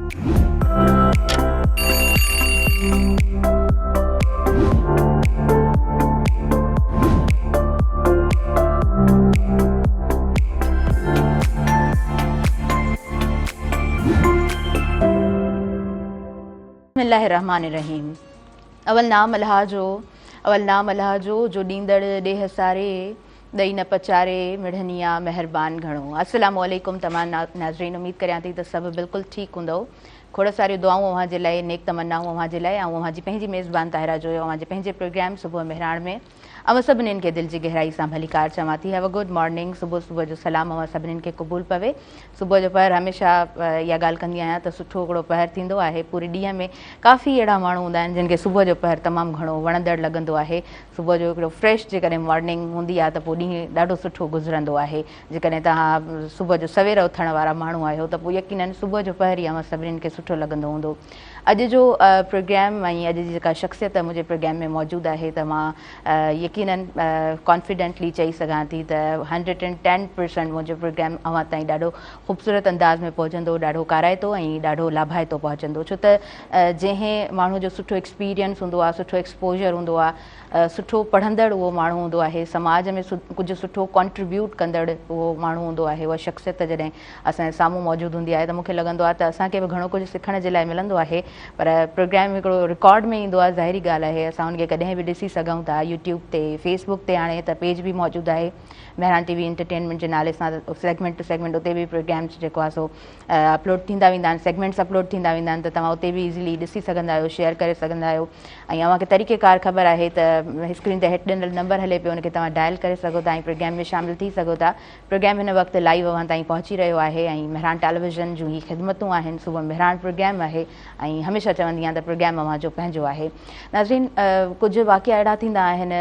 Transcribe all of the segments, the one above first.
بسم الله الرحمٰن الرحيم اول نام الله جو اول نام الله جو جو ڏيندڙ ڏيهه ساري ڏئي نه پچاري مڙهني آ مهربان گهڻو السلام عليڪم تمام ناظرين اميد ڪريان ٿي ته سڀ بلڪل ٺيڪ هوندؤ کوڙ ساريون دعائون اوهان جي لاء نيڪ تمنائون اوهان جي لاء آئون اوهان جي پنهنجي ميزبان طاهره جويو اوهان جي پنهنجي پروگرام صبح مهراڻ ۾ اوهان سڀنين کي دل جي گهرائي سان ڀليڪار چوان ٿي have a good morning صبح صبح جو سلام اوهان سڀنين کي قبول پوي صبح جو پهر هميشه اها ڳالهه ڪندي آهيان ته سٺو هڪڙو پهر ٿيندو آهي پوري ڏينهن ۾ ڪافي اهڙا ماڻهو هوندا آهن جن کي صبح جو پهر تمام گهڻو وڻندڙ لڳندو آهي صبح جو هڪڙو فريش جيڪڏهن مارننگ هوندي آهي ته پوء ڏينهن ڏاڍو سٺو گذرندو آهي جيڪڏهن توهان صبح جو سوير اٿڻ وارا ماڻهو آهيو ته پوء يقينن صبح جو پهر ئي اوهان سڀني کي سٺو لڳندو هوندو. اڄ جو پروگرام ۽ اڄ جي جيڪا شخصيت منهنجي پروگرام ۾ موجود آهي ته مان يقينن ڪانفيڊنٽلي چئي سگهان ٿي ته هنڊريڊ اينڊ ٽين پرسنٽ منهنجو پروگرام اوهان تائين ڏاڍو خوبصورت انداز ۾ پهچندو ڏاڍو ڪارائتو ۽ ڏاڍو لاڀائتو پهچندو ڇو ته جنهن ماڻهو جو سٺو ايڪسپيرينس هوندو آهي سٺو ايڪسپوجر هوندو آهي سٺو پڙهندڙ اهو ماڻهو هوندو آهي، سماج ۾ ڪجهه سٺو ڪنٽريبيوٽ ڪندڙ اهو ماڻهو هوندو آهي، اها شخصيت جڏهن اسان جي سامهون موجود هوندي آهي ته مون کي لڳندو آهي ته اسان کي به گهڻو ڪجهه سکڻ جي لاء ملندو آهي پر پروگرام هڪڙو رڪارڊ ۾ ايندو آهي ظاهري ڳالهه آهي اسان ان کي ڪڏهن به ڏسي سگهون ٿا يوٽيوب تي فيس بڪ تي هاڻي ته پيج به موجود آهي مهراڻ ٽي وي انٽرٽينمينٽ جي نالي سان سيگمينٽ ٽو سيگمينٽ اتي به پروگرامس جيڪو آهي سو اپلوڊ ٿيندا ويندا آهن سيگمينٽس اپلوڊ ٿيندا ويندا آهن ته توهان اتي به ايزلي ڏسي سگهندا آهيو شيئر ڪري سگهندا آهيو ۽ اوهان کي طريقي ڪار خبر آهي ته اسڪرين تي هيٺ ڏنل نمبر هلي پيو ان کي توهان ڊائل ڪري سگهو ٿا ۽ پروگرام ۾ شامل ٿي سگهو ٿا پروگرام هن وقت لائيو اوهان تائين پهچي رهيو آهي ۽ مهراڻ ٽيليويزن جون هي خدمتون آهن صبح مهراڻ پروگرام آهي ۽ هميشه چوندي آهيان ته پروگرام اوهان جو پنهنجو آهي ناظرين ڪجهه واقعا اهڙا ٿيندا آهن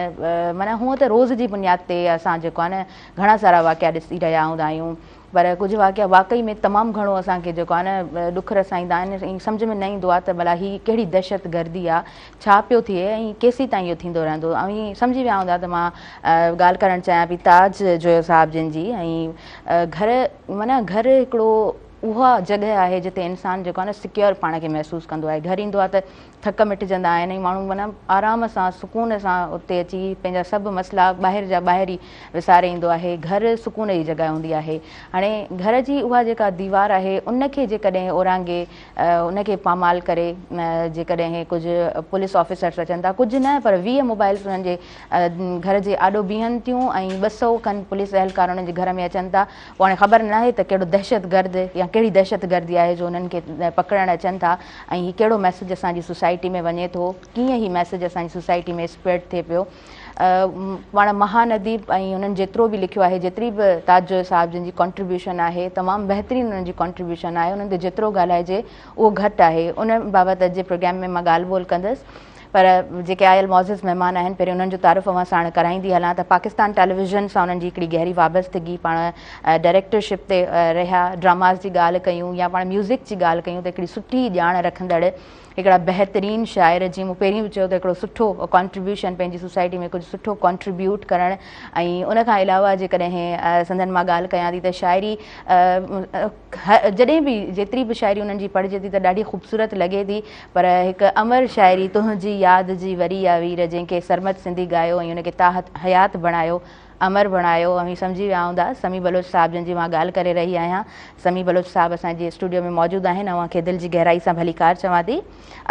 معنيٰ هونء ته روز جي بنياد تي اسان جيڪو آهي نه گهڻا سارا واقعا ڏسي رهيا هوندا آهيون پر ڪجهه واقعا واقعي ۾ تمام گهڻو اسان کي جيڪو آهي نه ڏک رسائيندا آهن ۽ سمجهه ۾ نه ايندو آهي ته ڀلا هي ڪهڙي دهشت گردي آهي ڇا پيو ٿئي ۽ ڪيسين تائين اهو ٿيندو رهندو اوهين سمجهي ويا هوندا ته مان ڳالهه ڪرڻ چاهيان پئي تاج جويو صاحب جن جي ۽ گهر معنيٰ گهر هڪڙو اها جڳهه آهي جتي انسان جيڪو آهي نه سڪيور پاڻ کي محسوس ڪندو آهي گهر ايندو آهي ته ٿڪ مٽجندا آهن ۽ ماڻهو معنيٰ آرام سان سڪون سان اتي اچي پنهنجا سڀ مسئلا ٻاهر جا ٻاهر ئي وساري ايندو آهي. گهر سڪون جي جڳهه هوندي آهي. هاڻي گهر جي اها جيڪا ديوار آهي ان کي جيڪڏهن اورانگهي ان کي پامال ڪري جيڪڏهن ڪجهه پوليس آفيسرس اچن ٿا ڪجهه نه پر 20 موبائلس انهن جي گهر جي آڏو بيهن ٿيون ۽ 200 کن پوليس اهلڪار انهن جي گهر ۾ اچن ٿا پوء هاڻي خبر ناهي ته ڪهڙو دهشتگرد يا ڪهڙي دهشتگردي آهي جو انهن کي پڪڙڻ اچن ٿا ۽ هي ڪهڙو ميسيج اسان جي سوسائٽي ۾ وڃي ٿو، ڪيئن هي ميسيج اسان جي سوسائٽي ۾ اسپريڊ ٿئي پيو. پاڻ مهان اديب ۽ انهن جيترو به لکيو آهي، جيتري به تاج جويو صاحب جن جي ڪنٽريبيوشن آهي، تمام بهترين انهن جي ڪنٽريبيوشن آهي، انهن تي جيترو ڳالهائجي اهو گهٽ آهي. ان بابت اڄ جي پروگرام ۾ مان ڳالهه ٻولهه ڪندس. پر جيڪي آيل معزز مهمان آهن پهرين انهن جو تعارف اوهان ساڻ ڪرائيندي هلان ته پاڪستان ٽيليويزن سان انهن جي هڪڙي گهري وابستگي پاڻ ڊائريڪٽرشپ تي رهيا ڊراماز جي ڳالهه ڪيون يا پاڻ ميوزڪ جي ڳالهه ڪيون ته هڪڙي سٺي ڄاڻ رکندڙ هڪڙا بهترين شاعر جيئن مون پهرين به چيو ته هڪڙو سٺو ڪانٽريبيوشن پنهنجي سوسائٽي ۾ ڪجهه سٺو ڪانٽريبيوٽ ڪرڻ ۽ ان کان علاوه جيڪڏهن سندن مان ڳالهه ڪيان ٿي ته شاعري جڏهن به جيتري به شاعري انهن جي پڙهجي ٿي ته ڏاڍي خوبصورت لڳي ٿي پر هڪ امر شاعري تنهنجي ياد جي وري آ وير جنهن کي سرمد سنڌي ڳايو ۽ ان کي تا حيات بڻايو امر بڻايو اوهين سمجهي ويا هوندا سميع بلوچ صاحب جن جي مان ڳالهه ڪري رهي آهيان سميع بلوچ صاحب اسان جي اسٽوڊيو ۾ موجود آهن اوهان کي دل جي گهرائي سان ڀليڪار چوان ٿي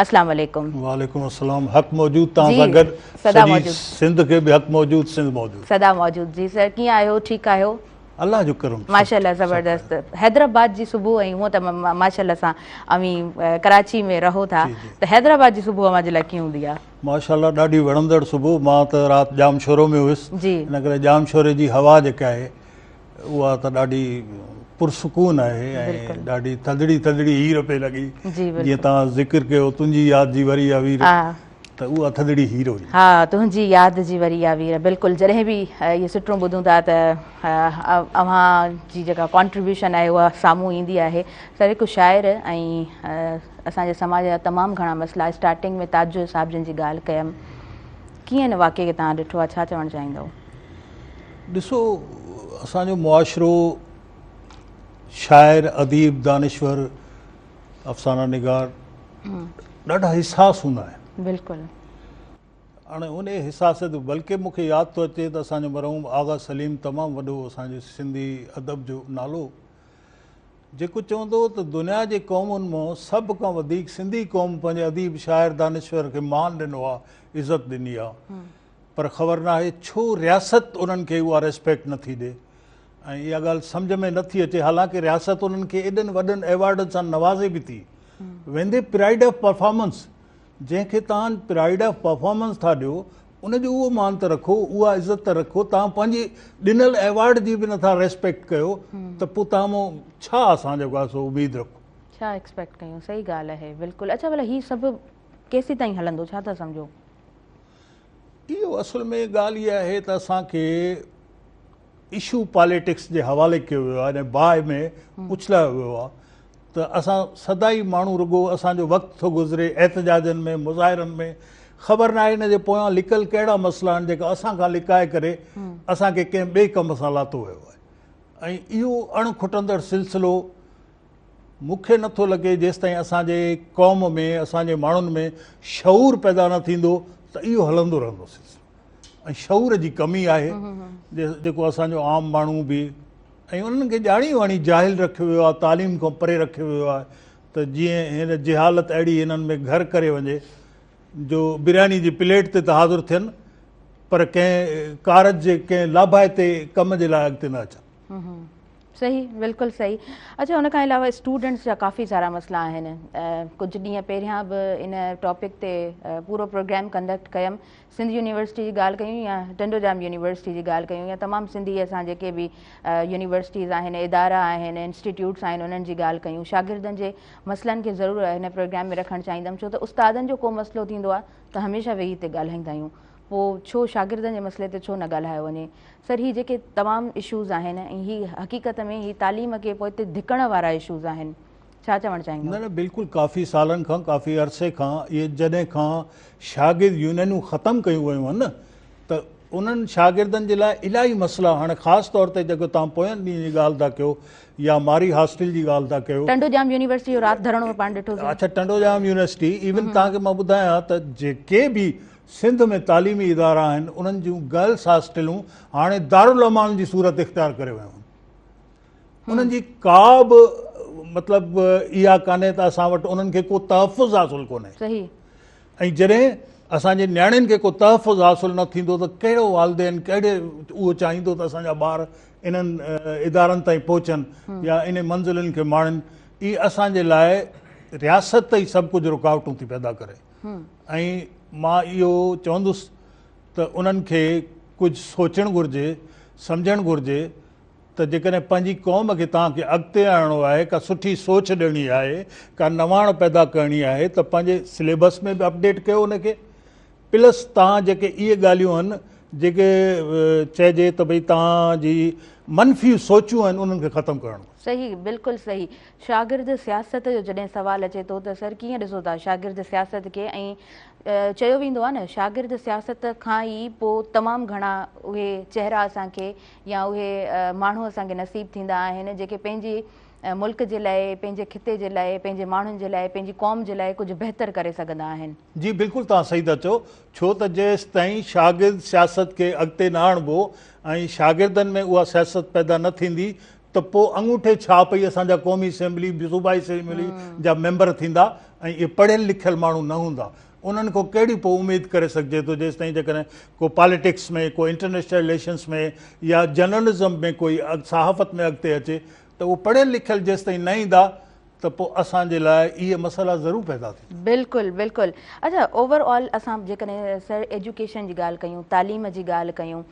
اسلام عليڪم. وعليڪم السلام حق موجود توهان سان گڏ سدا سڄي موجود. سنڌ کي به حق موجود سنڌ موجود. سدا موجود جي سر ڪيئن آهيو ٺيڪ آهيو. الله جو ڪرم سڀ ماشاءالله ٺيڪ، سڀ زبردست خير. حيدرآباد جي صبح ۽ هونء ته ماشاءالله سان اوهين ڪراچي ۾ رهو ٿا جي جي. ته حيدرآباد جي صبح اوهان جي لاء ڪيئن هوندي آ؟ ماشاءالله ڏاڍي وڻندڙ صبح مان ته رات ڄامشورو ۾ هيس جي. ان ڪري ڄامشوري جي هوا جيڪا آهي اها ته ڏاڍي پرسڪون آهي ۽ بلڪل. ڏاڍي ٿڌڙي ٿڌڙي هير پئي لڳي جي جيئن بلڪل. توهان ذڪر ڪيو تنهنجي ياد جي وري آ وير ها. ته اها ٿڌڙي هير هئي. ها تنهنجي ياد جي وري آ وير. بلڪل جڏهن به اهي سٽون ٻڌون ٿا ته اوهان جي جيڪا ڪانٽريبيوشن آهي اها سامهون ايندي آهي. سر هڪ شاعر ۽ اسان جي سماج جا تمام گهڻا مسئلا اسٽارٽنگ ۾ تاج جويو صاحب جن جي ڳالهه ڪيم ڪيئن ان واقعي کي توهان ڏٺو آهي ڇا چوڻ چاهيندؤ؟ ڏسو اسان جو معاشرو شاعر اديب دانشور. افسانا نگار ڏاڍا حساس هوندا آهن. بلڪل. هاڻي انهي حساسيت بلڪه مون کي ياد ٿو اچي ته اسان جو مرحوم آغا سليم تمام وڏو اسان جي سنڌي ادب جو نالو جيڪو چوندو هو ته دنيا جي قومن مان سڀ کان وڌيڪ سنڌي قوم پنهنجي اديب شاعر دانشور کي مان ڏنو آ عزت ڏني آ پر خبر ناهي ڇو رياست انهن کي اها ريسپيڪٽ نٿي ڏي ۽ اها ڳالهه سمجهه ۾ نٿي اچي حالانڪه رياست انهن کي ايڏن وڏن ايوارڊن سان نوازي به ٿي ويندي پرائيڊ آف پرفارمنس جنهن کي توهان پرائيڊ آف پرفارمنس ٿا ڏيو ان جو اهو مان ته رکو اها عزت ته رکو توهان پنهنجي ڏنل ايوارڊ جي به نٿا ريسپيڪٽ ڪيو ته پوء توهان مون ڇا اسان جيڪو آهي سو اميد رکو. ڇا ايڪسپيڪٽ ڪيون صحيح ڳالهه آهي بلڪل اڇا ڀلا هي سڀ ڪيسين تائين هلندو ڇا ٿا سمجهو؟ اهو اصل ۾ ڳالهه اها آهي ته اسان کي اشو پاليٽڪس جي حوالي ڪيو ويو آهي ۽ باهه ۾ اڇلايو ويو آهي ته اسان سدائي ماڻهو رڳو اسان جو وقت ٿو گذري احتجاجن ۾ مظاهرن ۾ خبر ناهي ان جي پويان لڪل ڪهڙا مسئلا آهن جيڪا اسان کان لڪائي ڪري اسان کي ڪنهن ٻئي ڪم سان لاتو ويو آهي ۽ اهو اڻ کٽندڙ سلسلو مون کي نٿو لڳي جيستائين اسان جي قوم ۾ اسان جي ماڻهن ۾ شعور پيدا نه ٿيندو ته اهو هلندو رهندو سلسلو ۽ شعور جي ڪمي آهي جيڪو اسان جو عام ماڻهو به ۽ انهن کي ڄاڻي واڻي جاهل رکيو ويو آهي تعليم کان پري رکيو ويو آهي ته جيئن هن جهالت اهڙي هنن ۾ گهر ڪري وڃي جو برياني جي پليٽ تي ته حاضر ٿين پر ڪنهن ڪارج جي ڪنهن لاڀائتي ڪم جي لاء اڳتي نه اچن. صحيح بلڪل صحيح اڇا ان کان علاوه اسٽوڊنٽس جا ڪافي سارا مسئلا آهن ڪجهه ڏينهن پهريان به ان ٽاپڪ تي پورو پروگرام ڪنڊڪٽ ڪيم سنڌ يونيورسٽي جي ڳالهه ڪيون يا ٽنڊو ڄام يونيورسٽي جي ڳالهه ڪيون يا تمام سنڌي اسان جيڪي به يونيورسٽيز آهن ادارا آهن انسٽيٽيوٽس آهن انهن جي ڳالهه ڪيون شاگردن جي مسئلن کي ضرور هن پروگرام ۾ رکڻ چاهيندم ڇو ته استادن جو ڪو مسئلو ٿيندو آهي ته هميشه ويهي هتي ڳالهائيندا آهيون پوء ڇو شاگردن جي مسئلي تي ڇو نه ڳالهايو وڃي سر هي جيڪي تمام اشوز آهن ۽ هي حقيقت ۾ هي تعليم کي پوئتي ڌڪڻ وارا اشوز آهن ڇا چوڻ چاهيندو؟ نه نه بلڪل ڪافي سالن کان ڪافي عرصي کان اهي جڏهن کان شاگرد يونينون ختم ڪيون ويون آهن نه ته انهن شاگردن جي لاء الاهي مسئلا هاڻي خاص طور تي جيڪو توهان پوين ڏينهن جي ڳالهه ٿا ڪيو يا ماري هاسٽل جي ڳالهه ٿا ڪيو. ٽنڊو ڄام يونيورسٽي جو رات ڌرڻو به پاڻ ڏٺوسين. اڇا ٽنڊو ڄام يونيورسٽي ايون توهان کي مان ٻڌايان ته جيڪي به سنڌ ۾ تعليمي ادارا آهن انهن جون گرلس هاسٽلون هاڻي دارالامان جي صورت اختيار ڪري ويون آهن. انهن جي ڪا به مطلب اها ڪانهي ته اسان وٽ انهن کي ڪو تحفظ حاصل ڪونهي. صحيح. ۽ جڏهن اسان جي نياڻين کي ڪو تحفظ حاصل نه ٿيندو ته ڪهڙو والدين ڪهڙي اهو چاهيندو ته اسان جا ٻار انهن ادارن تائين پهچن يا انهن منزلن کي ماڻين. اهي اسان جي لاء رياست ئي سڀ ڪجهه رڪاوٽون ٿي پيدا ڪري. ۽ مان اهو چوندس ته انهن کي ڪجهه سوچڻ گهرجي، سمجهڻ گهرجي ته جيڪڏهن پنهنجي قوم کي توهان کي اڳتي آڻڻو آهي، ڪا سٺي سوچ ڏيڻي آهي، ڪا نواڻ پيدا ڪرڻي آهي ته پنهنجي سليبس ۾ به اپڊيٽ ڪيو ان کي پلس توهان جيڪي اهي ڳالهيون آهن جيڪي چئجي ته ڀئي توهان جي منفي سوچون آهن انهن کي ختم ڪرڻ گهرجي. صحيح بلڪل صحيح شاگرد سياست جو جڏهن سوال اچي ٿو ته سر ڪيئن ڏسو ٿا شاگرد سياست کي ۽ چيو ويندو آهي نه شاگرد سياست کان ئي پوء تمام گهڻا اهي چهرا اسان کي يا اهي ماڻهو اسان کي نصيب ٿيندا آهن جيڪي پنهنجي ملڪ جي لاء پنهنجي خطي جي لاء پنهنجي ماڻهن جي لاء پنهنجي قوم جي لاء ڪجهه بهتر ڪري سگهندا آهن. جي بلڪل توهان صحيح ٿا چئو ڇو ته جيستائين شاگرد سياست کي اڳتي نه آڻبو ۽ شاگردن ۾ اها سياست پيدا نه ٿيندي ته پوء اڱوٺي ڇاپ ئي اسان جا قومي اسيمبلي، صوبائي اسيمبلي جا ميمبر ٿيندا ۽ اهي پڙهيل لکيل ماڻهو نه هوندا. انهن کان ڪهڙي پوء اميد ڪري سگهجي ٿو جيستائين جيڪڏهن ڪو پاليٽڪس ۾ ڪو انٽرنيشنل رليشنس ۾ يا جرنلزم ۾ ڪوئي صحافت ۾ اڳتي اچي ته اهو پڙهيل لکيل جيستائين نه ايندا ته پوء اسان جي لاء اهي مسئلا ضرور پيدا ٿيندا. بلڪل بلڪل اڇا اوور آل اسان جيڪڏهن سر ايجوڪيشن جي ڳالهه ڪيون تعليم جي ڳالهه ڪيون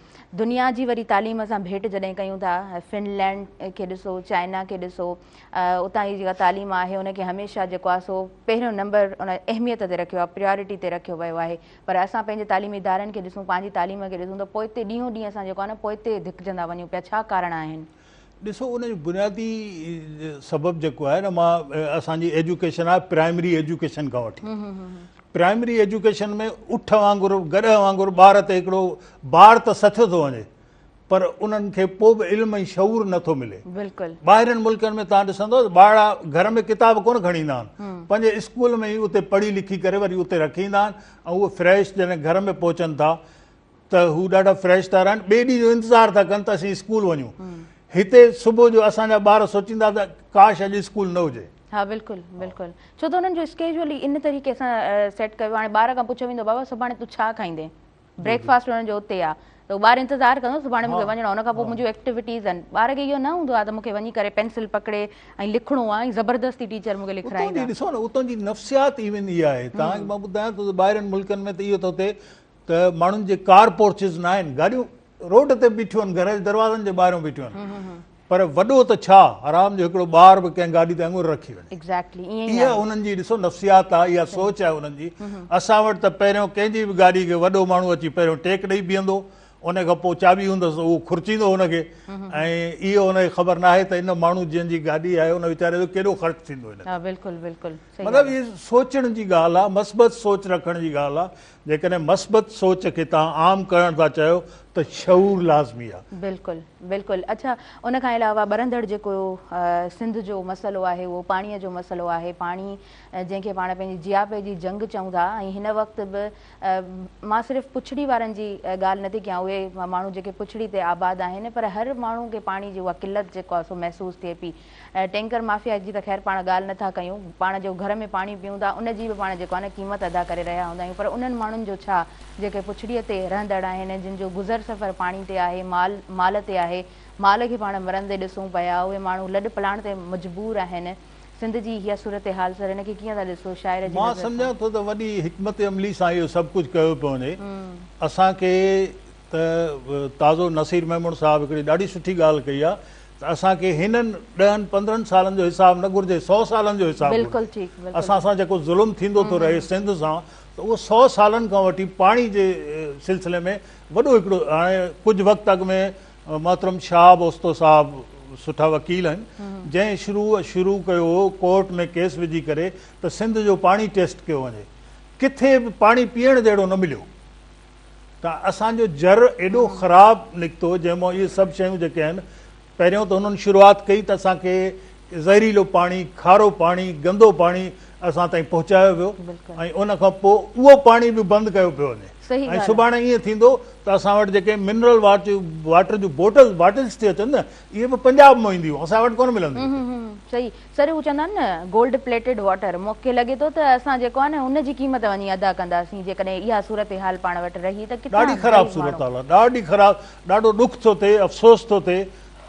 دنيا جي وري تعليم سان ڀيٽ جڏهن ڪيون ٿا فن لينڊ کي ڏسو چائنا کي ڏسو اتان جي جيڪا تعليم آهي ان کي هميشه جيڪو آهي سو پهريون نمبر ان اهميت تي رکيو آهي پريارٽي تي رکيو ويو آهي پر اسان پنهنجي تعليمي ادارن کي ڏسون پنهنجي تعليم کي ڏسون ته پوئتي ڏينهون ڏينهن اسان جيڪو آهي نه پوئتي ڌڪجندا وڃون پيا ڇا ڪارڻ آهن؟ ڏسو ان جو بنيادي سبب جيڪو آهي نه مان اسان جي ايجوڪيشن آهي پرائمري ايجوڪيشن کان وٺي پرائمري ايجوڪيشن ۾ اٺ وانگر گڏهه وانگر ٻار تي هڪڙو بار ته سٿيو ٿو وڃي پر انهن کي پوء به علم ۽ شعور نه ٿو ملي. بلڪل. ٻاهرين ملڪن ۾ توهان ڏسندو ته ٻارڙا گهر ۾ ڪتاب ڪونه کڻي ايندا آهن. پنهنجي اسڪول ۾ ئي اتي پڙهي لکي ڪري وري اتي رکي ايندا آهن ۽ اهي فريش جڏهن گهر ۾ پهچن ٿا ته هو ڏاڍا فريش ٿا رهن ٻئي ڏينهن جو انتظار ٿا ڪن ته اسين اسڪول وڃون. هتي صبح جو اسان جا ٻار سوچيندا ته ڪاش اڄ اسڪول نه هجي. ها بلڪل بلڪل ڇو ته انهن جو اسڪيجول ئي ان طريقي سان سيٽ ڪيو آهي هاڻي ٻار کان پڇيو ويندو بابا سڀاڻي تون ڇا کائيندين بريڪ فاسٽ انهن جو اتي آ ته ٻار انتظار ڪندو سڀاڻي مونکي وڃڻو آ ان کان پوء منهنجون ايڪٽيوٽيز آهن ٻار کي اهو نه هوندو آ ته مونکي وڃي ڪري پينسل پڪڙي ۽ لکڻو آ ۽ زبردستي ٽيچر مونکي لکرائيندا. اتان جي ڏسو نه اتان جي نفسيات ئي ويندي آهي توهان کي مان ٻڌايان ٿو ته ٻاهرين ملڪن ۾ ته اهو ٿو ٿئي ته ماڻهن جي ڪار پورچز نه آهن گاڏيون روڊ تي بيٺيون آهن گهر جي دروازن جي ٻاهريون بيٺيون آهن پر وڏو ته ڇا حرام جو هڪڙو ٻار به ڪنهن گاڏي تي اڱر رکي وڃي. ايگزيڪٽلي ائين ئي آهي. اها انهن جي ڏسو نفسيات آهي اها سوچ آهي انهن جي اسان وٽ ته پهريون ڪنهن جي به گاڏي کي وڏو ماڻهو اچي پهريون ٽيڪ ڏئي بيهندو ان کان پوء چاٻي هوندس ته اهو خرچيندو ان کي ۽ اهو ان کي خبر ناهي ته ان ماڻهو جنهن جي گاڏي آهي ان ويچاري جو ڪيڏو خرچ ٿيندو هن تي. ها بلڪل بلڪل صحيح مطلب هي سوچڻ جي ڳالهه آهي مثبت سوچ رکڻ جي ڳالهه آهي جيڪڏهن مثبت سوچ کي توهان عام ڪرڻ ٿا چاهيو ته شعور لازمي آهي. بلڪل بلڪل اڇا ان کان علاوه ٻرندڙ جيڪو سنڌ جو مسئلو آهي اهو پاڻي جو مسئلو آهي پاڻي جنهن کي پاڻ پنهنجي جياپي جي جنگ چئون ٿا ۽ هن وقت به مان صرف پڇڙي وارن جي ڳالهه نٿي ڪيان اهي ماڻهو جيڪي پڇڙي تي آباد آهن پر هر ماڻهو کي پاڻي جي اها قلت جيڪو آهي سو محسوس ٿئي پئي ٽينڪر مافيا جي ته خير پاڻ ڳالهه نه ٿا ڪيون، پاڻ جو گهر ۾ پاڻي پيئون ٿا ان جي به پاڻ جيڪو آهي نه قيمت ادا ڪري رهيا هوندا آهيون پر انهن ماڻهن جو ڇا جيڪي پڇڙيء تي رهندڙ آهن جن جو گذر سفر پاڻي تي آهي مال مال تي آهي مال کي پاڻ مرندي ڏسون پيا اهي ماڻهو لڏ پلاڻ تي مجبور آهن سنڌ جي اها صورتحال سر ان کي ڪيئن ٿا ڏسو شاعر جي مان نظر سان. سمجهان ٿو ته وڏي حڪمت عملي سان اهو سڀ ڪجهه ڪيو پيو وڃي اسان کي ته تازو نصير ميمڻ صاحب هڪڙي ڏاڍي سٺي ڳالهه ڪئي آهي ته اسان کي هنن ڏهن پندرهن سالن جو حساب نه گهرجي سو سالن جو حساب گهرجي اسان سان جيڪو ظلم ٿيندو ٿو رهي سنڌ سان ته اهو سو سالن کان وٺي پاڻي جي سلسلي ۾ وڏو هڪڙو هاڻي ڪجهه وقت اڳ ۾ محترم شهاب اوستو صاحب سٺا وڪيل آهن جنهن شروع شروع ڪيو هو ڪورٽ ۾ ڪيس وجهي ڪري ته سنڌ جو پاڻي ٽيسٽ ڪيو وڃي ڪٿي به پاڻي پيئڻ جهڙو نه مليو ته اسان جو جر ايڏو خراب نڪتو جنهن مان اهي سڀ شيون جيڪي آهن پهريون ته هنن شروعات ڪئي ته اسان کي زهريلو پاڻي کارو پاڻي گندو پاڻي اسان تائين پهچايو ويو ۽ ان کان پوء اهو پاڻي به بند ڪيو پيو وڃي ۽ سڀاڻي ائين ٿيندو ته اسان وٽ جيڪي منرل واٽر جون بوٽل باٽلس ٿي اچن نه اهي به پنجاب مان اينديون اسان وٽ ڪونه ملنديون. صحيح سر هو چوندا آهن نه گولڊ پليٽيڊ واٽر مون کي لڳي ٿو ته اسان جيڪو آهي نه ان جي قيمت وڃي ادا ڪنداسين جيڪڏهن اها صورتحال پاڻ وٽ رهي ته ڪٿان ڏاڍي خراب صورتحال آهي ڏاڍي خراب ڏاڍو ڏک ٿو ٿئي افسوس ٿو ٿئي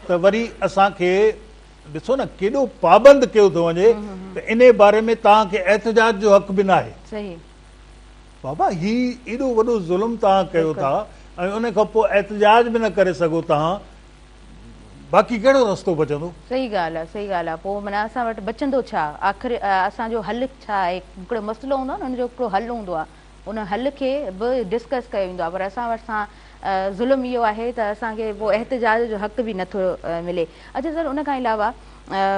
ته وري اسان کي ڏسو نه ڪيڏو پابند ڪيو ٿو وڃي ته انهي باري ۾ توهان کي احتجاج جو حق به ناهي صحيح بابا هي ايڏو وڏو ظلم توهان ڪيو ٿا ۽ ان کان پوء احتجاج به نه ڪري سگهو توهان باقي ڪهڙو رستو بچندو؟ صحيح ڳالهه آ صحيح ڳالهه آ پوء معنيٰ اسان وٽ بچندو ڇا؟ آخر اسان جو حل ڇا آهي؟ هڪڙو مسئلو هوندو آ نه ان جو هڪڙو حل هوندو آ ان حل کي به ڊسڪس ڪيو ويندو آ پر اسان وٽ سان ظلم اهو آهي ته اسان کي پوء احتجاج جو حق به نٿو ملي. اڇا سر ان کان علاوه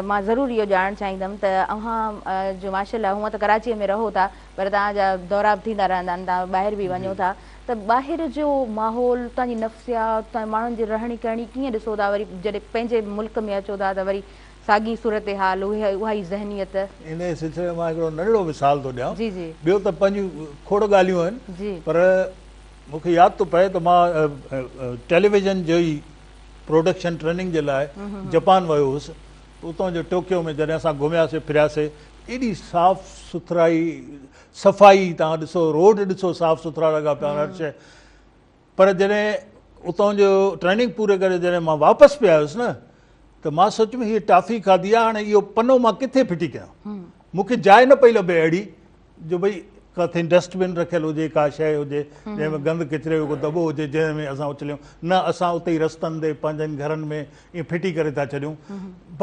مان ضرور اهو ڄاڻڻ چاهيندم ته اوهان جو ماشاء الله هونء ته ڪراچيء ۾ رهو ٿا پر توهان جا دورا به ٿيندا رهندا آهن توهان ٻاهر به وڃو ٿا ته ٻاهر جو ماحول اتان جي نفسيات اتان جي ماڻهن جي رهڻي ڪهڻي ڪيئن ڏسو ٿا وري جڏهن پنهنجي ملڪ ۾ اچو ٿا ته وري ساڳي صورتحال اهي اها ئي ذهنيت. انهيء سلسلي ۾ مان هڪڙو ننڍڙو مثال ٿو ڏيان. جي جي. ٻيو ته پنهنجون کوڙ ڳالهيون آهن جي. پر مون کي ياد ٿو پئي ته مان ٽيليويزن جو ئي پروڊڪشن ٽريننگ جي لاء جپان ويو هوس ته اتان جو ٽوڪيو ۾ جڏهن اسان گهمياسي ڦرياسي ايڏي صاف سٿرائي صفائي توهان ڏسو روڊ ڏسو صاف سٿرا لڳا پيا آهن هر شيء پر جڏهن اتان جو ٽريننگ پوري ڪري جڏهن مان واپس پي آيس نه ته مان سوچيم هي ٽافي کاڌي آهي هاڻي اهو پنو مان ڪٿي ڦٽي ڪيان مون کي جاء نه پئي لڀي اهڙي جو ڀئي ڪٿي ڊسٽ بن رکيل هجي ڪا شيء هجي جنهن ۾ گند ڪچري جو ڪو دٻو هجي جنهن ۾ اسان اڇليون نه اسان اتي ئي رستن تي پنهنجن گهرن ۾ ائين ڦٽي ڪري ٿا ڇڏيون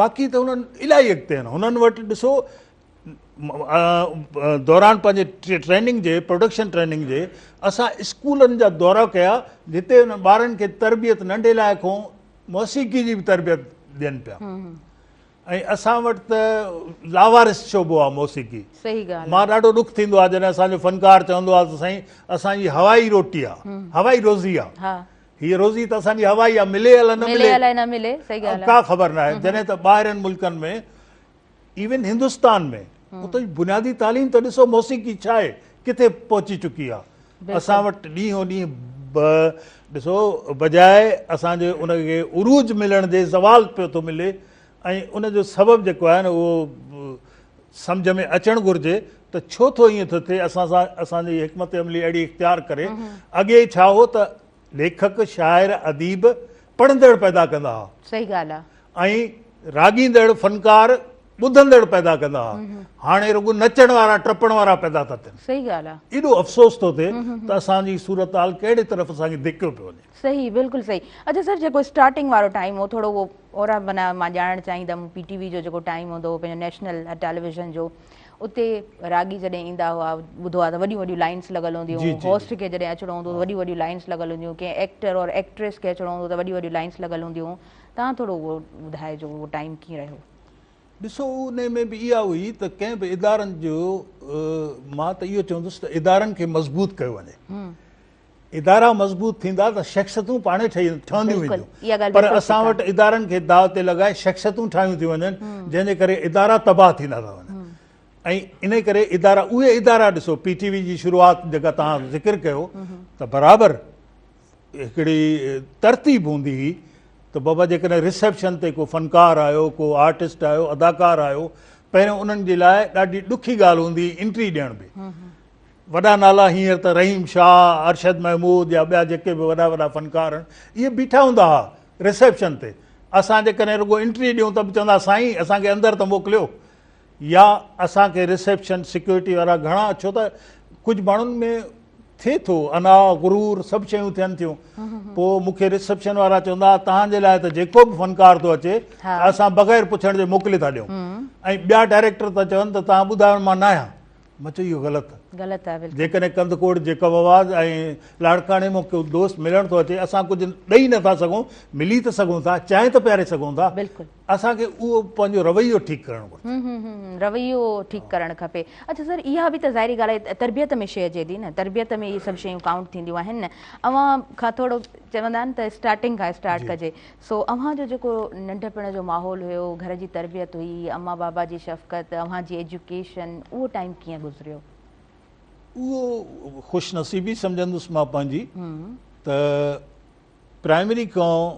باقي ته هنن الاهي اڳتي آهن هنن وٽ ڏسو دوران پنهنجي ٽريننگ جي پروڊڪشن ٽريننگ جي اسان اسڪولن جا دورا ڪيا جتي انهن ٻارن کي تربيت ننڍي لاء کان موسيقي جي به تربيت ڏين پيا ۽ اسان وٽ ته لاوارث شعبو آهي موسيقي مان ڏاڍو ڏک ٿيندو آهي جڏهن اسان جو فنڪار چوندو آهي ته سائين اسان جي هوائي روٽي آهي هوائي روزي آهي. هيء روزي ته اسان جي هوائي آ، ملي الائي نه ملي الائي نه ملي، صحيح ڳالهه آ. ڪا خبر ناهي. جڏهن ته ٻاهرين ملڪن ۾ ايون هندستان ۾ اتي جي بنيادي تعليم ته ڏسو موسيقي ڇا آهي ڪٿي پهچي چڪي آ. اسان وٽ ڏينهون ڏينهن ڏسو بجاء اسان جي ان کي عروج ملڻ جي زوال پيو ٿو ملي ۽ ان جو سبب جيڪو آهي نه اهو سمجهه ۾ اچڻ گهرجي ته ڇو ٿو ائين ٿو ٿئي. اسان سان اسان جي حڪمت عملي اهڙي اختيار ڪري اڳي ڇا هو ته ليکڪ، شاعر، اديب پڙهندڙ پيدا ڪندا هئا. صحيح ڳالهه آ. ۽ راڳيندڙ فنڪار ٻڌندڙ پيدا ڪندا هئا. هاڻي رڳو نچڻ وارا ٽپڻ وارا پيدا ٿا ٿين. صحيح ڳالهه آ. ايڏو افسوس ٿو ٿئي ته اسان جي صورتحال ڪهڙي طرف اسان کي ڌڪيو پيو وڃي. صحيح بلڪل صحيح. اڇا سر جيڪو اسٽارٽنگ وارو ٽائيم هو ٿورو اهو اورا معنيٰ مان ڄاڻڻ چاهيندم پي ٽي وي جو جيڪو ٽائيم هوندو هو پنهنجو نيشنل ٽيليويزن جو اتي راڳي جڏهن ايندا هئا ٻڌو آهي ته وڏيون وڏيون لائنس لڳل هونديون هيون هوسٽ کي جڏهن اچڻو هوندو هو وڏيون وڏيون لائنس لڳل هونديون هيون ڪنهن ايڪٽر اور ايڪٽريس کي اچڻو هوندو ته وڏيون وڏيون لائنس لڳل هونديون هيون تهان ٿورو اهو ٻڌائجو اهو ٽائيم ڪيئن رهيو. ڏسو انهي ۾ به اها هئي ته ڪنهن به ادارن جو مان ته اهو چوندس ته ادارن کي مضبوط ڪيو وڃي ادارا مضبوط ٿيندا ته شخصيتون پاڻهي ٺهنديون وينديون پر اسان وٽ ادارن کي داء تي لڳائي شخصيتون ٺاهيون ٿيون وڃن جنهن جي ڪري ادارا تباهه ٿيندا ٿا وڃن ۽ انهي ڪري ادارا اهي ادارا ڏسو پي ٽي وي جي شروعات جيڪا توهان ذڪر ڪيو ته برابر هڪڙي ترتيب هوندي هئي ته بابا جيڪڏهن رسيپشن تي ڪو فنڪار آيو ڪو آرٽسٽ آيو اداڪار آيو پهريون انهن جي لاء ڏاڍي ڏکي ڳالهه هوندي هئي انٽري ڏيڻ به وڏا نالا هينئر ته رحيم شاهه، ارشد محمود يا ٻيا جيڪي به وڏا وڏا فنڪار آهن اهي بيٺا هوندا هئا رسيپشن تي. اسان جيڪڏهن رڳو انٽري ڏيون ته به چوندا سائين اسان کي اندر ته موڪليو يا اسان کي رسيپشن سيڪيورٽي وارا گهڻا ڇو ته ڪجهه ماڻهن ۾ ٿئي ٿو انا غرور سڀ شيون ٿين ٿيون پوء مون کي رسيپشن وارا چوندا هئا توهان جي لاء ته جيڪو به فنڪار ٿو اچي اسان بغير پڇڻ جي موڪلي ٿا ڏيون ۽ ٻيا ڊائريڪٽر ٿا چون ته توهان ٻڌايو مان ناهيان مان چيو اهو غلط آهي. غلط آهي بلڪل. جيڪڏهن ڪنڌڪوٽ جيڪب آباد ۽ لاڙڪاڻي مان ڪو دوست ملڻ ٿو اچي اسان ڪجهه ڏئي نه ٿا سگهون ملي ته سگهون ٿا چانهه ته پياري سگهون ٿا بلڪل. اسان کي اهو پنهنجو رويو ٺيڪ ڪرڻ گهرجي. هم هم هم رويو ٺيڪ ڪرڻ کپي. اڇا سر اها به ته ظاهري ڳالهه آهي تربيت ۾ شيء اچي ٿي نه تربيت ۾ اهي سڀ شيون ڪائونٽ ٿينديون آهن نه اوهان کان ٿورو چوندا آهن ته اسٽارٽنگ کان اسٽارٽ ڪجي سو اوهان جو جيڪو ننڍپڻ جو ماحول هيو، گهر جي تربيت هئي، امان بابا جي شفقت، اوهان جي ايجوڪيشن، اهو ٽائيم ڪيئن گذريو؟ اهو خوش نصيبي سمجهندس مان پنهنجي ته پرائمري کان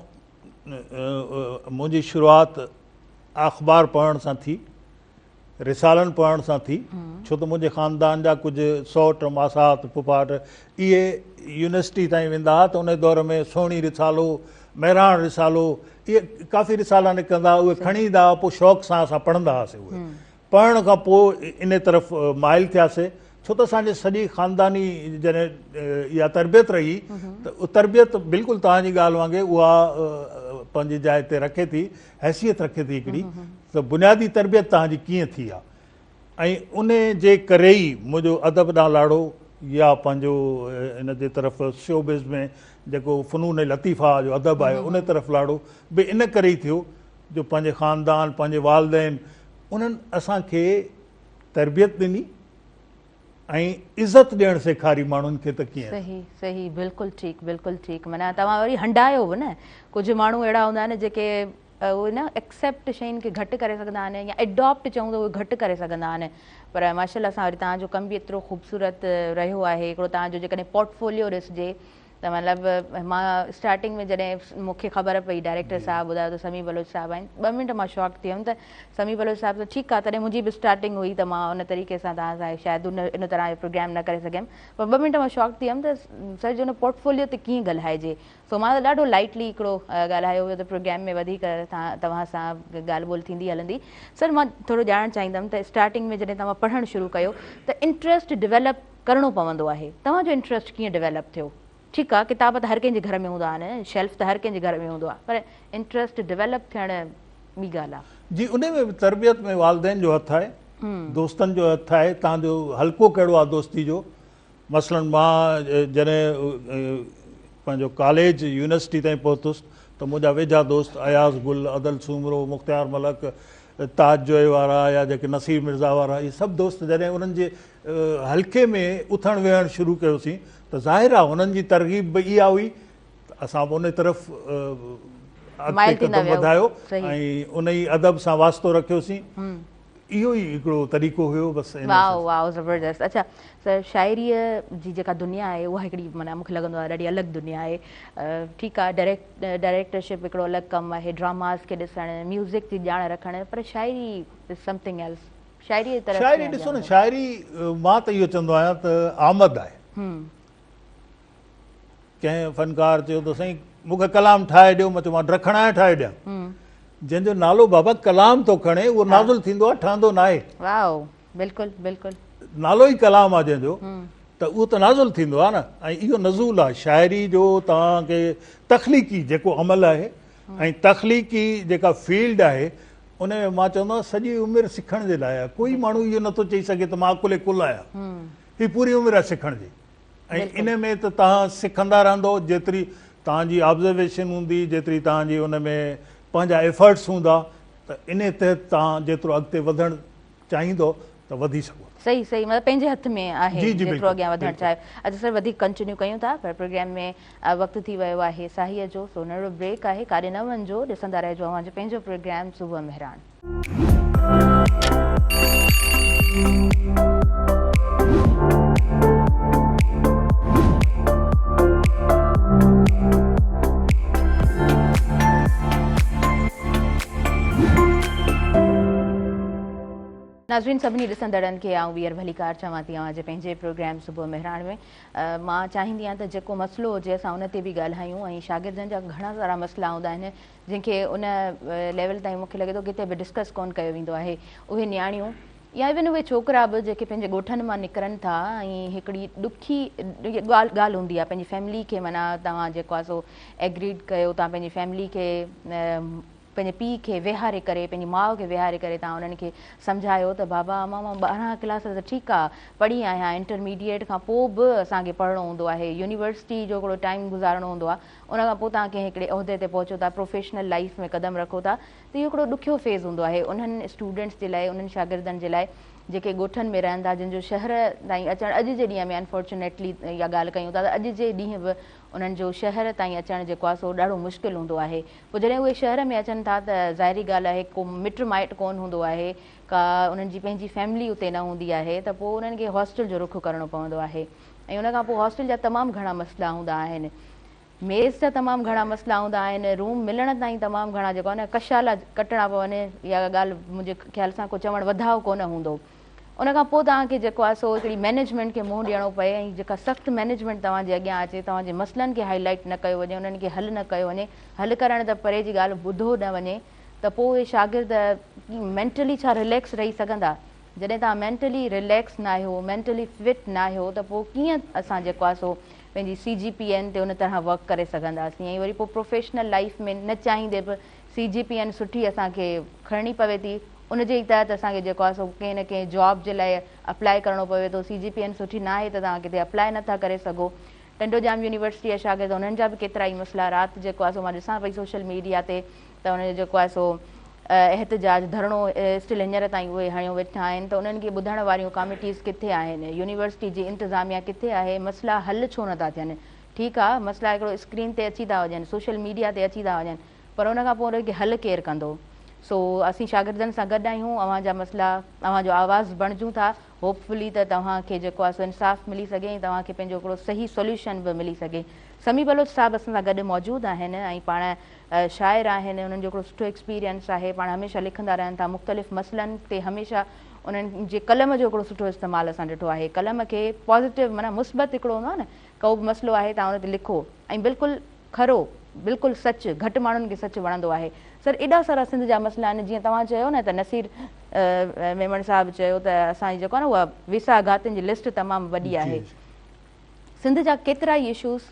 منهنجي شروعات اخبار پڙهڻ سان ٿي. رسالن پڙهڻ سان ٿي، ڇو ته منهنجي خاندان جا ڪجهه سئوٽ، ماسات، پڦاٽ اهي يونيورسٽي تائين ويندا هئا ته ان دور ۾ سهڻي رسالو، مهراڻ رسالو اهي ڪافي رسالا نڪرندا هئا، اهي کڻي ايندا هئا پوء شوق سان اسان پڙهندا هئاسين اهي پڙهڻ کان پوء ان طرف مائل ٿياسي ڇو ته اسان جي سڄي خانداني جڏهن اها تربيت رهي ته تربيت بلڪل توهان جي ڳالهه وانگي اها پنهنجي جاء تي رکي ٿي حيثيت رکي ٿي هڪڙي ته بنيادي تربيت توهان جي ڪيئن ٿي آ ۽ ان جي ڪري ئي منهنجو ادب ڏانهن لاڙو يا پنهنجو ان جي طرف شوبز ۾ جيڪو فنون لطيفه جو ادب آهي ان طرف لاڙو به ان ڪري ئي ٿيو جو پنهنجي خاندان پنهنجي والدين انهن اسان کي تربيت ڏني ۽ عزت ڏيڻ سيکاري ماڻهن کي ته ڪيئن. صحيح صحيح بلڪل ٺيڪ بلڪل ٺيڪ معنيٰ توهان وري هنڊايو به نه ڪجهه ماڻهو اهڙا هوندا آهن جيڪي اهي نه ايڪسيپٽ شين کي گهٽ ڪري سگهندا آهن يا اڊاپٽ چئون ته اهي گهٽ ڪري سگهندا آهن پر ماشاء الله سان وري توهان جو ڪم به ايترو خوبصورت رهيو آهي هڪڙو توهان جو جيڪڏهن پورٽفوليو ڏسجي ته مطلب مان اسٽارٽنگ ۾ جڏهن مون کي خبر پئي ڊائريڪٽر صاحب ٻڌايو ته سميع بلوچ صاحب آهن ٻه منٽ مان شاڪ ٿي ويم ته سميع بلوچ صاحب ته ٺيڪ آهي تڏهن منهنجي به اسٽارٽنگ هئي ته مان ان طريقي سان توهان سان شايد ان ان طرح جو پروگرام نه ڪري سگهيم پر ٻه منٽ مان شاڪ ٿي ويم ته سر جو ان پورٽفوليو تي ڪيئن ڳالهائجي سو مان ته ڏاڍو لائٽلي هڪڙو ڳالهايو ويو ته پروگرام ۾ وڌيڪ توهان سان ڳالهه ٻولهه ٿيندي هلندي سر مان ٿورو ڄاڻڻ چاهيندم ته اسٽارٽنگ ۾ جڏهن توهان پڙهڻ شروع ڪيو ته انٽرسٽ ڊيولپ ڪرڻو پوندو آهي توهان جو انٽرسٽ ڪيئن ڊيولپ ٿيو؟ ٺيڪ آ ڪتاب ته هر ڪنهن جي گهر ۾ هوندا آهن شيلف ته هر ڪنهن جي گهر ۾ هوندو آ پر انٽرسٽ ڊيولپ ٿيڻ ٻي ڳالهه آ. جي انهي ۾ به تربيت ۾ والدين جو هٿ آهي دوستن جو هٿ آهي توهان جو حلقو ڪهڙو آ دوستي جو مثلا مان جڏهن پنهنجو ڪاليج يونيورسٽي تائين پهتس ته منهنجا ويجها دوست اياز گل، ادل سومرو، مختيار ملڪ، تاج جويي وارا يا جيڪي نصير مرزا وارا اهي سڀ دوست جڏهن انهن جي حلقي ۾ اٿڻ ويهڻ شروع ڪيوسين ته ظاهر آهي هنن جي ترغيب به اها هئي ته اسان به ان طرف اڳتي قدم وڌايو ۽ ان ئي ادب سان واسطو رکيوسين. اهو ئي هڪڙو طريقو هيو بس. واو واو زبردست. اڇا سر شاعريء جي جيڪا دنيا آهي اها هڪڙي معنيٰ مونکي لڳندو آهي ڏاڍي الڳ دنيا آهي. ٺيڪ آهي ڊائريڪٽرشپ هڪڙو الڳ ڪم آهي، ڊراماز کي ڏسڻ، ميوزڪ جي ڄاڻ رکڻ، پر شاعري از سمٿنگ ايلس. شاعريء جي طرف شاعري ڏسو نه شاعري مان ته اهو چوندو آهيان ته آمد آهي. ڪنهن فنڪار چيو ته سائين مون کي ڪلام ٺاهي ڏيو، مان چيو مان ڊکڻ آهيان ٺاهي ڏيان. جنهن جو نالو بابا ڪلام ٿو کڻي اهو نازل ٿيندو آهي ٺهندو ناهي. واو بلڪل بلڪل. نالو ئي ڪلام آهي جنهن جو ته اهو ته نازل ٿيندو آهي نه ۽ اهو نزول آهي شاعري جو. توهان کي تخليقي جيڪو عمل آهي ۽ تخليقي جيڪا فيلڊ آهي ان ۾ مان چوندو آهيان سڄي عمر سکڻ جي لاء آهي. ڪوئي ماڻهو اهو نٿو چئي سگهي ته مان عقل ڪل آهيان. هي پوري عمر آهي سکڻ جي ۽ ان ۾ ته توهان سکندا رهندو جيتري توهان جي آبزرويشن هوندي جيتري توهان جي ان ۾ پنهنجا ايفرٽس هوندا ته ان تحت توهان جيترو اڳتي وڌڻ چاهيندو ته وڌي سگهو ٿا. صحيح صحيح مطلب پنهنجي هٿ ۾ آهي جيترو اڳيان وڌڻ چاهيو. اچا سر وڌيڪ ڪنٽينيو ڪيون ٿا پر پروگرام ۾ وقت ٿي ويو آهي ساهيء جو سو ننڍڙو بريڪ آهي ڪاڏي نه وڃجو ڏسندا رهجو اوهان جو پنهنجو پروگرام صبح مهراڻ. ناظرين سڀني ڏسندڙن کي آئون ٻيهر ڀليڪار چوان ٿي اوهان جي پنهنجي پروگرام صبح مهراڻ ۾. مان چاهيندي آهيان ته جيڪو مسئلو هجي اسان ان تي به ڳالهايون ۽ شاگردن جا گهڻا سارا مسئلا هوندا آهن جن کي ان ليول تائين مونکي لڳي ٿو ڪٿي به ڊسڪس ڪون ڪيو ويندو آهي. اهي نياڻيون يا ايون اهي ڇوڪرا به جيڪي پنهنجي ڳوٺن مان نڪرن ٿا ۽ هڪڙي ڏکي ڳالهه هوندي آهي پنهنجي فيملي کي معنيٰ توهان جيڪو آهي سو ايگريڊ ڪيو توهان پنهنجي فيملي کي پنهنجي پيء کي ويهاري ڪري پنهنجي ماء کي ويهاري ڪري توهان انهن کي سمجهايو ته بابا امان مان 12 ڪلاس ته ٺيڪ آ پڙهي آهيان انٽرميڊيئيٽ کان پوء به اسان کي پڙهڻو هوندو آهي يونيورسٽي جو هڪڙو ٽائيم گذارڻو هوندو آهي ان کان پوء توهان ڪنهن هڪڙي عهدي تي پهچو ٿا پروفيشنل لائيف ۾ قدم رکو ٿا ته اهو هڪڙو ڏکيو فيز هوندو آهي انهن اسٽوڊنٽس جي لاء انهن شاگردن جي لاء جيڪي ڳوٺن ۾ رهن ٿا جن جو شهر تائين اچڻ اڄ جي ڏينهن ۾ انفارچونيٽلي اها ڳالهه ڪيون ٿا ته اڄ جي ڏينهن به انهن جو شهر تائين اچڻ جيڪو آهي سو ڏاڍو مشڪل هوندو آهي پوء جڏهن اهي شهر ۾ اچن ٿا ته ظاهري ڳالهه آهي ڪو مٽ مائٽ ڪونه هوندو آهي ڪا انهن جي پنهنجي فيملي اتي نه هوندي آهي ته پوء انهن کي هاسٽل جو رخ ڪرڻو پوندو آهي ۽ ان کان پوء هاسٽل جا تمام گهڻا مسئلا هوندا آهن ميز جا تمام گهڻا مسئلا هوندا آهن روم ملڻ تائين تمام گهڻا جيڪو آهي نه ڪشالا ڪٽڻا پون اها ڳالهه منهنجي خيال سان ڪو چوڻ وڌاء ڪونه هوندو. ان کان پوء توهان کي جيڪو آهي سو هڪڙي مئنيجمينٽ کي منهن ڏيڻو پئي ۽ جيڪا سخت مئنيجمينٽ توهان جي اڳيان اچي توهان جي مسئلن کي هائي لائيٽ نه ڪيو وڃي انهن کي حل نه ڪيو وڃي حل ڪرڻ ته پري جي ڳالهه ٻڌو نه وڃي ته پوء اهي شاگرد مينٽلي ڇا رليڪس رهي سگهندا؟ جڏهن توهان مينٽلي رليڪس ناهيو مينٽلي فٽ ناهيو ته پوء ڪيئن اسان جيڪو آهي سو پنهنجي سي جي پي اين تي ان طرح ورڪ ڪري سگهنداسين ۽ وري پوء پروفيشنل لائيف ۾ نه چاهيندي به سي جي پي اين سٺي اسان کي کڻڻي پوي ٿي ان جي ئي تحت اسان کي جيڪو آهي سو ڪنهن نه ڪنهن جاب جي لاء اپلاء ڪرڻو پوي ٿو. سي جي پي اين سٺي ناهي ته توهان ڪٿي اپلاء نه ٿا ڪري سگهو. ٽنڊو ڄام يونيورسٽي جا شاگرد انهن جا به ڪيترا ئي مسئلا رات جيڪو آهي سو مان ڏسان پئي سوشل ميڊيا تي ته ان جو جيڪو آهي سو احتجاج ڌرڻو اسٽل هينئر تائين اهي هڻيو ويٺا آهن ته انهن کي ٻڌڻ واريون ڪاميٽيز ڪٿي آهن يونيورسٽي جي انتظاميا ڪٿي آهي مسئلا حل ڇو نه ٿا ٿين ٺيڪ آهي مسئلا هڪڙو اسڪرين تي اچي ٿا وڃن سوشل ميڊيا تي اچي ٿا وڃن پر ان کان پوء ان کي حل ڪير ڪندو؟ سو اسين شاگردن سان گڏ آهيون، اوهان جا مسئلا، اوهان جو آواز بڻجون ٿا، هوپ فلي ته توهان کي جيڪو آهي سو انصاف ملي سگهي ۽ توهان کي پنهنجو هڪڙو صحيح سوليوشن به ملي سگهي. سميع بلوچ صاحب اسان سان گڏ موجود آهن ۽ پاڻ شاعر آهن، انهن جو هڪڙو سٺو ايڪسپيرينس آهي، پاڻ هميشه لکندا رهن ٿا، مختلف مسئلن تي هميشه انهن جي قلم جو هڪڙو سٺو استعمال اسان ڏٺو آهي، قلم کي پازيٽو معنيٰ مثبت هڪڙو هوندو آهي نه، ڪو به مسئلو آهي توهان ان تي لکو ۽ بلڪل کرو بلڪل سچ گهٽ ماڻهن کي سچ وڻندو آهي سر ايڏا سارا سنڌ جا مسئلا آهن جيئن توهان چيو نه ته نصير ميمڻ صاحب چيو ته اسان جي جيڪو آهي نه اها ويساهه گهاتين جي لسٽ تمام وڏي آهي سنڌ جا ڪيترا ئي اشوز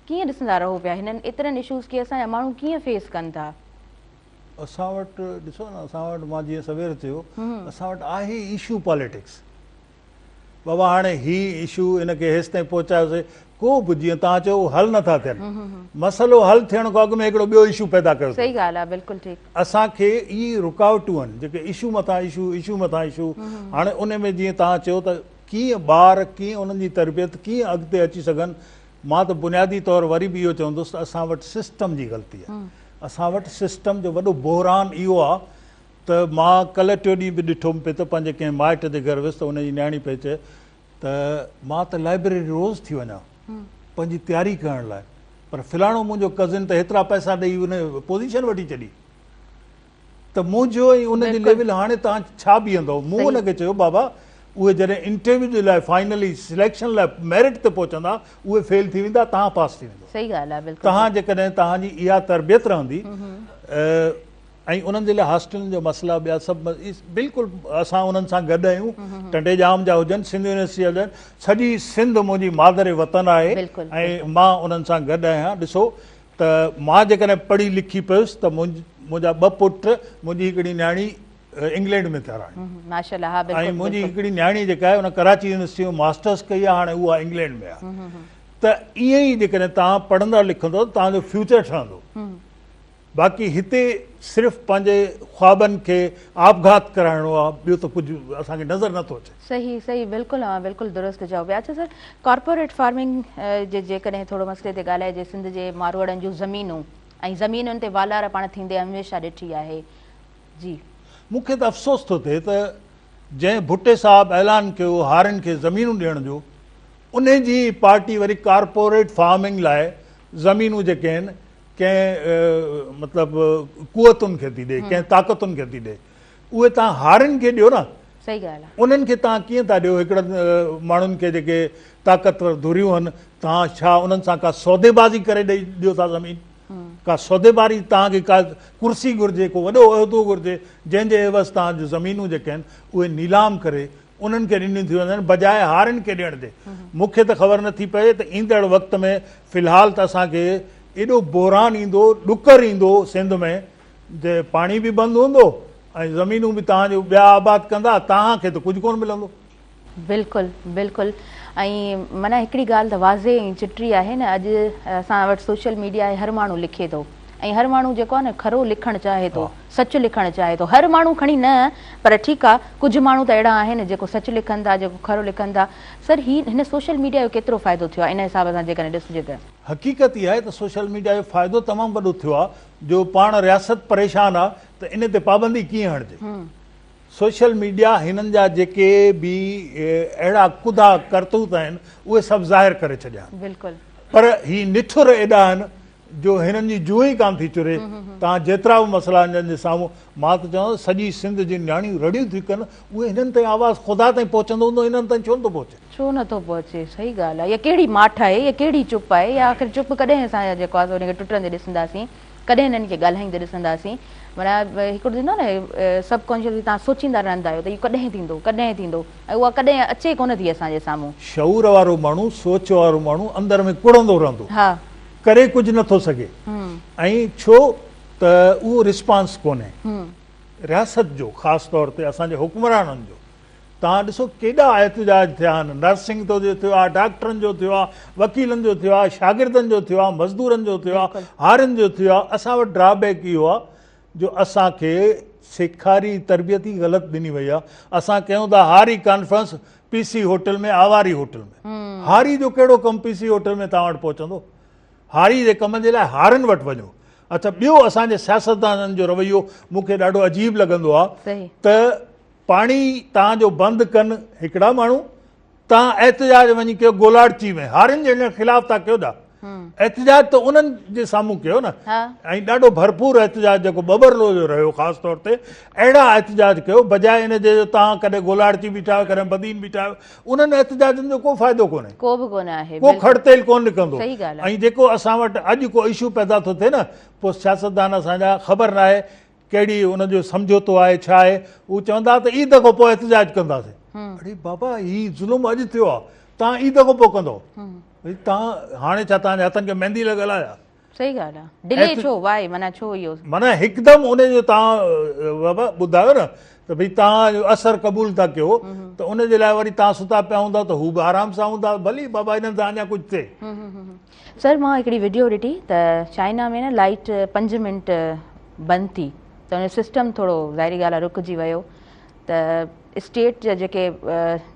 ڪيئن ڏسندا رهو پيا هنن ايترن اشوز کي اسان جا ماڻهو ڪيئن فيس ڪن ٿا. اسان وٽ ڏسو نه اسان وٽ مان جيئن سوير چيو اسان وٽ آهي اشو پاليٽڪس بابا هاڻي هي اشو ان کي هيستائين پهچايوسي ڪو به جيئن توهان چيو حل نه ٿا ٿين مسئلو حل ٿيڻ کان اڳ ۾ هڪڙو ٻيو اشو پيدا ڪيو صحيح ڳالهه آهي بلڪل ٺيڪ. اسان کي اهي رڪاوٽون آهن جيڪي اشو مٿان اشو اشو مٿان اشو هاڻي ان ۾ جيئن توهان چيو ته ڪيئن ٻار ڪيئن انهن جي تربيت ڪيئن اڳتي اچي سگهن. مان ته بنيادي طور وري به اهو چوندس ته اسان وٽ سسٽم جي غلطي آهي. اسان وٽ سسٽم جو وڏو بحران اهو آهي ته مان ڪلهه ٽيون ڏينهن به ڏٺم پئي ته پنهنجي ڪنهن مائٽ جي گهر ويس ته ان جي نياڻي پئي چئي ته مان ته لائبريري روز ٿي وڃان پنهنجي تياري ڪرڻ لاء پر فلاڻو منهنجو ڪزن ته هيترا پئسا ڏئي ان پوزيشن وٺي ڇڏي ته منهنجو ۽ ان جي ليول هاڻي توهان ڇا بيهندو؟ مون ان کي چيو بابا اهي جڏهن انٽرويو جي لاء فائنلي سليڪشن لاء ميرٽ تي پهچندا اهي فيل ٿي ويندا توهان پاس ٿي ويندو. صحيح ڳالهه آهي بلڪل. توهان جيڪڏهن توهان جي اها تربيت رهندي ۽ انهن جي لاء هاسٽلن جو مسئلا ٻيا سڀ بلڪل اسان انهن سان گڏ آهيون ٽنڊي ڄام جا هجن سنڌ يونيورسٽي جا هجن سڄي سنڌ منهنجي مادر وطن آهي ۽ مان انهن سان گڏ آهيان ڏسو ته مان جيڪڏهن پڙهي لکي پيس ته منهنجا ٻه پٽ منهنجي هڪڙي نياڻي انگلينڊ ۾ ٿيا آهن ۽ منهنجي هڪڙي نياڻي جيڪا آهي ان ڪراچي يونيورسٽي ۾ ماسٽرس ڪئي آهي هاڻي اها انگلينڊ ۾ آهي ته ائين ئي جيڪڏهن توهان پڙهندا لکندو ته توهان جو فيوچر ٺهندو باقي هتي صرف پنهنجي خوابن کي آپگهات ڪرائڻو آ ٻيو ته ڪجهه اسان کي نظر نٿو اچي. صحيح صحيح بلڪل اوهان بلڪل درست چئو پيا اڇا سر ڪارپوريٽ فارمنگ جي جيڪڏهن ٿورو مسئلي تي ڳالهائجي سنڌ جي ماروئڙن جون زمينون ۽ زمينن تي والار پاڻ ٿيندي هميشه ڏٺي آهي جي. مون کي ته افسوس ٿو ٿئي ته جنهن ڀٽي صاحب اعلان ڪيو هارين کي زمينون ڏيڻ جو انهي جي ئي پارٽي وري ڪارپوريٽ فارمنگ لاء زمينون جيڪي آهن ڪنهن مطلب قوتن کي ٿي ڏي ڪنهن طاقتن کي ٿي ڏي اهي تان هارين کي ڏيو نه صحيح ڳالهه آهي انهن کي تان ڪيئن ٿا ڏيو هڪڙن ماڻهن کي جيڪي طاقتور ڌريون آهن تان ڇا انهن سان ڪا سوديبازي ڪري ڏئي ڏيو ٿا زمين ڪا سوديباري تان کي ڪا ڪرسي گهرجي ڪو وڏو عهدو گهرجي جنهن جي عيوض تان جون زمينون جيڪي آهن اهي نيلام ڪري انهن کي ڏنيون ٿيون وڃن بجاء هارين کي ڏيڻ جي. مون کي ته خبر نه ٿي پئي ته ايندڙ وقت ۾ في الحال ته اسان کي ايڏو بحران ايندو، ڏڪر ايندو سنڌ ۾ جي پاڻي به بند هوندو ۽ زمينون به توهان جون ٻيا آباد ڪندا، توهان کي ته ڪجهه ڪونه ملندو. بلڪل بلڪل ۽ معنيٰ هڪڙي ڳالهه ته واضح ۽ چٽي آهي نه اڄ اسان وٽ سوشل ميڊيا آهي هر ماڻهو لکي ٿو ۽ هر ماڻهو جيڪو آهي نه کرو لکڻ چاهي ٿو سچ لکڻ چاهي ٿو هر ماڻهو کڻي نه پر ٺيڪ آ ڪجهه ماڻهو ته اهڙا آهن جيڪو سچ لکن ٿا جيڪو کرو لکن ٿا سر هي هن سوشل ميڊيا جو ڪيترو فائدو ٿيو آ ان حساب سان جيڪڏهن ڏسجي ته. حقيقت اها آهي ته سوشل ميڊيا جو فائدو تمام وڏو ٿيو آ جو پاڻ رياست پريشان آ ته ان تي پابندي ڪيئن هڻجي سوشل ميڊيا هنن جا جيڪي به اهڙا ڪڌا ڪرتوت آهن اهي سڀ ظاهر ڪري ڇڏيا آهن بلڪل پر هي نٺر ايڏا آهن جو هنن جي جونء ئي ڪانه ٿي چري، توهان جيترا به مسئلا هنن جي سامهون، مان ته چوان ٿو سڄي سنڌ جون نياڻيون رڙيون ٿيون ڪن، اهي هنن تائين آواز خدا تائين پهچندو هوندو، هنن تائين ڇو نٿو پهچي؟ ڇو نٿو پهچي؟ صحيح ڳالهه آهي، اها ڪهڙي ماٺ آهي، اها ڪهڙي چپ آهي، يا آخر چپ ڪڏهن اسان جيڪو آهي سو ان کي ٽٽندي ڏسنداسين، ڪڏهن هنن کي ڳالهائيندي ڏسنداسين، معنيٰ هڪڙو ٿيندو آهي نه سب ڪانشسلي توهان سوچيندا رهندا آهيو ته اهو ڪڏهن ٿيندو، ڪڏهن ٿيندو ۽ اها ڪڏهن اچي ڪونه ٿي اسان جي سامهون. شعور وارو ماڻهو، سوچ وارو ماڻهو اندر ۾ ڪڙهندو رهندو. ها. ڪري ڪجهه نه ٿو سگهي ۽ ڇو ته اهو رسپانس ڪونهي رياست جو خاص طور تي اسان جي حڪمرانن جو توهان ڏسو ڪيڏا احتجاج ٿيا آهن نرسنگ جو ٿيو آهي ڊاڪٽرن جو ٿيو آهي وڪيلن جو ٿيو آهي شاگردن جو ٿيو آهي مزدورن جو ٿيو آهي هارين جو ٿيو آهي اسان وٽ ڊرا بيڪ اهو آهي جو اسان کي سيکاري تربيت ئي غلط ڏني وئي آهي اسان ڪيون ٿا هاري conference P C hotel ۾ آواري hotel ۾ هاري جو ڪهڙو ڪم پي سي هوٽل ۾ توهان وٽ پهچندو هاري جي ڪم جي لاء هارين وٽ وڃو اڇا ٻيو اسان جي سياستدانن جو رويو مون کي ڏاڍو عجيب لڳندو آهي ته پاڻي توهان جو بند ڪن هڪڙا ماڻهو توهان احتجاج وڃي ڪيو گولاڙچي ۾ هارين جي خلاف ٿا ڪيو ٿا احتجاج ته انهن جي سامهون ڪيو نه ۽ ڏاڍو ڀرپور احتجاج جيڪو ٻٻرلو جو رهيو خاص طور تي اهڙا احتجاج ڪيو بجاء ان جي جو توهان ڪڏهن گولاڙچي بيٺا آهيو ڪڏهن بدين بيٺا آهيو انهن احتجاجن جو ڪو فائدو ڪونهي ڪو به ڪونه آهي ڪو کڙ تيل ڪونه نڪرندو ۽ جيڪو اسان وٽ اڄ ڪو اشو پيدا ٿو ٿئي نه پوء سياستدان اسان جا خبر ناهي ڪهڙي ان جو سمجهوتو آهي ڇا آهي هو چوندا ته عيد کان پوء احتجاج ڪنداسين اڙي بابا هي ظلم اڄ ٿيو آهي توهان عيد کان پوء ڪندو توهان هاڻي ڇا توهان جي هٿن کي ميندي لڳل آهي ڇا؟ صحيح ڳالهه آهي ڊلي ڇو وائي معنيٰ ڇو اهو معنيٰ هڪدم ان جو توهان بابا ٻڌايو نه ته ڀئي توهان جو اثر قبول ٿا ڪيو ته ان جي لاء وري توهان ستا پيا هوندا ته هو به آرام سان هوندا ڀلي بابا انهن سان اڃا ڪجهه ٿئي. سر مان هڪڙي وڊيو ڏٺي ته چائنا ۾ نه لائيٽ 5 منٽ بند ٿي ته ان جو سسٽم ٿورو ظاهري ڳالهه آهي رڪجي ويو ته اسٽيٽ جا جيڪي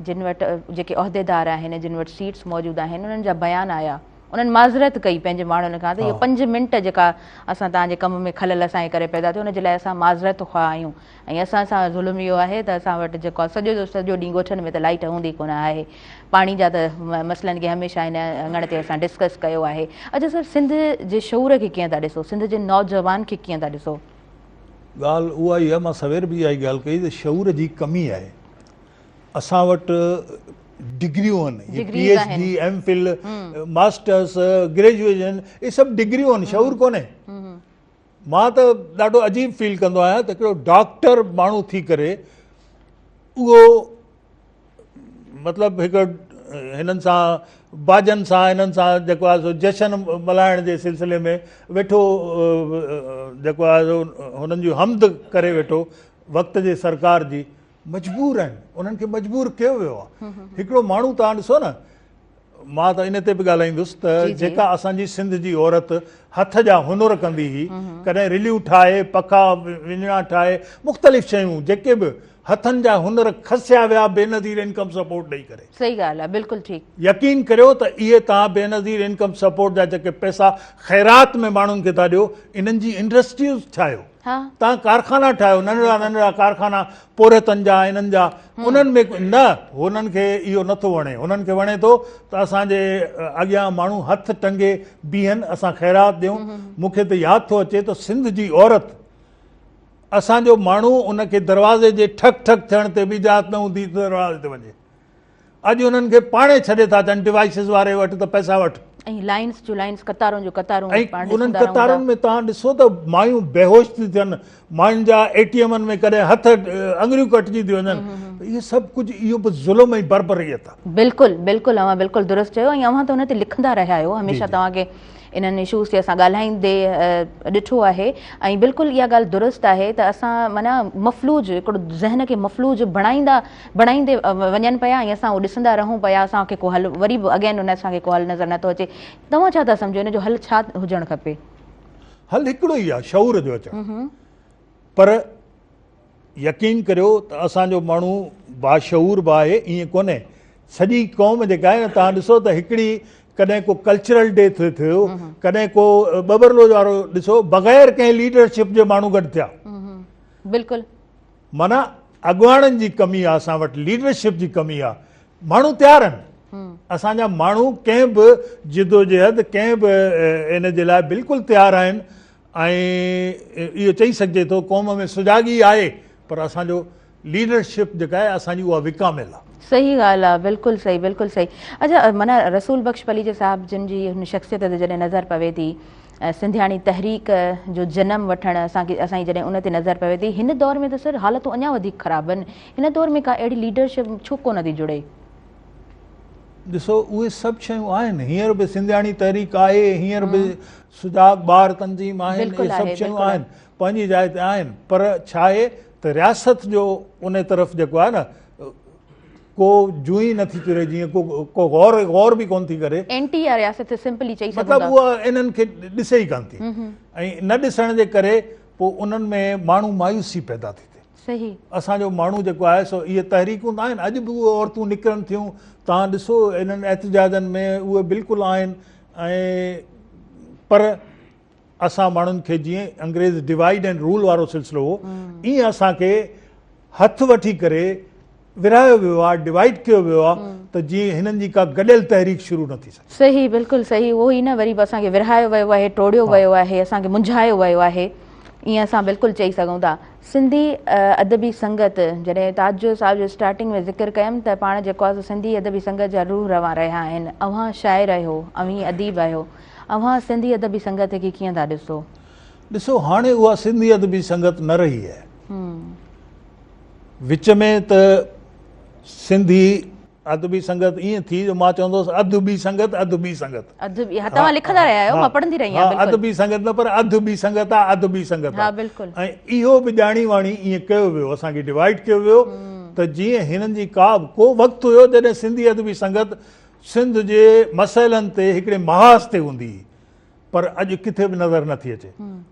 جن وٽ جيڪي عهديدار آهن جن وٽ سيٽس موجود آهن انهن جا بيان آيا. انهن معذرت ڪئي پنهنجي ماڻهن کان ته اهو 5 منٽ جيڪا اسان توهان جي ڪم ۾ خلل اسان جي ڪري پيدا ٿيو ان جي لاء اسان معذرت خواهه آهيون ۽ اسان سان ظلم اهو آهي ته اسان وٽ جيڪو آهي سڄو جو سڄو ڏينهن ڳوٺن ۾ ته لائيٽ هوندي ڪونه آهي پاڻي جا ته مسئلن کي هميشه هن اڱڻ تي اسان ڊسڪس ڪيو آهي. اڇا سر سنڌ جي شعور کي ڪيئن ٿا ڏسو سنڌ جي نوجوان کي ڪيئن ٿا ڏسو؟ ڳالهه اها ئي آهي مان سوير به اها ئي ڳالهه ڪئي ته شعور جي ڪمي آهي اسان وٽ ڊگريون آهن P H D M Phil masters graduation اهي سڀ ڊگريون آهن شعور ڪونهي مان ته ڏاڍو عجيب فيل ڪندو آهيان ته هڪڙو ڊاڪٽر ماڻهو ٿي ڪري اهو مطلب هڪ هنن سان باجن سان هنن سان جيڪو آهي سو جشن ملهائڻ جي سلسلي ۾ ويٺو جيڪو آهي سو هنن جي حمد ڪري ويٺو وقت جي سرڪار جي مجبور آهن انهن کي مجبور ڪيو ويو آهي هڪڙو ماڻهو توهان ڏسو نه مان ته ان تي به ڳالهائيندس ته جيڪا اسان جي سنڌ جي عورت هٿ جا هنر ڪندي هئي ڪڏهن رليون ٺاهي پکا وڃڻا ٺاهي مختلف شيون جيڪي به هٿن جا هنر کسيا ويا بينظير انڪم سپورٽ ڏئي ڪري. صحيح ڳالهه آهي بلڪل ٺيڪ. يقين ڪريو ته اهي توهان بينظير انڪم سپورٽ جا جيڪي پئسا خيرات ۾ ماڻهن کي ٿا ڏيو انهن جي انڊسٽريز ٺاهيو توهان ڪارخانا ٺاهيو ننڍڙا ننڍڙا ڪارخانا پورهيتن جا انهن جا انهن ۾ نه هنن کي اهو نٿو وڻي هنن کي وڻي ٿو ته اسان جي اڳيان ماڻهو هٿ ٽنگي بيهن اسان خيرات ڏيون مون کي ته ياد ٿو اچي ته سنڌ جي عورت اسان جو ماڻهو ان کي دروازي جي ٺڪ ٺڪ ٿيڻ تي به اجازت نه هوندي ته دروازي تي وڃي اڄ انهن کي پاڻي ڇڏي ٿا اچن ڊوائيسز واري وٽ ته پئسا وٺ. ۽ لائنس جون لائنس قطارون جون قطارون ۽ انهن قطارن ۾ توهان ڏسو ته مايون بيهوش ٿيون ٿين ماين جا اي ٽي ايمن ۾ ڪڏهن هٿ اڱريون ڪٽجي ٿيون وڃن اهي سڀ ڪجهه اهو به ظلم ۽ بربريت آهي. بلڪل بلڪل اوهان بلڪل درست چيو ۽ اوهان ته ان تي لکندا رهيا آهيو هميشه توهان کي انهن اشوز تي اسان ڳالهائيندي ڏٺو آهي ۽ بلڪل اها ڳالهه درست آهي ته اسان معنيٰ مفلوج هڪڙو ذهن کي مفلوج بڻائيندا بڻائيندي وڃن پيا ۽ اسان اهو ڏسندا رهون پيا اسان کي ڪو حل وري به اگين ان اسان کي ڪو حل نظر نٿو اچي توهان ڇا ٿا سمجهو ان جو حل ڇا هجڻ کپي؟ حل هڪڙو ئي آهي شعور جو اچڻ پر يقين ڪريو ته اسان جو ماڻهو باشعور به آهي ائين ڪونهي سڄي قوم جيڪا آهي نه توهان ڏسو ته هڪڙي ڪڏهن ڪو ڪلچرل ڊي ٿئي ٿيو ڪڏهن ڪو ٻٻرلو وارو ڏسو بغير ڪنهن ليڊرشپ جي ماڻهو گڏ ٿيا بلڪل معنيٰ اڳواڻن جي ڪمي آهي اسان وٽ ليڊرشپ جي ڪمي آهي ماڻهو تيار آهن اسان جا ماڻهو ڪنهن به جدوجهد ڪنهن به ان جي لاء بلڪل تيار آهن ۽ اهو چئي سگهجي ٿو قوم ۾ سجاڳي آهي پر اسان جو ليڊرشپ جيڪا آهي اسان جي اها وڪاميل آهي. صحيح ڳالهه آ بلڪل صحيح بلڪل صحيح اڇا معنيٰ رسول بخش پليجي صاحب جن جي هن شخصيت تي جڏهن نظر پوي ٿي سنڌياڻي تحريڪ جو جنم وٺڻ اسان کي اسان جي جڏهن ان تي نظر پوي ٿي هن دور ۾ ته سر حالتون اڃا وڌيڪ خراب آهن هن دور ۾ ڪا اهڙي ليڊرشپ ڇو ڪونه ٿي جڙي؟ ڏسو اهي سڀ شيون آهن هينئر به سنڌياڻي تحريڪ آهي هينئر به سجاڳ ٻار تنظيم آهن اهي سڀ شيون آهن پنهنجي جاء تي آهن پر ڇا آهي ته رياست جو ان طرف جيڪو آهي نه ڪو جون ئي نٿي چري جيئن ڪو ڪو غور غور به ڪون ٿي ڪري اينٽي آ رياست سمپلي چئي سگهون ٿا مطلب اها انهن کي ڏسي ئي ڪان ٿي ۽ نه ڏسڻ جي ڪري پوء انهن ۾ ماڻهو مايوسي پيدا ٿي ٿئي صحيح. اسان جو ماڻهو جيڪو آهي سو اهي تحريڪون ته آهن اڄ به اهي عورتون نڪرن ٿيون توهان ڏسو انهن احتجاجن ۾ اهي بلڪل آهن ۽ پر اسان ماڻهن کي جيئن انگريز ڊوائيڊ اينڊ رول وارو سلسلو هو ائين اسان کي هٿ وٺي ڪري ورهايو ويو آهي ڊوائيڊ ڪيو ويو آهي ته جيئن هنن جي ڪا گڏيل تحريڪ شروع نه ٿي سگهي. صحيح بلڪل صحيح اهو ئي نه وري به اسان کي ورهايو ويو آهي ٽوڙيو ويو آهي اسان کي منجهايو ويو آهي ائين اسان بلڪل چئي سگهون ٿا سنڌي ادبي سنگت جڏهن تاج جو صاحب جو اسٽارٽنگ ۾ ذڪر ڪيم ته پاڻ جيڪو آهي سو سنڌي ادبي سنگت جا روح روان رهيا آهن اوهان شاعر آهيو اوهين اديب آهيو اوهان سنڌي ادبي سنگت کي ڪيئن ٿا ڏسو؟ ڏسو هاڻي اها سنڌي ادبي سنگت نه رهي آهي. وچ ۾ ته سنڌي ادبي سنگت ائين ٿي جو مان چوندو هوس اڌ ٻي سنگت اڌ ٻي سنگت. اڌ ٻي ها توهان لکندا رهيا آهيو مان پڙهندي رهي آهيان بلڪل. ادبي سنگت نه پر اڌ ٻي سنگت آ اڌ ٻي سنگت آ. ها بلڪل. ۽ اهو به ڄاڻي واڻي ائين ڪيو ويو اسان کي ڊوائيڊ ڪيو ويو ته جيئن هنن جي ڪا به ڪو وقت هيو جڏهن سنڌي ادبي سنگت سنڌ جي مسئلن تي هڪڙي محاذ تي هوندي هئي. پر اڄ ڪٿي به نظر نه ٿي اچي.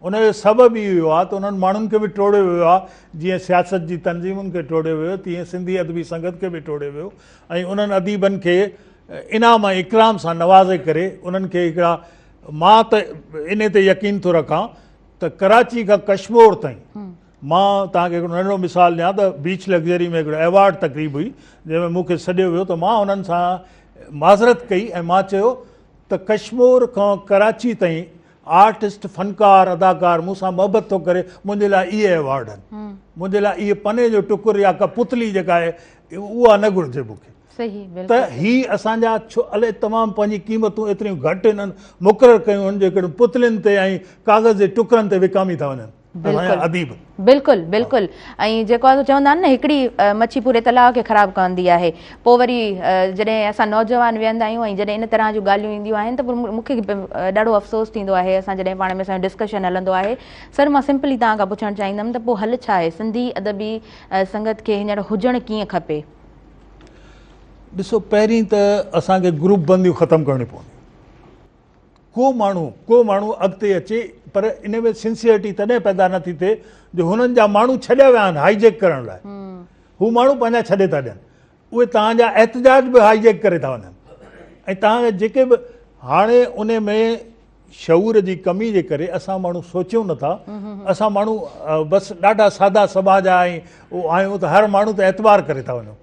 ان جو سبب اهو آهي ته انهن ماڻهن کي به ٽوڙيو ويو آهي، جيئن سياست جي تنظيمن کي ٽوڙيو ويو، تيئن سنڌي ادبي سنگت کي به ٽوڙيو ويو ۽ انهن اديبن کي انعام ۽ اڪرام سان نوازي ڪري انهن کي هڪڙا مان ته انهي تي يقين ٿو رکان ته ڪراچي کان ڪشمور تائين مان توهان کي هڪڙو ننڍڙو مثال ڏيان ته بيچ لگزري ۾ هڪڙو ايوارڊ تقريب هئي جنهن ۾ مون کي سڏيو ويو ته مان انهن سان معذرت ڪئي ۽ مان چيو ته ڪشمور کان ڪراچي تائين آرٽسٽ فنڪار اداڪار مون سان محبت ٿو ڪري منهنجي لاء اهي ايوارڊ آهن منهنجي لاء اهي پني جو ٽڪر يا ڪا پتلي جيڪا آهي اها نه گهرجي مون کي ته هي اسان جا ڇو الائي تمام پنهنجي قيمتون ايتريون گهٽ هنن مقرر ڪيون آهن جو هڪڙين پتلين تي ۽ ڪاغذ جي ٽڪرن تي وڪامي ٿا وڃن اسان جا اديب. بلڪل بلڪل ۽ جيڪو آهي سو چوندا آهن نه هڪڙي مڇي پوري تلاء کي خراب ڪندي آهي پوء وري جڏهن اسان نوجوان ويهندا آهيون ۽ جڏهن ان طرح جون ڳالهيون اينديون آهن ته پوء مون کي ڏاڍو افسوس ٿيندو آهي اسان جڏهن پاڻ ۾ اسان جو ڊسڪشن هلندو آهي سر مان سمپلي توهان کان پڇڻ چاهيندم ته پوء حل ڇا آهي سنڌي ادبي سنگت کي هينئر هجڻ ڪيئن کپي؟ ڏسو پهرين ته اسان کي گروپ بنديون ختم ڪرڻيون پونديون ڪو ماڻهو ڪو ماڻهو اڳتي اچي پر ان ۾ سنسيئرٽي تڏهن پيدا نٿي ٿئي جو هنن جا ماڻهو ڇڏيا ويا آهن هائي جيڪ ڪرڻ لاء هو ماڻهو پنهنجا ڇڏي ٿا ڏين اهي توهان جا احتجاج به هائي جيڪ ڪري ٿا وڃن ۽ توهان جا جيڪي به هاڻي ان ۾ شعور جي ڪمي جي ڪري اسان ماڻهو سوچيون نٿا اسان ماڻهو بس ڏاڍا سادا سٻاجها ۽ آهيون ته هر ماڻهو تي اعتبار ڪري ٿا وڃون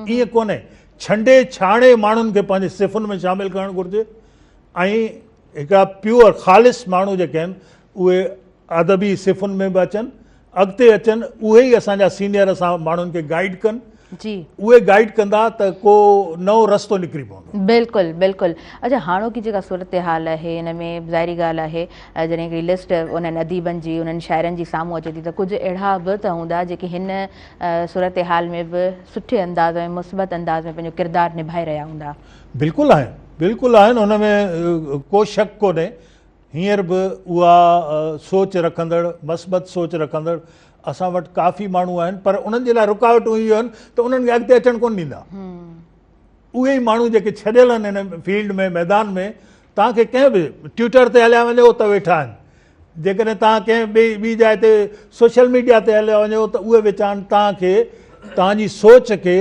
ائين ڪونهي ڇنڊي ڇاڻي ماڻهن کي پنهنجي صفن ۾ شامل ڪرڻ گهرجي ۽ هڪڙا پيور خالص ماڻهو جيڪي آهن اهي ادبي صفن ۾ به اچن اڳتي اچن اهي ئي اسان جا سينيئر اسان ماڻهن کي گائيڊ ڪن جي اهي گائيڊ ڪندا ته ڪو نئون رستو نڪري پوندو. بلڪل بلڪل اڇا هاڻوڪي جيڪا صورتحال آهي ان ۾ ظاهري ڳالهه آهي جڏهن هڪڙي لسٽ انهن اديبن جي انهن شاعرن جي سامهون اچي ٿي ته ڪجهه اهڙا به ته هوندا جيڪي هن صورتحال ۾ به سٺي انداز ۾ مثبت انداز ۾ پنهنجو ڪردار نڀائي رهيا هوندا. بلڪل آهن بلڪل آهن ان ۾ ڪو شڪ ڪونهي هينئر به اها سوچ رکندڙ، مثبت سوچ رکندڙ اسان وٽ ڪافي ماڻهو آهن پر انهن جي لاء رڪاوٽون اهي آهن ته انهن کي اڳتي اچڻ ڪونه ڏيندا. اهي ئي ماڻهو جيڪي ڇڏيل آهن هن فيلڊ ۾ ميدان ۾ توهان کي ڪنهن به ٽوئٽر تي هليا وڃو ته ويٺا آهن جيڪڏهن توهان ڪنهن ٻي ٻي جاء تي سوشل ميڊيا تي هليا وڃو ته اهي ويچارن توهان کي توهان جي سوچ کي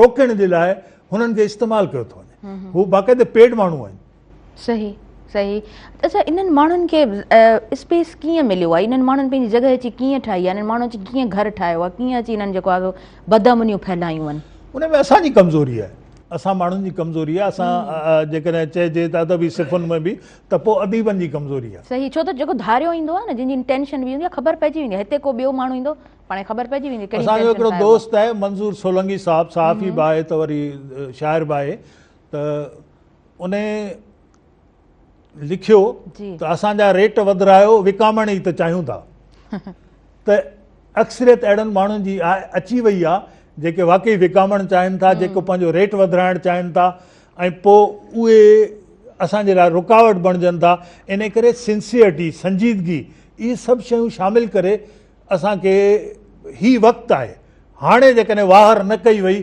روڪڻ جي لاء هنن کي استعمال ڪيو ٿو وڃي هو باقاعده پيڊ ماڻهو آهن. صحيح صحيح اڇا انهن ماڻهن کي اسپيس ڪيئن مليو آهي انهن ماڻهن پنهنجي جڳهه اچي ڪيئن ٺاهي آهي انهن ماڻهن اچي ڪيئن گهر ٺاهيو آهي ڪيئن اچي انهن جيڪو آهي بدامنيون ڦهلايون آهن. ان ۾ اسان جي ڪمزوري آهي اسان ماڻهن جي ڪمزوري آهي اسان جيڪڏهن چئجي ته ادبي صفن ۾ به ته پوء اديبن جي ڪمزوري آهي. صحيح ڇو ته جيڪو ڌاريو ايندو آهي نه جنهن جي انٽينشن به هوندي آهي خبر پئجي ويندي آهي هتي ڪو ٻيو ماڻهو ايندو پاڻ کي خبر پئجي ويندي ڪهڙي اسان جو انٽينشن هڪڙو سان آيو آهي. دوست آهي منظور سولنگي صاحب صحافي به آهي ته وري شاعر به آهي ته انهي لکيو ته اسان جا ريٽ وڌرايو وڪامڻ ئي ته چاهيون ٿا ته اڪثريت اهڙن ماڻهن جي اچي وئي آ جيڪي واقعي وڪامڻ چاهين ٿا جيڪو پنهنجو ريٽ وڌرائڻ چاهين ٿا ۽ پوء اهي اسان جي لاء رڪاوٽ بڻجن ٿا ان ڪري سنسيئرٽي سنجيدگي اهي سڀ شيون شامل ڪري اسان کي هي وقت آهي هاڻي جيڪڏهن واهر نه ڪئي وئي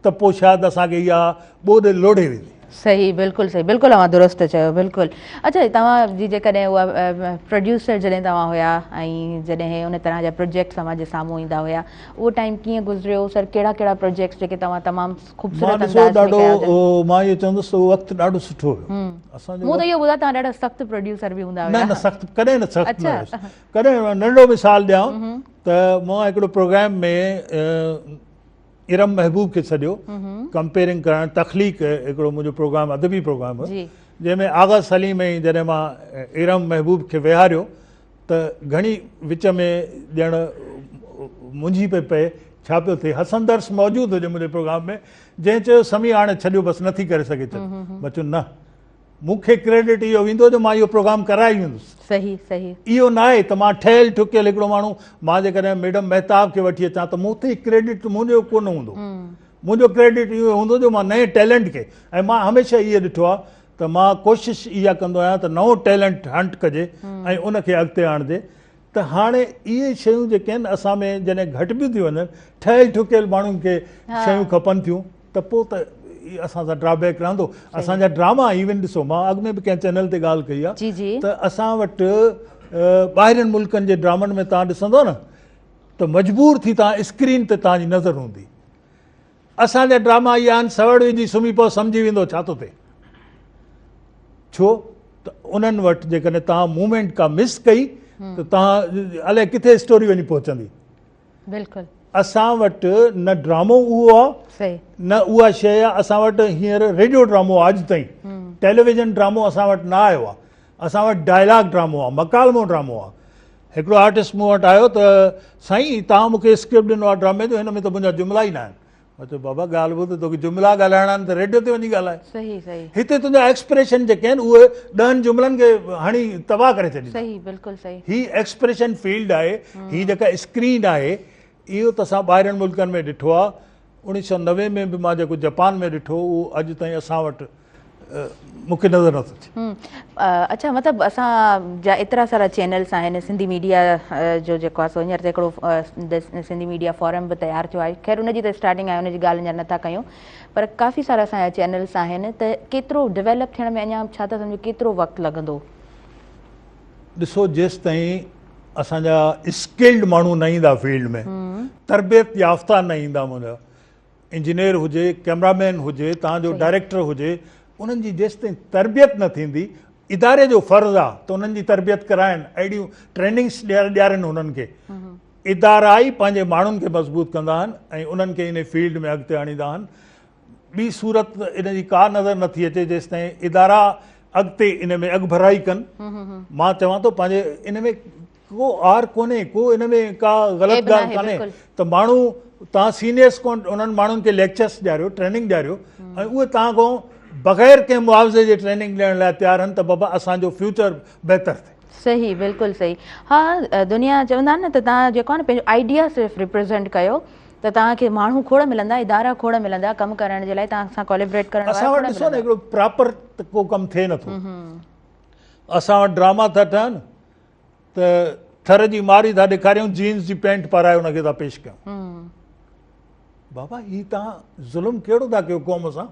ته پوء شايد اسان کي اها ٻوڏ لوڙهي ويندي. صحيح بلڪل صحيح بلڪل اوهان درست چيو بلڪل اڇا توهان جي جيڪڏهن اها پروڊيوسر جڏهن توهان هيا ۽ جڏهن ان طرح جا پروجيڪٽس اوهان جي سامهون ايندا هيا اهو ٽائيم ڪيئن گذريو سر ڪهڙا ڪهڙا پروجيڪٽس جيڪي توهان تمام خوبصورت مان ڏسو انداز ۾ ڏاڍو ڪيا هجن. مان اهو چوندس ته اهو وقت ڏاڍو سٺو هيو اسان جو مون ته اهو ٻڌو توهان ڏاڍا سخت پروڊيوسر به هوندا هيا. نه نه سخت ڪڏهن نه سخت نه اڇا هيس ڪڏهن ننڍڙو مثال ڏيان ته مان هڪڙو پروگرام ۾ ارم محبوب کي سڏيو ڪمپيئرنگ ڪرڻ تخليق هڪڙو منهنجو پروگرام ادبي پروگرام هو جنهن ۾ آغا سليم ۽ جڏهن مان ارم محبوب کي ويهاريو ته گهڻي وچ ۾ ڄڻ منجهي پئي پئي ڇا پيو ٿئي حسن درس موجود هجي منهنجي پروگرام ۾ جنهن چيو سميع هاڻي ڇڏيو بس نٿي ڪري سگهي ڇڏ مان چيو نه مون کي ڪريڊٽ اهو ويندو جو مان اهو پروگرام ڪرائي ويندس. صحيح صحيح. اهو ناهي ته مان ٺهيل ٺڪيل هڪڙو ماڻهو مان جيڪڏهن ميڊم مهتاب کي وٺي اچان ته مون تي ڪريڊٽ منهنجو ڪو نه هوندو. منهنجو ڪريڊٽ اهو هوندو جو مان نئين ٽيلنٽ کي ۽ مان هميشه اهو ڏٺو آهي ته مان ڪوشش اها ڪندو آهيان ته نئون ٽيلنٽ هنٽ ڪجي ۽ ان کي اڳتي آڻجي ته هاڻي اهي شيون جيڪي آهن اسان ۾ جڏهن گهٽبيون ٿيون وڃن ٺهيل ٺڪيل ماڻهن کي شيون کپن ٿيون ته پوء ته اسان سان ڊرا بيڪ رهندو اسان جا ڊراما ايون ڏسو مان اڳ ۾ به ڪنهن چينل تي ڳالهه ڪئي آهي ته اسان وٽ ٻاهرين ملڪن جي ڊرامن ۾ تان ڏسندو نه ته مجبور ٿي تان اسڪرين تي تان جي نظر هوندي. اسان جا ڊراما اهي آهن سوڙ وجهي سمهي پئو سمجهي ويندو ڇا ٿو ٿئي. ڇو ته انهن وٽ جيڪڏهن توهان موومينٽ ڪا مس ڪئي ته توهان الائي ڪٿي اسٽوري وڃي پهچندي. بلڪل. اسان وٽ نه ڊرامو اهو آ نه اها شيء آ. اسان وٽ هينئر ريڊيو ڊرامو آ اڄ تائين ٽيليويزن ڊرامو اسان وٽ نه آيو آ. اسان وٽ ڊائلاگ ڊرامو آ، مڪالمو ڊرامو آ. هڪڙو آرٽسٽ مون وٽ آيو ته سائين توهان مون کي اسڪرپٽ ڏنو آ ڊرامي جو هن ۾ ته منهنجا جملا ئي نه آهن. مان چيو بابا ڳالهه ٻڌ توکي جملا ڳالهائڻا آهن ته ريڊيو تي وڃي ڳالهاء. صحيح صحيح. هتي تنهنجا ايڪسپريشن جيڪي آهن اهي ڏهن جملن کي هڻي تباهه ڪري ڇڏيندا. صحيح بلڪل صحيح. هي ايڪسپريشن فيلڊ آهي، هي جيڪا اسڪرين آهي اهو ته اسان ٻاهرين ملڪن ۾ ڏٺو آهي. 1990 ۾ به مان جيڪو جپان ۾ ڏٺو اهو اڄ تائين اسان وٽ مون کي نظر نٿو اچي. اڇا مطلب اسان جا ايترا سارا چينلز آهن سنڌي ميڊيا جو جيڪو آهي سو هينئر ته هڪڙو سنڌي ميڊيا فورم به تيار ٿيو آهي خير ان جي ته اسٽارٽنگ آهي ان جي ڳالهه اڃا نٿا ڪيون پر ڪافي سارا اسان جا چينلز آهن ته ڪيترو ڊيولپ ٿيڻ ۾ اڃا ڇا ٿا سمجهو ڪيترو وقت لڳندو؟ ڏسو جيستائين اسان جا اسڪلڊ ماڻهو نه ايندا فيلڊ ۾ تربيت يافته نه ايندا منهنجا انجنيئر هجي ڪيمرا مين هجي توهان جو ڊائريڪٽر هجي انهن جي جيستائين تربيت نه ٿيندي اداري جو فرض آ ته انهن جي تربيت ڪرائن اهڙيون ٽريننگس ڏيارين انهن کي ادارا ئي پنهنجي ماڻهن کي مضبوط ڪندا آهن ۽ انهن کي ان فيلڊ ۾ اڳتي آڻيندا آهن ٻي صورت ان جي ڪا نظر نٿي اچي جيستائين ادارا اڳتي ان ۾ اڳڀرائي ڪن. مان چوان ٿو پنهنجي ان ۾ ڪو آر ڪونهي ڪو ان ۾ ڪا غلط ڳالهه ڪانهي ته ماڻهو توهان سينيئرس کان انهن ماڻهن کي ليڪچرس ڏياريو ٽريننگ ڏياريو ۽ اهي توهان کان بغير ڪنهن معاوضي جي ٽريننگ ڏيڻ لاء تيار آهن ته بابا اسان جو فيوچر بهتر ٿئي. صحيح بلڪل صحيح ها دنيا چوندا آهن نه ته توهان جيڪو آهي نه پنهنجو آئيڊيا صرف ريپريزنٽ ڪيو ته توهان کي ماڻهو کوڙ ملندا ادارا کوڙ ملندا ڪم ڪرڻ جي لاء توهان سان ڪوليبريٽ ڪرڻ وارا اسان وٽ ڏسو نه هڪڙو پراپر ته ڪو ڪم ٿئي نٿو اسان وٽ ڊراما ٿا ٺهن ته ٿر جي ماري ٿا ڏيکاريون جينز جي پينٽ پارائي ان کي ٿا پيش ڪيون بابا هي توهان ظلم ڪهڙو ٿا ڪيو قوم سان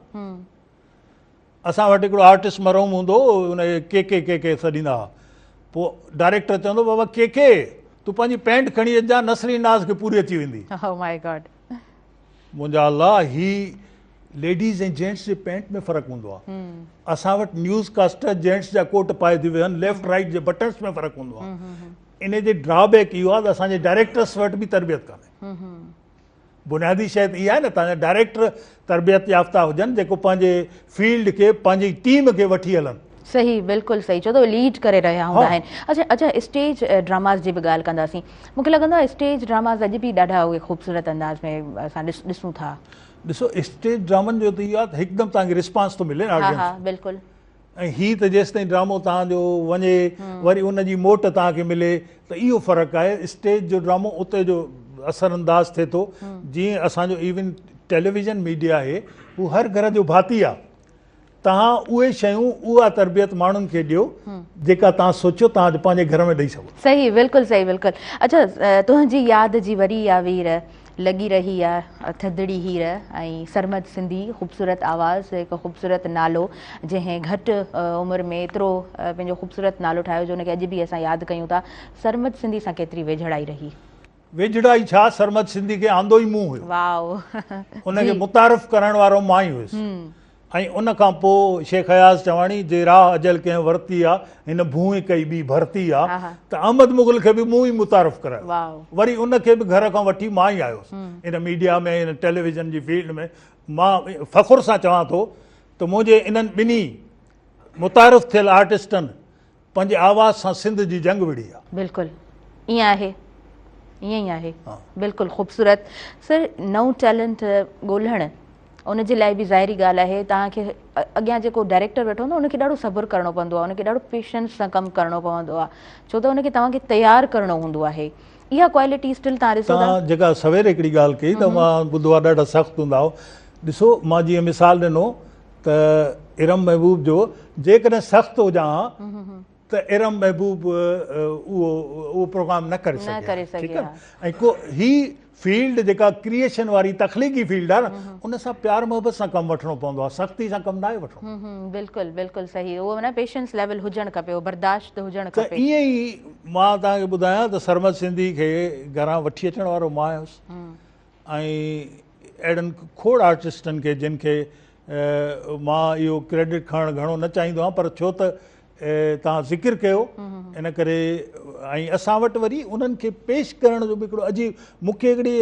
اسان وٽ هڪڙو آرٽسٽ مرحوم هوندو هو ان کي ڪي ڪي ڪي ڪي سڏيندا هئا پوء ڊائريڪٽر چوندو بابا ڪي ڪي تون پنهنجي پينٽ کڻي اچجان نسرين ناز کي پوري اچي ويندي. Oh my God. منهنجا الله هي ليڊيز ۽ جينٽس جي پينٽ ۾ فرق هوندو آهي اسان وٽ نيوز ڪاسٽر جينٽس جا ڪوٽ پائي ٿي ويهن ليفٽ رائيٽ جي بٽنس ۾ فرق هوندو آهي ان جي ڊرا بيڪ اهو آهي ته اسان جي ڊائريڪٽرس وٽ به تربيت ڪانهي بنيادي شيء ته اها آهي نه توهان جا ڊائريڪٽر تربيت يافته هجن جيڪو پنهنجي فيلڊ کي پنهنجي ٽيم کي وٺي هلن. صحيح بلڪل صحيح ڇو ته اهي ليڊ ڪري رهيا هوندا آهن. اڇا اڇا اسٽيج ڊراماز جي به ڳالهه ڪنداسين مون کي لڳندو آهي اسٽيج ڊراماز اڄ به ڏاڍا اهي خوبصورت انداز ۾ اسان ڏسون ٿا. ڏسو اسٽيج ڊرامن جو ته اهو آهي ته هڪدم توهان کي رسپانس ٿو ملي نه آڊينس ها ها بلڪل. ۽ هي ته جيستائين ڊرامو توهان جو وڃي وري ان جي موٽ توهان کي ملي ته اهو فرق آهي اسٽيج جو ڊرامو اتي جو اثر انداز ٿئي ٿو جيئن اسان جو ايون ٽيليويزن ميڊيا آهي هو هر گهر جو ڀاتي آهي توهان اهي شيون اها تربيت ماڻهن کي ڏيو جيڪا توهان سوچيو توهان پنهنجي گهر ۾ ڏئي سگهو. صحيح بلڪل صحيح بلڪل اڇا تنهنجي ياد جي وري آ وير لڳي رهي آ ٿڌڙي هير ۽ سرمد سنڌي خوبصورت آواز هڪ خوبصورت نالو جنهن گهٽ عمر ۾ ايترو پنهنجو خوبصورت نالو ٺاهيو جو ان کي اڄ به اسان ياد ڪيون ٿا سرمد سنڌي سان ڪيتري ويجهڙائي رهي؟ ويجهڙائي ڇا سرمد سنڌي کي آندو ئي مون هيو. واو ان کي متعارف ڪرائڻ وارو مان ئي هيس. ۽ ان کان پوء شيخ اياز چواڻي، جي راهه اجل ڪنهن ورتي آ، هن ڀونء ڪئي ٻي ڀرتي آ، ته احمد مغل کي به مون ئي متعارف ڪرايو. وري ان کي به گهر کان وٺي مان ئي آيو هوس. ان ميڊيا ۾ ان ٽيليويزن جي فيلڊ ۾ مان فخر سان چوان ٿو ته منهنجي انهن ٻنهي متعارف ٿيل آرٽسٽن پنهنجي آواز سان سنڌ جي جنگ وڙهي آ. بلڪل ائين آهي ائين ئي آهي بلڪل خوبصورت سر نئون ٽيلنٽ ڳولهڻ ان جي لاء به ظاهري ڳالهه آهي توهان کي اڳيان جيڪو ڊائريڪٽر ويٺو هوندو ان کي ڏاڍو صبر ڪرڻو پوندو آهي ان کي ڏاڍو پيشنس سان ڪم ڪرڻو پوندو آهي ڇو ته ان کي توهان کي تيار ڪرڻو هوندو آهي اها ڪوالٽي اسٽل توهان ڏسو ٿا. توهان جيڪا سوير هڪڙي ڳالهه ڪئي ته مان ٻڌو آهي ڏاڍا سخت هوندا هئا ڏسو مان جيئن مثال ڏنو ته ارم محبوب جو جيڪڏهن سخت هجان ها ته ارم محبوب اهو اهو پروگرام نه ڪري سگهي ها ٺيڪ آهي ۽ ڪو هي فيلڊ جيڪا ڪريئيشن واري تخليقي فيلڊ آهي نه ان سان پيار محبت سان ڪم وٺڻو پوندو آهي سختي سان ڪم ناهي وٺڻو بلڪل بلڪل صحيح اهو معنيٰ پيشنس ليول هجڻ کپي اهو برداشت هجڻ کپي ته ائين ئي مان توهان کي ٻڌايان ته سرمد سنڌي کي گهران وٺي اچڻ وارو مان هيس ۽ اهڙن کوڙ آرٽسٽن کي جن کي مان اهو ڪريڊٽ کڻڻ گهڻو نه چاهيندو آهيان پر ڇو ته توهان ذڪر ڪيو ان ڪري ۽ اسان وٽ وري انهن کي پيش ڪرڻ جو به هڪڙو عجيب مون کي هڪڙي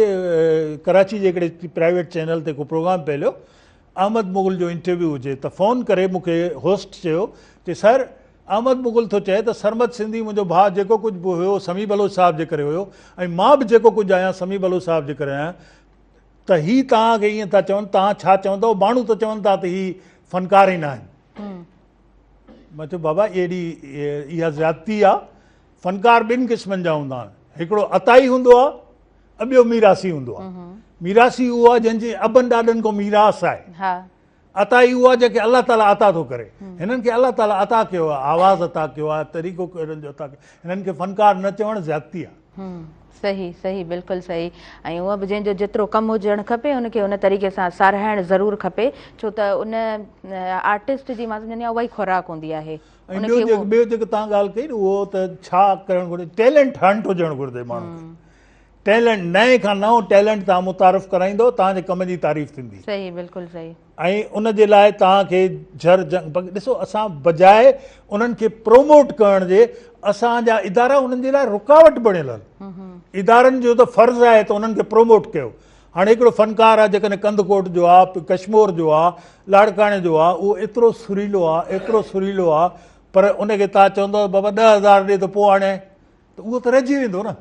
ڪراچي جي هڪڙي پرائيويٽ چينل تي ڪو پروگرام پئي هليو احمد مغل جو انٽرويو هجي ته فون ڪري مون کي هوسٽ چيو چي سر احمد مغل ٿو چئي ته سرمد سنڌي منهنجو ڀاء جيڪو ڪجهه به هيو سميع بلوچ صاحب جي ڪري هيو ۽ مان به جيڪو ڪجهه آهيان سميع بلوچ صاحب جي ڪري آهيان ته هي توهان کي ائين ٿا چون توهان ڇا چوندؤ ماڻهو ته چون ٿا ته هي فنڪار ئي نه آهن مان چيو بابا اهڙي اها زيادتي آ فنڪار ٻن قسمن جا هوندا آهن هڪڙو عطائي هوندو آ ۽ ٻيو ميراثي هوندو آ ميراثي اهو آ جنهن جي ابن ڏاڏن کان ميراث آهي عطائي اهو آ جنهن کي الله تعالي عطا ٿو ڪري هنن کي الله تعالي عطا ڪيو آ آواز عطا ڪيو آ طريقو هنن جو عطا ڪيو هنن کي فنڪار نه چوڻ زيادتي آ. صحيح صحيح بلڪل صحيح ۽ هونء به جنهن جو جيترو ڪم هجڻ کپي ان کي ان طريقي سان ساراهڻ ضرور کپي ڇو ته ان آرٽسٽ جي مان سمجهندي آهيان اها ئي خوراڪ هوندي آهي ۽ ٻيو جيڪو ٻيو جيڪو توهان ڳالهه ڪئي نه اهو ته ڇا ڪرڻ گهرجي ٽيلنٽ هنٽ هجڻ گهرجي ماڻهو کي ٽيلنٽ نئين کان نئون ٽيلنٽ توهان متعارف ڪرائيندو توهان جي ڪم جي تعريف ٿيندي صحيح بلڪل صحيح ۽ ان جي لاء توهان کي جھر جنگ ڏسو اسان بجاء انهن کي پروموٽ ڪرڻ جي اسان جا ادارا انهن جي لاء رڪاوٽ بڻيل آهن ادارن جو ته فرض آهي ته انهن کي پروموٽ ڪيو هاڻي هڪڙو فنڪار آهي جيڪڏهن ڪنڌڪوٽ جو آهي ڪشمور جو آهي لاڙڪاڻي جو آهي اهو ايترو سريلو آهي ايترو سريلو آهي پر ان کي توهان چوندو بابا 10000 ڏي ته پوء آڻي ته اهو ته رهجي ويندو نه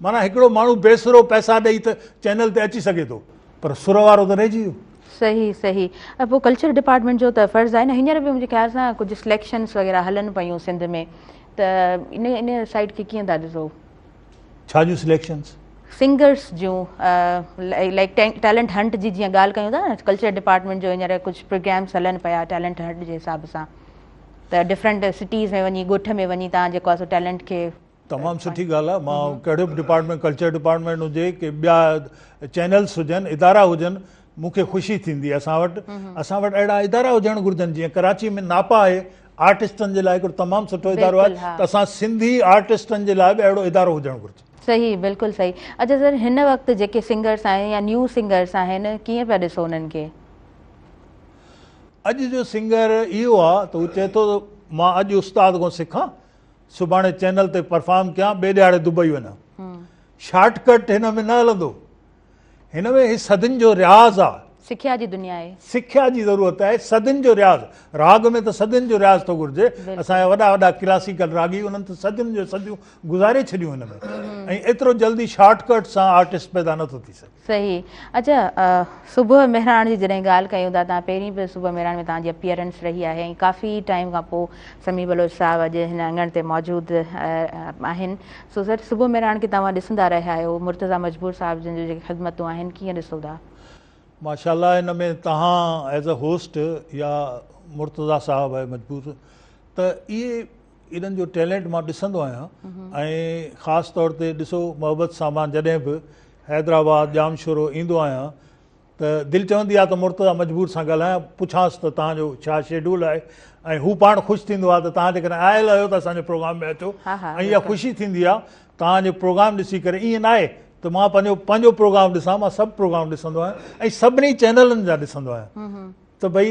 معنيٰ هڪڙو ماڻهو بي سرو پئسا ڏئي ته چينل تي اچي سگهي ٿو پر سر وارو ته رهجي ويو. صحيح صحيح ۽ پوء ڪلچر ڊپارٽمينٽ جو ته فرض آهي نه هينئر به منهنجي خيال سان ڪجهه سليڪشنس وغيره هلن پيون سنڌ ۾ ته ان ان سائيڊ کي ڪيئن ٿا ڏسو؟ ڇا جون سليڪشنس؟ سنگرس جون لائڪ ٽيلنٽ هنٽ جي جيئن ڳالهه ڪيون ٿا نه ڪلچر ڊپارٽمينٽ جو هينئر ڪجهه پروگرامس هلن پيا ٽيلنٽ هنٽ جي حساب سان ته ڊفرنٽ سٽيز ۾ وڃي ڳوٺ ۾ وڃي تان جيڪو آهي سو ٽيلنٽ کي تمام سٺي ڳالهه آهي مان ڪهڙو به ڊپارٽمينٽ ڪلچر ڊپارٽمينٽ هجي ڪي ٻيا چينلس هجن ادارا هجن مون کي خوشي ٿيندي اسان وٽ اسان وٽ اهڙا ادارا هجڻ گهرجن جيئن ڪراچي ۾ ناپا آهي آرٽسٽن جي لاء هڪڙو تمام سٺو ادارو آهي ته اسان سنڌي آرٽسٽن جي لاء به اهڙو ادارو هجڻ گهرجي. صحيح بلڪل صحيح اچا سر هن وقت جيڪي سنگرس آهن يا نيو سنگرس آهن ڪيئن پيا ڏسو انهن کي؟ اڄ جو سنگر اهو آ ته هو چئي ٿو ته مان اڄ استاد کان سکان سڀاڻي چينل تي پرفارم ڪيان ٻئي ڏهاڙي دبئي وڃان. شارٽ ڪٽ هن ۾ نه هلندو. هن ۾ هي صدين جو رياض آ. سکيا جي دنيا آهي. سکيا جي ضرورت آهي صدين جو رياض. راڳ ۾ ته صدين جو رياض ٿو گهرجي. اسان جا وڏا وڏا ڪلاسيڪل راڳي انهن ته صدين جو صديون گذاري ڇڏيون هن ۾ ۽ ايترو جلدي شارٽ ڪٽ سان آرٽسٽ پيدا نه ٿو ٿي سگهي. صحيح اچا صبح مهراڻ جي جڏهن ڳالهه ڪيون ٿا تان پهرين به صبح مهراڻ ۾ توهان جي اپيئرنس رهي آهي ۽ ڪافي ٽائيم کان پوء سميع بلوچ صاحب اڄ هن اڱڻ تي موجود آهن سو سر صبح مهراڻ کي توهان ڏسندا رهيا آهيو مرتضيٰ مجبور صاحب جن جون جيڪي خدمتون آهن ڪيئن ڏسو ٿا؟ ماشاءالله ان ۾ توهان ايز ا هوسٽ يا مرتضيٰ صاحب آهي مجبور ته اهي انهن جو ٽيلنٽ مان ڏسندو آهيان ۽ خاص طور تي ڏسو محبت سان مان جڏهن به حيدرآباد ڄامشورو ايندو آهيان ته دل چوندي آهي ته مرتضيٰ مجبور سان ڳالهايان پڇانس ته توهان جو ڇا شيڊول آهي ۽ هو پاڻ خوش ٿيندو آهي ته توهان جيڪڏهن آيل آهيو ته اسان جي پروگرام ۾ اچو ۽ اها خوشي ٿيندي آهي توهان جو پروگرام ڏسي ڪري ائين ناهي ته مان پنهنجو پنهنجو پروگرام ڏسان مان سڀ پروگرام ڏسندو آهيان ۽ سڀني چينلن جا ڏسندو آهيان ته ڀئي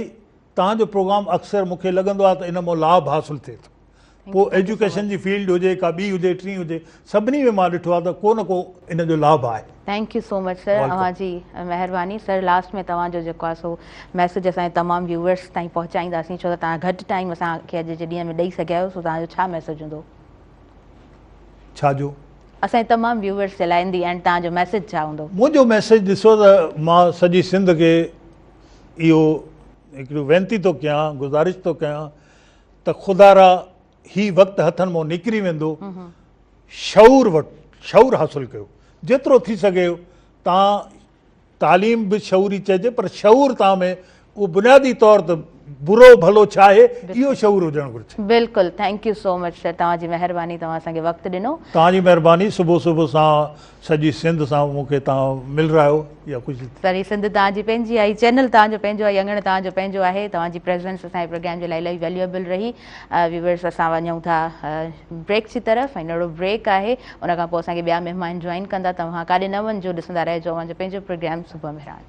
توهان جو پروگرام اڪثر مون کي لڳندو آهي ته ان مان لاڀ حاصل ٿئي ٿو. پوء ايجوڪيشن جي فيلڊ هجي ڪا ٻي هجي ٽين هجي سڀني ۾ مان ڏٺو آهي ته ڪو نه ڪو ان جو لاڀ آهي. Thank you so much sir اوهان جي مهرباني سر لاسٽ ۾ توهان جو جيڪو آهي سو ميسيج اسان جي تمام ويوئرس تائين پهچائينداسين ڇو ته توهان گهٽ ٽائيم اسان کي اڄ جي ڏينهن ۾ ڏئي سگهيا آهيو سو توهان جو ڇا ميسيج هوندو؟ ڇا جو؟ اسان جي تمام ويوئرس جي لاء ان the and توهان جو ميسيج ڇا هوندو؟ منهنجو ميسيج ڏسو ته مان سڄي سنڌ کي اهو هڪڙي وينتي ٿو ڪيان گذارش ٿو ڪيان ته خدارا هي وقت هٿن مان نڪري ويندو شعور وٽ شعور حاصل ڪيو جيترو ٿي سگهي تان تعليم به شعوري چئجي پر شعور تان ۾ اهو بنيادي طور ته برو ڀلو ڇا آهي اهو شعور هجڻ گهرجي. بلڪل thank you so much sir توهان جي مهرباني توهان اسان کي وقت ڏنو. توهان جي مهرباني صبح صبح سان سڄي سنڌ سان مون کي توهان ملرايو اها خوشي ٿي. سر هي سنڌ توهان جي پنهنجي آهي هي چينل توهان جو پنهنجو آهي هي اڱڻ توهان جو پنهنجو آهي توهان جي پريزنس اسان جي پروگرام جي لاء الاهي ويليوئبل رهي ويورس اسان وڃون ٿا بريڪ جي طرف ۽ ننڍڙو بريڪ آهي ان کان پوء اسان کي ٻيا مهمان جوائن ڪندا توهان ڪاڏي نه وڃجو ڏسندا رهجو اوهان جو پنهنجو پروگرام صبح مهراڻ.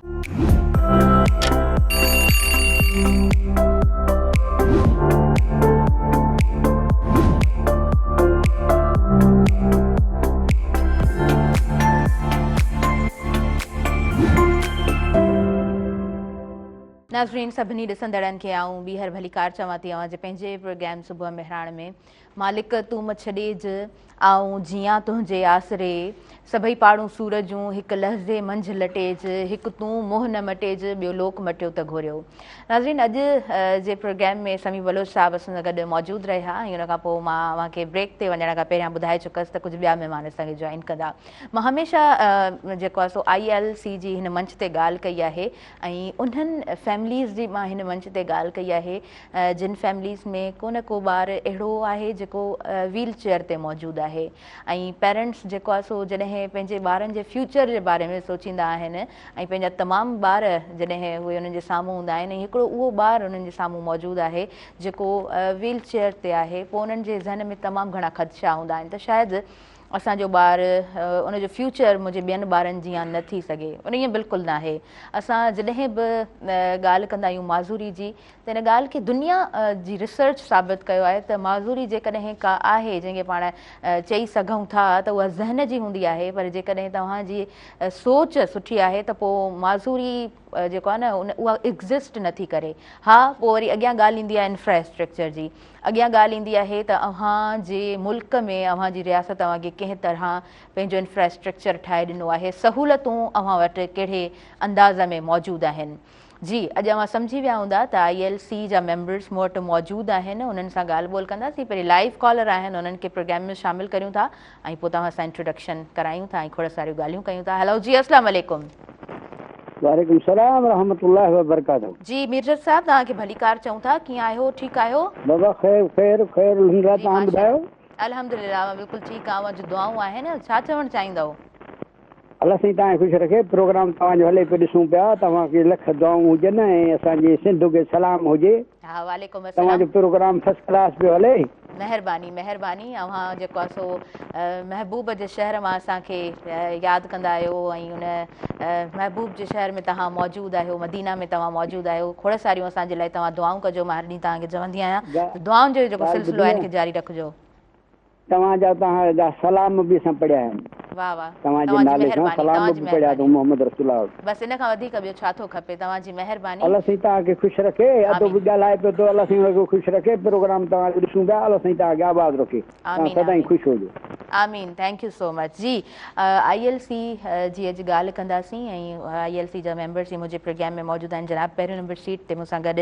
ناظرين سڀني ڏسندڙن کي آئون ٻيهر ڀليڪار چوان ٿي اوهان جي پنهنجي پروگرام صبح مهراڻ ۾ مالڪ تون م ڇڏيج، آئون جيئان تنهنجي آسري. سڀئي پاڙون سور جون، هڪ لحظي منجهه لٽيج. هڪ تون منهن نه مٽيج، ٻيو لوڪ مٽيو ته گهوريو. ناظرين اڄ جي پروگرام ۾ سميع بلوچ صاحب اسان سان گڏ موجود رهيا ۽ ان کان پوء مان اوهان کي بريڪ تي وڃڻ کان پهريان ٻڌائي چڪس ته ڪجهه ٻيا مهمان اسان کي جوائن ڪندا. مان هميشه جيڪو آهي سو I L C جي هن منچ تي ڳالهه ڪئي آهي ۽ انهن فيمليز جي مان هن منچ تي ڳالهه ڪئي آهي جن فيمليز ۾ ڪو نه ڪو ٻار اهڙو آهي جيڪو ويل چيئر تي موجود آهي ۽ پيرنٽس جيڪو آهي سو جڏهن پنهنجي ٻارن جي فيوچر جي باري ۾ سوچيندا آهن ۽ پنهنجا تمام ٻار جڏهن اهي انهن جي سامهون هوندا آهن ۽ هڪڙو اهو ٻار انهن جي سامهون موجود آهي جيڪو ويل چيئر تي آهي پوء انهن جي ذهن ۾ تمام گهڻا خدشا هوندا آهن ته شايد اسان جو ٻار ان جو فيوچر منهنجي ٻين ٻارن جيان نه ٿي سگهي ان ائين بلڪل ناهي اسان جڏهن به ڳالهه ڪندا آهيون معذوري جي ته ان ڳالهه کي دنيا جي ريسرچ ثابت ڪيو آهي ته معذوري جيڪڏهن ڪا آهي جنهن کي پاڻ چئي سگهون ٿا ته اها ذهن جي هوندي آهي پر جيڪڏهن توهان جي سوچ سٺي آهي ته پوء معذوري جيڪو آهي نه اها ايگزسٽ نٿي ڪري ها پوء وري اڳيان ڳالهه ايندي آهي انفراسٽرڪچر جي اڳيان ڳالهه ايندي آهي ته اوهان جي ملڪ ۾ اوهان جي رياست اوهان کي ڪنهن طرح پنهنجو انفراسٽرڪچر ٺاهي ڏنو آهي، سهولتون اوهان وٽ ڪهڙي انداز ۾ موجود آهن. جي اڄ اوهان سمجهي ويا هوندا ته I L C جا ميمبرس مون وٽ موجود آهن انهن سان ڳالهه ٻولهه ڪنداسين پهرين لائيو ڪالر آهن انهن کي پروگرام ۾ شامل ڪريون ٿا ۽ پوء توهان سان انٽروڊڪشن ڪرايون ٿا ۽ کوڙ ساريون ڳالهيون ڪيون ٿا هلو جي اسلام عليڪم. وعليڪم السلام ورحمة الله وبرڪاته. جي ميرجت صاحب توهان کي ڀليڪار چئون ٿا ڪيئن آهيو ٺيڪ آهيو. بابا خير خير خير الحمدلله جي توهان ماشاءالله ٻڌايو. الحمدلله مان بلڪل ٺيڪ آهيان اوهان جون دعائون آهن ڇا چوڻ چاهيندؤ. الله سائين توهان کي خوش رکي پروگرام توهان جو هلي پيو ڏسون پيا توهان کي لک دعائون هجن ۽ اسان جي سنڌ کي سلام هجي. ها وعليڪم توهان السلام. جو پروگرام فرسٽ ڪلاس پيو هلي. مهرباني مهرباني اوهان جيڪو آهي سو محبوب جي شهر مان اسان کي ياد ڪندا آهيو ۽ ان محبوب جي شهر ۾ توهان موجود آهيو مدينه ۾ توهان موجود آهيو کوڙ ساريون اسان جي لاء توهان دعائون ڪجو مان هر ڏينهن توهان کي چوندي آهيان ته دعائن جو جيڪو ڳالهه سلسلو ٻڌي آهي ان نه کي جاري رکجو. توهان جا توهان جا سلام به اسان پڙهيا آهن. واه واه توهان جي توهان جي نالي سان مهرباني سلام توهان جي به پڙهيا اٿئون مهرباني محمد رسول الله. بس ان کان وڌيڪ ٻيو ڇا ٿو کپي توهان جي مهرباني. الله سائين توهان کي خوش رکي ادو آمين به ڳالهائي پيو ٿو الله سائين ان کي خوش رکي پروگرام توهان جو ڏسون پيا الله سائين توهان کي آباد رکي توهان آمين سدائين آمين خوش هجو. آمين thank you سو مچ جي I L C جي اڄ ڳالهه ڪنداسين ۽ I L C جا ميمبرس ئي منهنجي پروگرام ۾ موجود آهن جناب پهريون نمبر سيٽ تي مون سان گڏ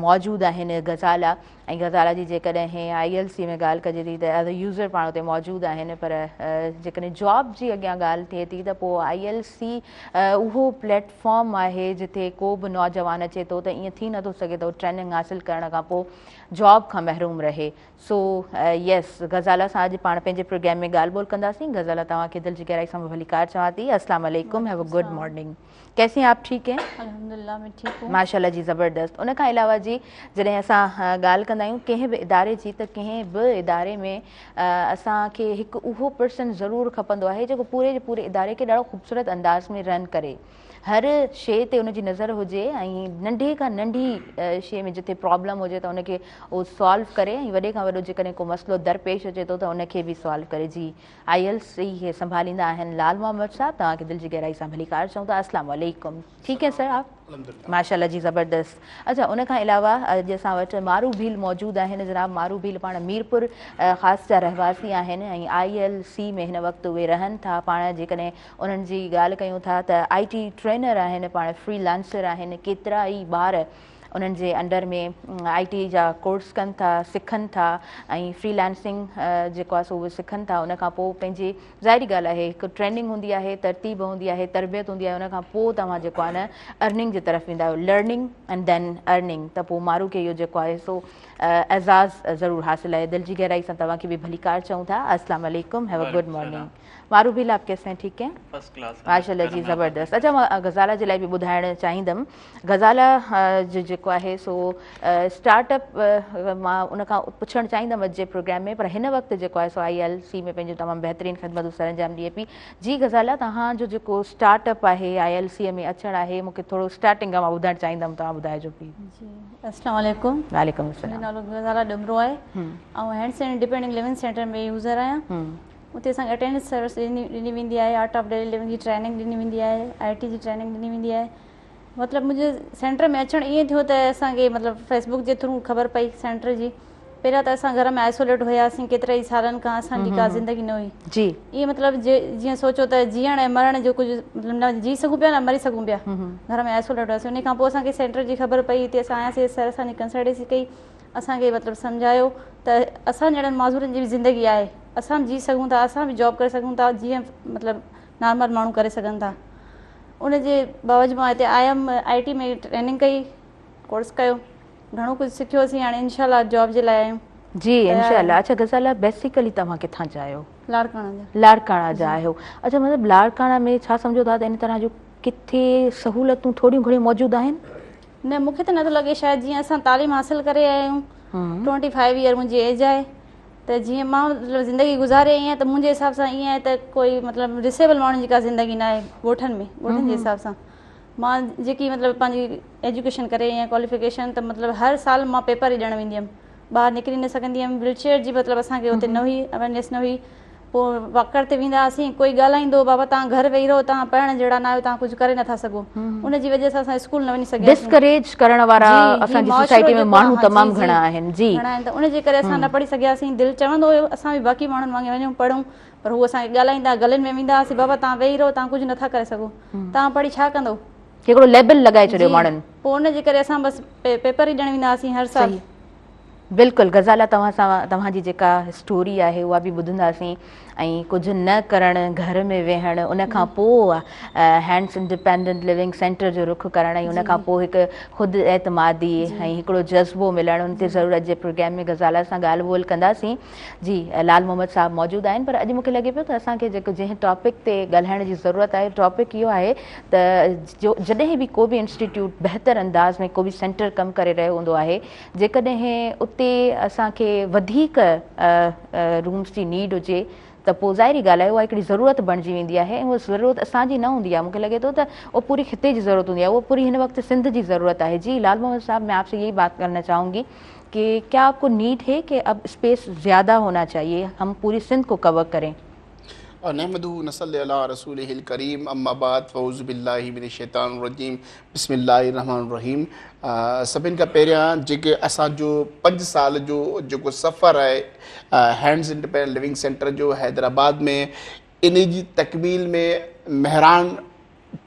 موجود آهن غزالا ۽ غزالا جي جيڪڏهن I L C ۾ ڳالهه ڪجي ٿي ته ايز اي يوزر پاڻ اتي موجود آهن پر جيڪڏهن جاب جي اڳيان ڳالهه ٿئي ٿي ته پوء I L C اهو پليٽ فارم آهي جتي ڪو به نوجوان اچي ٿو ته ائين ٿي نٿو سگهي ته هو ٽريننگ حاصل ڪرڻ کان پوء جاب کان محروم رهي سو يس غزالا سان اڄ پاڻ پنهنجي پروگرام ۾ ڳالهه ٻولهه ڪنداسين غزالا توهان کي دل جي گهرائي سان ڀليڪار چوان ٿي السلام عليڪم هيو اي گڊ مارننگ. ڪيسي هين آپ ٺيڪ هين؟ الحمدلله مين ٺيڪ هون. ماشاءالله جي زبردست ان کان علاوه جي جڏهن اسان ڳالهه ڪندا آهيون ڪنهن به اداري جي ته ڪنهن به اداري ۾ اسان کي هڪ اهو پرسن ضرور کپندو آهي جيڪو پوري جي پوري اداري کي ڏاڍو خوبصورت انداز ۾ رن ڪري هر شي تي ان جي نظر هجي ۽ ننڍي کان ننڍي شي ۾ جتي پرابلم هجي ته ان کي اهو سالو ڪري ۽ وڏي کان وڏو جيڪڏهن ڪو مسئلو درپيش اچي ٿو ته ان کي به سالو ڪري جي I L C کي سنڀاليندا آهن لال محمد صاحب توهان کي دل جي گهرائي سان ڀليڪار چئون ٿا السلام عليڪم ٺيڪ هين سر آپ ماشاءالله جي زبردست اچھا ان کان علاوه اڄ اسان وٽ مارو ڀيل موجود آهن جناب مارو ڀيل پاڻ ميرپور خاص جا رهواسي آهن ۽ I L C ۾ هن وقت اهي رهن ٿا پاڻ جيڪڏهن انهن جي ڳالهه ڪيون ٿا ته آئي ٽي ٽرينر آهن پاڻ فري لانسر آهن ڪيترا ئي ٻار انهن جي انڊر ۾ I ٽي جا ڪورس ڪن ٿا سکن ٿا ۽ فري لانسنگ جيڪو آهي سو اهو سکن ٿا ان کان پوء پنهنجي ظاهري ڳالهه آهي هڪ ٽريننگ هوندي آهي ترتيب هوندي آهي تربيت هوندي آهي ان کان پوء توهان جيڪو آهي نه ارننگ جي طرف ويندا آهيو لرننگ اينڊ then earning ته پوء مارو کي اهو جيڪو آهي سو اعزاز ضرور حاصل آهي دل جي گهرائي سان توهان کي به ڀليڪار چئون ٿا السلام عليڪم هيو ا گڊ مارننگ مارو ڀيل آپ ڪيسي هين ٺيڪ هين فرسٽ ڪلاس ماشاءالله جي زبردست اچا مان غزاله جي لاء به ٻڌائڻ چاهيندم غزاله جو جيڪو آهي سو اسٽارٽ اپ مان ان کان پڇڻ چاهيندم اڄ جي پروگرام ۾ پر هن وقت جيڪو آهي سو I L C ۾ پنهنجون تمام بهترين خدمتون سر انجام ڏئي پئي جي غزاله توهان جو جيڪو اسٽارٽ اپ آهي I L C ۾ اچڻ آهي مونکي ٿورو اسٽارٽنگ کان مان ٻڌائڻ چاهيندم توهان ٻڌائجو پليز. جي السلام عليڪم. وعليڪم السلام. منهنجو نالو غزاله ڏمرو آهي آئون hands independent living centre ۾ user آهيان. اتي اسان کي اٽينڊنس سروس ڏني ويندي آهي آرٽ آف ڊيلي لونگ جي ٽريننگ ڏني ويندي آهي آء ٽي جي ٽريننگ ڏني ويندي آهي مطلب منهنجي سينٽر ۾ اچڻ ائين ٿيو ته اسان کي مطلب فيسبوڪ جي ٿرو خبر پئي سينٽر جي پهريان ته اسان گهر ۾ آئسوليٽ هياسين ڪيترا ئي سالن کان اسان جي ڪا زندگي نه هئي جي ائين مطلب جيئن سوچو ته جيئڻ ۽ مرڻ جو ڪجهه مطلب نه جي سگهون پيا نه مري سگهون پيا گهر ۾ آئسوليٽ هياسين ان کان پوء اسان کي سينٽر جي خبر پئي هتي اسان آياسين سر اسان جي ڪنسلٽنسي ڪئي اسان کي مطلب سمجهايو ته اسان جهڙن معذورن جي به زندگي آهي اسان به جي سگهون ٿا اسان به جاب ڪري سگهون ٿا جيئن مطلب نارمل ماڻهو ڪري سگهن ٿا ان جي باوجود مان هتي آيم I T ۾ training ڪئي ڪورس ڪيو گهڻو ڪجهه سکيوسين هاڻي انشاء الله جاب جي لاء آيون جي انشاء الله اڇا غزالا بيسيڪلي توهان ڪٿان جا آهيو؟ لاڙڪاڻا جا. لاڙڪاڻا جا آهيو اڇا مطلب لاڙڪاڻا ۾ ڇا سمجهو ٿا ته ان طرح جون ڪٿي سهولتون ٿوريون گهڻيون موجود آهن؟ نه مون کي ته نٿو لڳي شايد جيئن اسان تعليم حاصل ڪري آيا آهيون ٽوئنٽي فائيو ايئر منهنجي ايج آهي ته جيئن مان مطلب زندگي گذاري آئي آهيان ته منهنجي حساب سان ائين آهي ته ڪوئي مطلب ڊسيبل ماڻهن جي ڪا زندگي نه آهي ڳوٺن ۾ ڳوٺن جي حساب سان مان جيڪي مطلب پنهنجي ايجوڪيشن ڪري آئي آهيان ڪواليفڪيشن ته مطلب هر سال مان پيپر ئي ڏيڻ ويندي هيم ٻاهر نڪري نه سگهندي هيم ويل چيئر جي مطلب اسان کي اتي نه هئي اويرنيس نه هئي پوء واڪر تي ويندا هئاسين ڪوئي ڳالهائيندو هو بابا توهان گهر ويهي رهو توهان پڙهڻ جهڙا نه آهيو توهان ڪجهه ڪري نٿا سگهو ان جي وجه سان اسان اسڪول نه وڃي سگهياسين. ڊسڪريج ڪرڻ وارا اسان جي سوسائٽي ۾ ماڻهو تمام گهڻا آهن جي. گهڻا آهن ته ان جي ڪري اسان نه پڙهي سگهياسين دل چوندو هيو اسان به باقي ماڻهن وانگي وڃون پڙهون پر هو اسان کي ڳالهائيندا گلين ۾ ويندا هئاسين بابا توهان ويهي رهو توهان ڪجهه نٿا ڪري سگهو توهان پڙهي ڇا ڪندو. هڪڙو ليبل لڳائي ڇڏيو ماڻهن. پوء ان جي ڪري اسان بس پيپر ئي ڏيڻ ويندا هئاسين هر سال. بلڪل غزاله توهان سان توهان جي جيڪا اسٽوري آهي اها به ٻڌنداسين ۽ ڪجهه نه ڪرڻ گهر ۾ ويهڻ ان کان پوء هينڊس انڊيپينڊنٽ لونگ سينٽر جو رخ ڪرڻ ۽ ان کان پوء هڪ خود اعتمادي ۽ هڪڙو جذبو ملڻ ان تي ضرور اڄ جي پروگرام ۾ غزاله سان ڳالهه ٻولهه ڪنداسين جي لال محمد صاحب موجود آهن پر اڄ مونکي لڳي پيو ته اسان کي جيڪو جنهن ٽاپڪ تي ڳالهائڻ جي ضرورت آهي ٽاپڪ اهو آهي ته جو جڏهن به ڪو به انسٽيٽيوٽ بهتر انداز ۾ ڪو به سينٽر ڪم ڪري رهيو هوندو آهي جيڪڏهن اتي اسان کي وڌيڪ رومس جي نيڊ هجي ته پوء ظاهري ڳالهه آهي اها هڪڙي ضرورت بڻجي ويندي آهي ۽ اها ضرورت اسان جي نه هوندي آهي مون کي لڳي ٿو ته اها پوري خطي جي ضرورت هوندي آهي اها پوري هن وقت سنڌ جي ضرورت آهي جي لال محمد صاحب مين آپ سي يهي بات ڪرنا چاهون گي ڪي ڪيا آپ ڪو نيڊ هي ڪي اب اسپيس زياده هونا چاهيي هم پوري سنڌ ڪو ڪور ڪرين. نحمده ونصلي علي رسوله الڪريم اما بعد فاعوذ بالله من الشيطان الرجيم بسم الله الرحمن الرحيم سڀن کان پهريان جيڪي اسان جو پنج سال جو جيڪو سفر آهي هينڊز انڊيپينڊنٽ لونگ سينٽر جو حيدرآباد ۾ ان جي تڪميل ۾ مهراڻ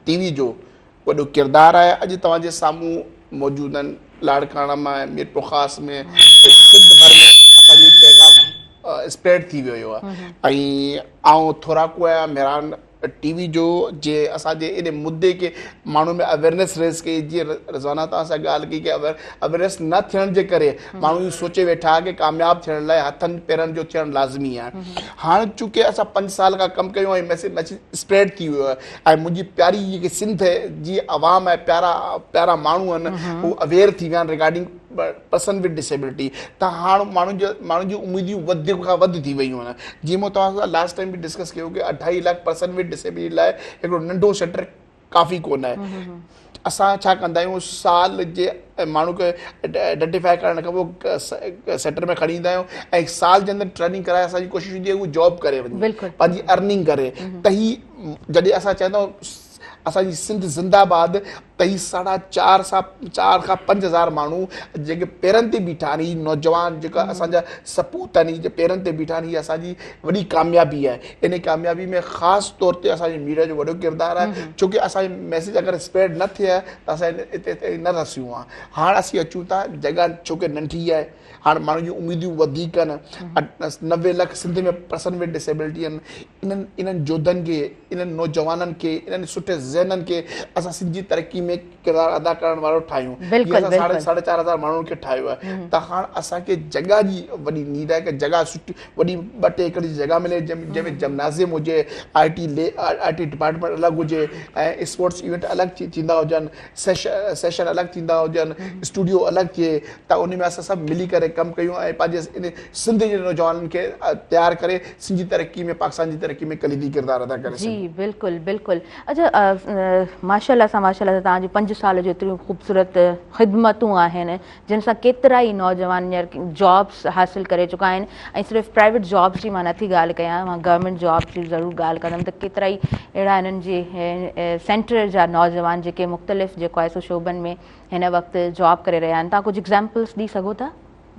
ٽي وي جو وڏو ڪردار آهي اڄ توهان جي سامهون موجود آهن لاڙڪاڻا مان ميرپورخاص ۾ سنڌ ڀر ۾ اسان جو پيغام اسپريڊ ٿي ويو آهي ۽ آئون ٿوراڪو آهيان مهراڻ ٽي وي جو جي اسان جي ان مدي کي ماڻهن ۾ اويرنيس ريز ڪئي جيئن رضوانه توهان سان ڳالهه ڪئي ڪي اويرنيس نه ٿيڻ جي ڪري ماڻهو اهو سوچي ويٺا ڪي ڪامياب ٿيڻ لاء هٿن پيرن جو ٿيڻ لازمي آهي هاڻ چونڪه اسان پنج سال کان ڪم ڪيون ۽ ميسج ميسج اسپريڊ ٿي ويو آهي ۽ منهنجي پياري جيڪي سنڌ جي عوام آهي پيارا پيارا ماڻهو آهن هو اويئر ٿي ويا آهن ريگارڊنگ پرسن وٿ ڊسيبلٽي ته هاڻ ماڻهن جو ماڻهن جون اميديون وڌ کان وڌ ٿي ويون آهن جيئن مون توهان سان لاسٽ ٽائيم به ڊسڪس ڪيو ڪي اڍائي لاک پرسن وٿ ڊسيبلٽي لاء هڪڙو ننڍو سينٽر ڪافي ڪونه آهي اسان ڇا ڪندا آهيون سال جي ماڻهو کي آئيڊنٽيفائي ڪرڻ کان پوء سينٽر ۾ کڻي ايندا آهيون ۽ سال جي اندر ٽريننگ ڪرائي اسان جي ڪوشش هوندي آهي هو جاب ڪري وڃي پنهنجي ارننگ ڪري ته هي جڏهن اسان چوندا آهيون اسان جي سنڌ زنده باد ته هي ساڍا چار سان چار کان 5000 ماڻهو جيڪي پيرن تي بيٺا آهن، هي نوجوان جيڪا اسان جا سپوت آهن، هي جي پيرن تي بيٺا آهن، هي اسان جي وڏي ڪاميابي آهي. ان ڪاميابي ۾ خاص طور تي اسان جي ميڊيا جو وڏو ڪردار آهي، ڇو ڪي اسان جو ميسيج اگر اسپريڊ نه ٿئي ها ته اسان هتي تائين نه رسيون ها. هاڻ اسين اچون ٿا، جڳهه ڇو ڪي ننڍي آهي، هاڻ ماڻهن جون اميدون وڌيڪ آهن، 90 lakh Sindh ۾ person with disability آهن، انهن انهن جوڌن کي، انهن نوجوانن کي، انهن سٺي ذهنن کي اسان سنڌ جي ترقي ۾ ڪردار ادا ڪرڻ وارو ٺاهيون. جيئن اسان ساڍي چار هزار ماڻهن کي ٺاهيو آهي ته هاڻ اسان کي جڳهه جي وڏي نيڊ آهي ڪه جڳهه سٺي وڏي ٻه ٽي ايڪڙ جي جڳهه ملي جنهن ۾ جمنازيم هجي، آء ٽي آء ٽي ڊپارٽمينٽ الڳ هجي ۽ اسپورٽس ايونٽ الڳ ٿيندا هجن، سيشن الڳ ٿيندا هجن، اسٽوڊيو الڳ ٿئي ته ان ۾ اسان سڀ ملي ڪري ڪم ڪيون ۽ پنهنجي ان سنڌ جي نوجوانن کي تيار ڪري سنڌ جي ترقي ۾ پاڪستان جي ترقي ۾ ڪليدي ڪردار ادا ڪري جي بلڪل بلڪل اچها ماشاءالله سان ماشاءالله سان توهان جون 5 سال جون ايتريون خوبصورت خدمتون آهن جن سان ڪيترا ئي نوجوان هينئر جابس حاصل ڪري چڪا آهن ۽ صرف پرائيويٽ جابس جي مان نٿي ڳالهه ڪيان مان گورنمينٽ جابس جي ضرور ڳالهه ڪندم ته ڪيترا ئي اهڙا هنن جي سينٽر جا نوجوان جيڪي مختلف جيڪو آهي سو شعبن ۾ هن وقت جاب ڪري رهيا آهن توهان ڪجهه ايگزامپلس ڏئي سگهو ٿا؟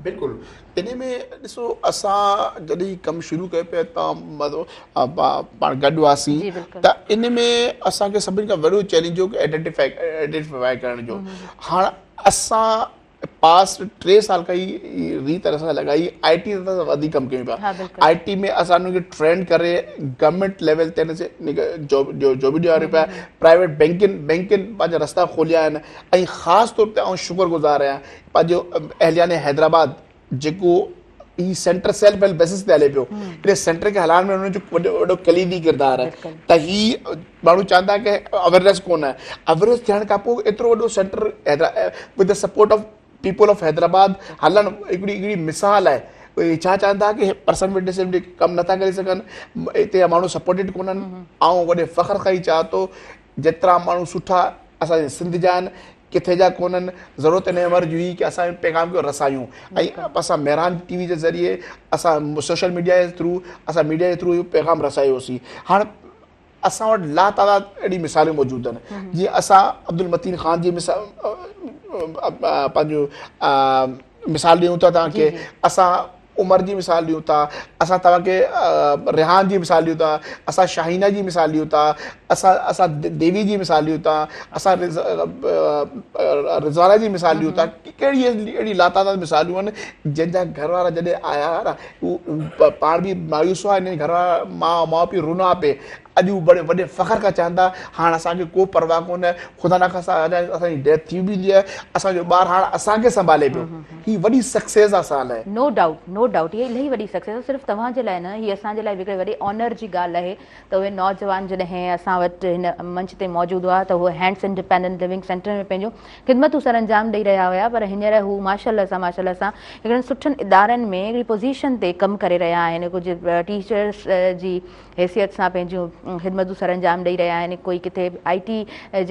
بلڪل انهي ۾ ڏسو اسان جڏهن ڪم شروع ڪيو پئي ته پاڻ گڏ هئاسين ته ان ۾ اسان کي سڀني کان وڏو چئلينج هو آئيڊينٽيفائي آئيڊينٽيفائي ڪرڻ جو. هاڻ اسان پاسٽ 3 سال کان هي ريت اسان لڳائي آئي ٽي تي وڌيڪ ڪم ڪيون پيا. آئي ٽي ۾ اسان انهن کي ٽرينڊ ڪري گورنمينٽ ليول تي جاب به ڏياريون پيا، پرائيويٽ بينڪن بينڪن پنهنجا رستا کوليا آهن ۽ خاص طور تي آئون شڪر گذار آهيان پنهنجو اهليان حيدرآباد جيڪو هي سينٽر سيلف هيلپ بيسس تي هلي پيو ان سينٽر کي هلائڻ ۾ انهن جو وڏو وڏو ڪليدي ڪردار آهي ته هي ماڻهو چاهن ٿا ڪه اويرنيس ڪونه آهي اويرنيس ٿيڻ کان پوء ايترو وڏو centre with the support of people of Hyderabad هلڻ هڪڙي هڪڙي مثال آهي اهي ڇا چاهن ٿا ڪه پرسن ود ڊسيبلٽي ڪم نٿا ڪري سگهن هتي جا ماڻهو سپورٽيڊ ڪونهن آئون وڏي فخر کان ئي چاهان ٿو جيترا ماڻهو سٺا اسان جي سنڌ جا آهن ڪٿي جا ڪونهن، ضرورت ان امر جي هئي ڪه اسان ان پيغام کي رسايون ۽ اسان مهراڻ ٽي وي جي ذريعي اسان سوشل ميڊيا جي ٿرو اسان ميڊيا جي ٿرو اهو پيغام رسايوسين. هاڻ اسان وٽ لا تعداد اهڙي مثالون موجود آهن جيئن اسان عبدالمتين خان جي مثال پنهنجو مثال ڏيون ٿا توهان کي، اسان عمر جي مثال ڏيون ٿا، اسان توهان کي ريحان جي مثال ڏيون ٿا، اسان شاهينه جي مثال ڏيون ٿا، اسان اسان ديوي جي مثال ڏيون ٿا، اسان رضوانه جي مثال ڏيون ٿا، ڪهڙي اهڙي لاتعداد مثالون آهن جن جا گهر وارا جڏهن آيا ها نه هو پاڻ به مايوس هئا انهن گهر وارا ماء پيء رنا پئي اڄ هو بڙي وڏي فخر کان چون ٿا هاڻ اسان کي ڪو پرواهه ڪونه خدا نخواسته اسان جي ڊيٿ ٿي ويندي آهي اسان جو ٻار هاڻ اسان کي سنڀالي پيو هي وڏي سڪسيس آهي اسان لاء. نو ڊائوٽ نو ڊائوٽ هي الاهي وڏي سڪسيس آهي صرف توهان جي لاء نه هي اسان جي لاء به هڪڙي وڏي آنر جي ڳالهه آهي ته اهي نوجوان جڏهن اسان وٽ هن منچ تي موجود هئا ته هو هينڊس انڊيپينڊنٽ لونگ سينٽر ۾ پنهنجون خدمتون سر انجام ڏئي رهيا هيا پر هينئر هو ماشاء الله سان ماشاء الله سان هڪڙن سٺن ادارن ۾ هڪڙي پوزيشن تي ڪم ڪري رهيا آهن ڪجهه ٽيچرس جي حيثيت سان پنهنجون خدمتون سرانجام ڏئي رهيا آهن ڪوئي ڪٿي آئي ٽي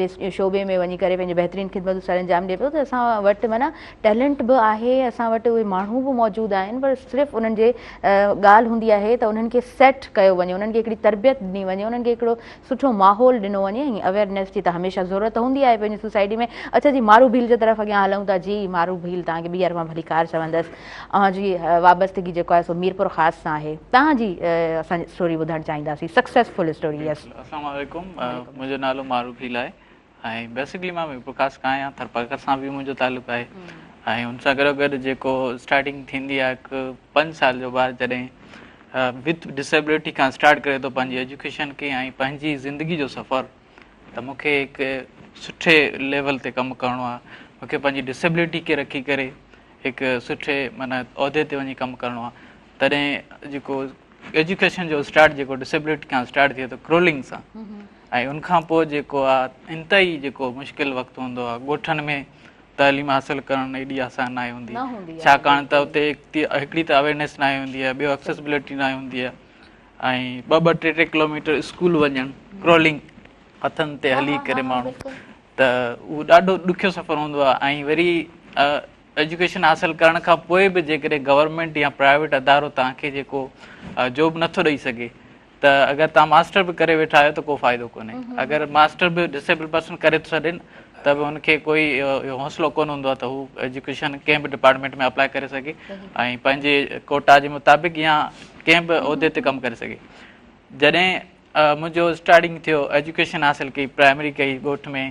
جي شعبي ۾ وڃي ڪري پنهنجون بهترين خدمتون سرانجام ڏئي پيو ته اسان وٽ معنيٰ ٽيلنٽ به آهي اسان وٽ اهي ماڻهو به موجود آهن پر صرف انهن جي ڳالهه هوندي آهي ته انهن کي سيٽ ڪيو وڃي انهن کي هڪڙي تربيت ڏني وڃي انهن کي هڪڙو سٺو ماحول ڏنو وڃي ۽ اويئرنيس جي ته هميشه ضرورت هوندي آهي پنهنجي سوسائٽي ۾ اڇا جي مارو ڀيل جي طرف اڳيان هلون ٿا جي مارو ڀيل توهان کي ٻيهر مان ڀليڪار چوندس اوهان جي وابستگي جيڪو آهي سو ميرپور خاص سان آهي توهان جي اسان اسٽوري ٻڌڻ چاهينداسين سڪسيسفل اسٽوري يس. السلام عليڪم منهنجو نالو معروف ڀيل آهي ۽ بيسڪلي مان ميرپور خاص کان آهيان ٿرپارڪر سان به منهنجو تعلق آهي ۽ ان سان گڏو گڏ جيڪو اسٽارٽنگ ٿيندي آهي هڪ 5 سال جو ٻار جڏهن وٿ ڊسيبلٽي کان اسٽارٽ ڪري ٿو پنهنجي ايجوڪيشن کي ۽ پنهنجي زندگي جو سفر ته مون کي هڪ سٺي ليول تي ڪم ڪرڻو آهي مون کي پنهنجي ڊسيبلٽي کي رکي ڪري هڪ سٺي معنيٰ عهدي تي وڃي ڪم ڪرڻو آهي تڏهن جيڪو ايجوڪيشن جو اسٽارٽ جيڪو ڊسيبلٽي کان اسٽارٽ ٿئي ٿو ڪرولنگ سان ۽ ان کان پوء جيڪو آهي انتهائي جيڪو مشڪل وقت هوندو آهي ڳوٺن ۾ تعليم حاصل ڪرڻ ايڏي آسان ناهي هوندي ڇاڪاڻ ته اتي هڪڙي ته اويرنيس ناهي هوندي آهي ٻيو ايڪسيسبلٽي ناهي هوندي آهي ۽ ٻه ٻه ٽي ٽي ڪلوميٽر اسڪول وڃڻ ڪرولنگ هٿن تي هلي ڪري ماڻهو ته اهو ڏاڍو ڏکيو سفر هوندو آهي ۽ وري ايجوڪيشن حاصل ڪرڻ کان پوء به جيڪڏهن گورنمينٽ يا پرائيويٽ ادارو توهان کي جيڪو جاب نٿو ڏئي سگهي ته اگر توهان ماسٽر به ڪري ويٺا آهيو ته ڪو فائدو ڪونهي. اگر ماسٽر به ڊسيبل پرسن ڪري ٿو ڇڏي ته به هن کي ڪوئي اهو حوصلو ڪونه هوندو آهي ته هو ايجوڪيشن ڪنهن به ڊپارٽمينٽ ۾ اپلائي ڪري سگهي ۽ پنهنجي ڪوٽا جي مطابق يا ڪنهن به عهدي تي ڪم ڪري سگهي. جڏهن منهنجو اسٽارٽنگ ٿيو ايجوڪيشن حاصل ڪئي پرائمري ڪئي ڳوٺ ۾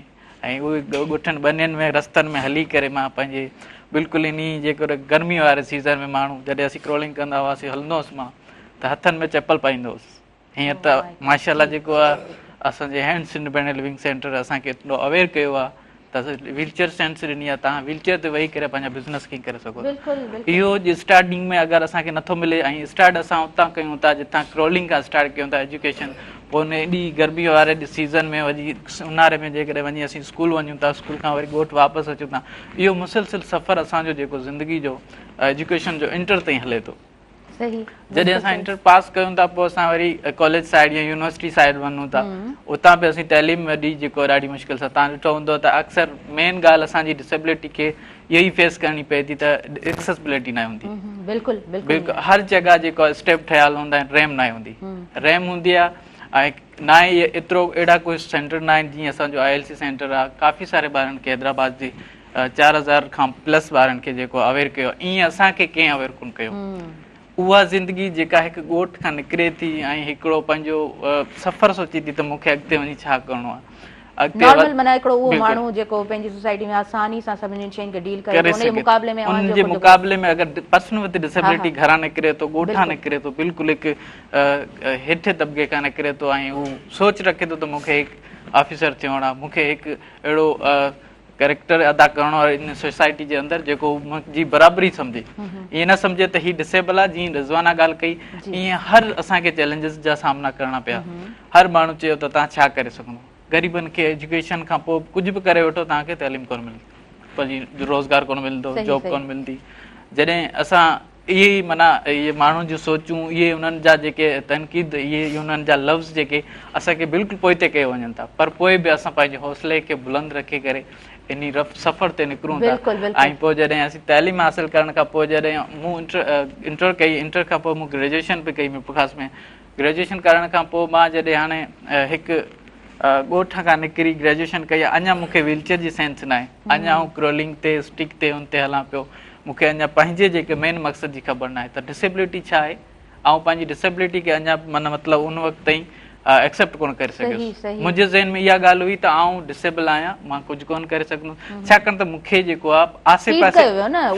۽ اهي ڳوٺن ٻنين ۾ رستن ۾ هلي ڪري مان پنهنجي بلڪل انهي جيڪو گرمي واري سيزن ۾ ماڻهو جڏهن اسين ڪرولنگ ڪندا هئاسين هلندو هوس مان ته هٿن ۾ چپل پائيندو هوس هينئر ته ماشاء الله جيڪو آهي اسان جي هينڊس انڊيپينڊنٽ لونگ سينٽر اسان کي ايترو اويئر ڪيو آهي ته ويل چيئر سينس ڏني آهي توهان ويل چيئر تي ويهي ڪري پنهنجا بزنس ڪيئن ڪري سگهو ٿا اهو اسٽارٽنگ ۾ اگر اسان کي نٿو ملي ۽ اسٽارٽ اسان اتان ڪيون ٿا جتان ڪرولنگ کان اسٽارٽ ڪيون ٿا ايجوڪيشن پوء ان ايڏي گرمي واري سيزن ۾ وڃي اونهاري ۾ جيڪڏهن وڃي اسين اسڪول وڃون ٿا اسڪول کان وري ڳوٺ واپس اچون ٿا اهو مسلسل سفر اسان جو جيڪو زندگي جو ايجوڪيشن جو انٽر تائين هلي ٿو جڏهن اسان انٽر پاس ڪيون ٿا پوء اسان وري ڪاليج سائيڊ يا يونيورسٽي سائيڊ وڃون ٿا اتان به اسين تعليم وڏي جيڪو ڏاڍي مشڪل سان توهان ڏٺو هوندو ته اڪثر مين ڳالهه اسان جي ڊسيبلٽي کي اهو ئي فيس ڪرڻي پئي ٿي ته ايڪسيسبلٽي ناهي هوندي بلڪل بلڪل هر جڳهه جيڪو اسٽيپ ٺهيل هوندا آهن ريم ناهي هوندي ريم هوندي آهي ۽ ناهي ايترو اهڙا ڪوئي سينٽر ناهن جيئن اسان جو I L C centre آهي ڪافي ساري ٻارن کي حيدرآباد جي 4000 کان پلس ٻارن کي جيڪو اويئر ڪيو ائين اسان کي ڪنهن اويئر ڪونه ڪيو. اها زندگي جيڪا هڪ ڳوٺ کان نڪري ٿي ۽ هڪڙو پنهنجو سفر سوچي ٿي ته مون کي اڳتي وڃي ڇا ڪرڻو آهي. اڳتي نارمل معنيٰ هڪڙو اهو ماڻهو جيڪو پنهنجي سوسائٽي ۾ آساني سان سڀني شين کي ڊيل ڪري ٿو ان جي مقابلي ۾ ان جي مقابلي ۾ اگر پرسن وٿ ڊسيبلٽي گهران نڪري ٿو ڳوٺان نڪري ٿو بلڪل هڪ هيٺين طبقي کان نڪري ٿو ۽ هو سوچ رکي ٿو ته مون کي هڪ آفيسر ٿيڻو آهي مون کي هڪ اهڙو ڪريڪٽر ادا ڪرڻو آهي ان سوسائٽي جي اندر جيڪو منهنجي برابري سمجهي ائين نه سمجهي ته هي ڊسيبل آهي جيئن رضوانه ڳالهه ڪئي ائين هر اسان کي چئلينجز جا سامنا ڪرڻا پيا هر ماڻهو چيو ته توهان ڇا ڪري سگهندو غريبن کي ايجوڪيشن کان پوء ڪجهه به ڪري وٺو توهان کي تعليم ڪونه ملندي پنهنجي روزگار ڪونه ملندو جاب ڪونه ملندي جڏهن اسان اهي ئي معنيٰ اهي ماڻهن جون سوچون، اهي انهن جا جيڪي تنقيد، اهي ئي انهن جا لفظ جيڪي اسان کي بلڪل پوئتي ڪيو وڃن ٿا پر پوء به اسان پنهنجي حوصلي کي بلند رکي ڪري انهي رف سفر تي نڪرون ٿا ۽ پوء جڏهن اسين تعليم حاصل ڪرڻ کان پوء جڏهن مون انٽر انٽر ڪئي انٽر کان پوء مون گريجوئيشن به ڪئي ميرپورخاص ۾ گريجوئيشن ڪرڻ کان پوء مان جڏهن هاڻي هڪ ڳوٺ کان نڪري گريجوئيشن ڪئي اڃا مون کي ويل چيئر جي سينس ناهي اڃا آئون ڪرولنگ تي اسٽڪ تي ان تي هلان پيو مون کي اڃا پنهنجي جيڪي مين مقصد جي خبر ناهي ته ڊسيبلٽي ڇا آهي آئون پنهنجي ڊسيبلٽي کي اڃا معنيٰ مطلب ان وقت تائين ايڪسيپٽ ڪونه ڪري سگهيس منهنجي ذهن ۾ اها ڳالهه هئي ته آئون ڊسيبل آهيان مان ڪجهه ڪونه ڪري سگهندس ڇاڪاڻ ته مون کي جيڪو آهي آسي پاسي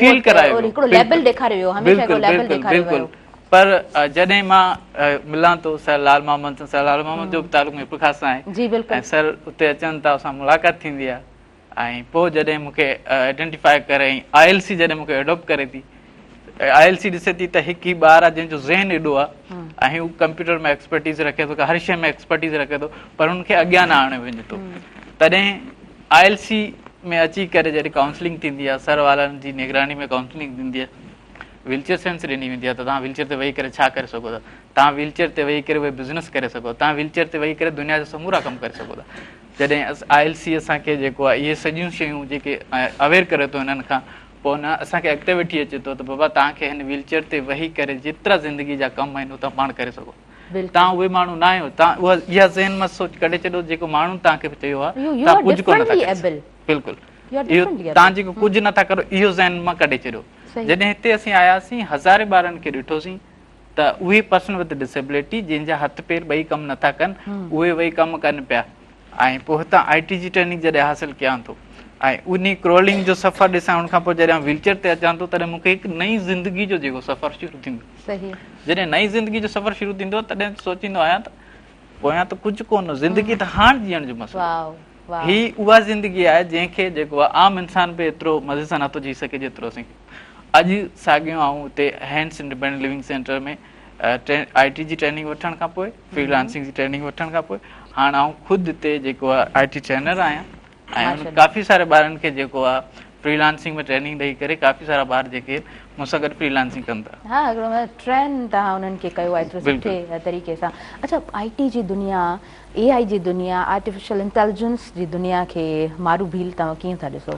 فيل ڪرايو ويو ليبل ڏيکاريو ويو هميشه هڪڙو ليبل ڏيکاريو ويو پر جڏهن مان ملان ٿو سر لال محمد سان سر لال محمد جو به تعلق ميرپورخاص سان آهي جي بلڪل ۽ سر اتي اچن ٿا اسان ملاقات ٿيندي آهي ۽ پوء جڏهن مون کي آئيڊنٽيفائي ڪري ۽ I L C جڏهن مون کي ايڊاپٽ ڪري ٿي I L C ڏسي ٿي ته هڪ هي ٻار آهي جنهن جو ذهن ايڏو آهي ۽ هو ڪمپيوٽر ۾ ايڪسپرٽيز رکي ٿو هر شيء ۾ ايڪسپرٽيز رکي ٿو پر هن کي اڳيان نه آڻيو وڃي ٿو تڏهن I L C ۾ اچي ڪري جڏهن ڪائونسلنگ ٿيندي آهي سر وارن جي نگراني ۾ ڪائونسلنگ ٿيندي آهي ويل چيئر سينس ڏني ويندي آهي ته توهان ويل چيئر تي ويهي ڪري ڇا ڪري سگهو ٿا توهان ويل چيئر تي ويهي ڪري اهي بزنس ڪري سگهو ٿا توهان ويل چيئر تي ويهي ڪري دنيا جا سمورا ڪم ڪري سگهو ٿا جڏهن I L C اسان کي جيڪو آهي اهي سڄيون شيون جيڪي اويئر ڪري ٿو انهن کان پوء نه اسان کي اڳتي وٺي اچي ٿو ته بابا توهان کي هن ويل چيئر تي ويهي ڪري جيترا زندگي جا ڪم آهن اهي توهان پاڻ ڪري سگهو توهان اهي ماڻهو نه آهيو توهان اها ذهن مان سوچ ڪڍي ڇڏيو جيڪو ماڻهن توهان کي چيو آهي توهان ڪجهه ڪونه ٿا ڪري سگهو بلڪل اهو توهان جيڪو ڪجهه نٿا ڪرو اهو ذهن مان ڪڍي ڇڏيو جڏهن هتي اسين آياسين هزارين ٻارن کي ڏٺوسين ته اهي پرسن وٿ ڊسيبلٽي جن جا هٿ پير ٻئي ڪم نٿا ڪن اهي وئي ڪم ڪن پيا ۽ پوء هتان آء ٽي جي ٽريننگ جڏهن حاصل ڪيان ٿو ۽ انهي ڪرولنگ جو سفر ڏسان ان کان پوء جڏهن ويل چيئر تي اچان ٿو تڏهن مون کي هڪ نئين زندگي جو جيڪو سفر شروع ٿيندو جڏهن نئين زندگي جو سفر شروع ٿيندو تڏهن سوچيندو آهيان ته پويان ته ڪجهه ڪونه زندگي ته هاڻ جيئڻ جو مسئلو هي اها زندگي آهي جنهن کي جيڪو آهي عام انسان به ايترو مزي سان نٿو جي سگهي جيترو اسين اڄ ساڳيو آئون اتي هينڊس انڊيپينڊنٽ لونگ سينٽر ۾ آء ٽي جي ٽريننگ وٺڻ کان پوء فري لانسنگ جي ٽريننگ وٺڻ کان پوء هاڻ آئون خود اتي جيڪو آهي آء ٽي ٽرينر آهيان ۽ ڪافي ساري ٻارن کي جيڪو آهي فري لانسنگ ۾ ٽريننگ ڏئي ڪري ڪافي سارا ٻار جيڪي مون سان گڏ فري لانسنگ ڪن ٿا. ها هڪڙو مطلب ٽرين توهان انهن کي ڪيو آهي ايترو سٺي طريقي سان. اڇا آء ٽي جي دنيا، اي آء جي دنيا، آرٽيفيشل انٽيليجنس جي دنيا کي مارو ڀيل توهان ڪيئن ٿا ڏسو؟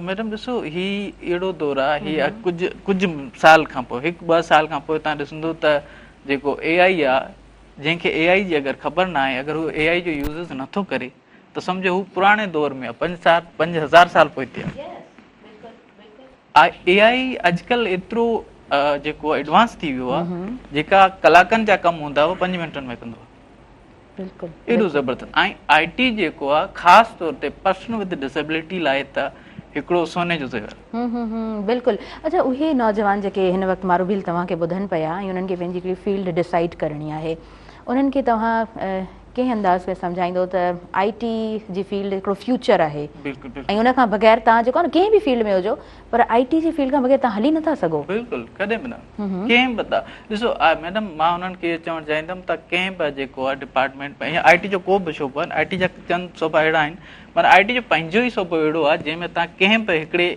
ميڊم ڏسو هي اهڙو دور آهي هي ڪجهه ڪجهه سال کان پوء هڪ ٻه سال کان پوء توهان ڏسندو ته جيڪو اي آء آهي جنهن کي اي آئي جي اگر خبر نه آهي اگر هو اي آئي جو يوزز نٿو ڪري ته سمجهو هو پراڻي دور ۾ آهي پنج سال 5000 سال پوئتي آهي. اي آئي اڄڪلهه ايترو جيڪو ايڊوانس ٿي ويو آهي جيڪا ڪلاڪن جا ڪم هوندا هئا 5 منٽن ۾ ڪندو آهي. بلڪل ايڏو زبردست ۽ آئي ٽي جيڪو آهي خاص طور تي پرسن ود ڊسيبلٽي لاء ته هڪڙو سوني جو زيور. هم هم هم بلڪل اڇا اهي نوجوان جيڪي هن وقت ماروڀيل توهان کي ٻڌن پيا ۽ انهن کي پنهنجي هڪڙي فيلڊ ڊسائيڊ ڪرڻي آهي انهن کي توهان ڪنهن انداز ۾ سمجهائيندو ته آئي ٽي جي فيلڊ هڪڙو فيوچر آهي بلڪل بلڪل ۽ ان کان بغير توهان جيڪو آهي نه ڪنهن به فيلڊ ۾ هجو پر آئي ٽي جي فيلڊ کان بغير توهان هلي نٿا سگهو. بلڪل ڪڏهن به نه ڪنهن به ته ڏسو ميڊم مان انهن کي اهو چوڻ چاهيندم ته ڪنهن به جيڪو آهي ڊپارٽمينٽ ۾ يا آئي ٽي جو ڪو به شعبو آهي آئي ٽي جا چند شعبا اهڙا آهن پر آئي ٽي جو پنهنجو ئي شعبو اهڙو آهي جنهن ۾ توهان ڪنهن به هڪڙي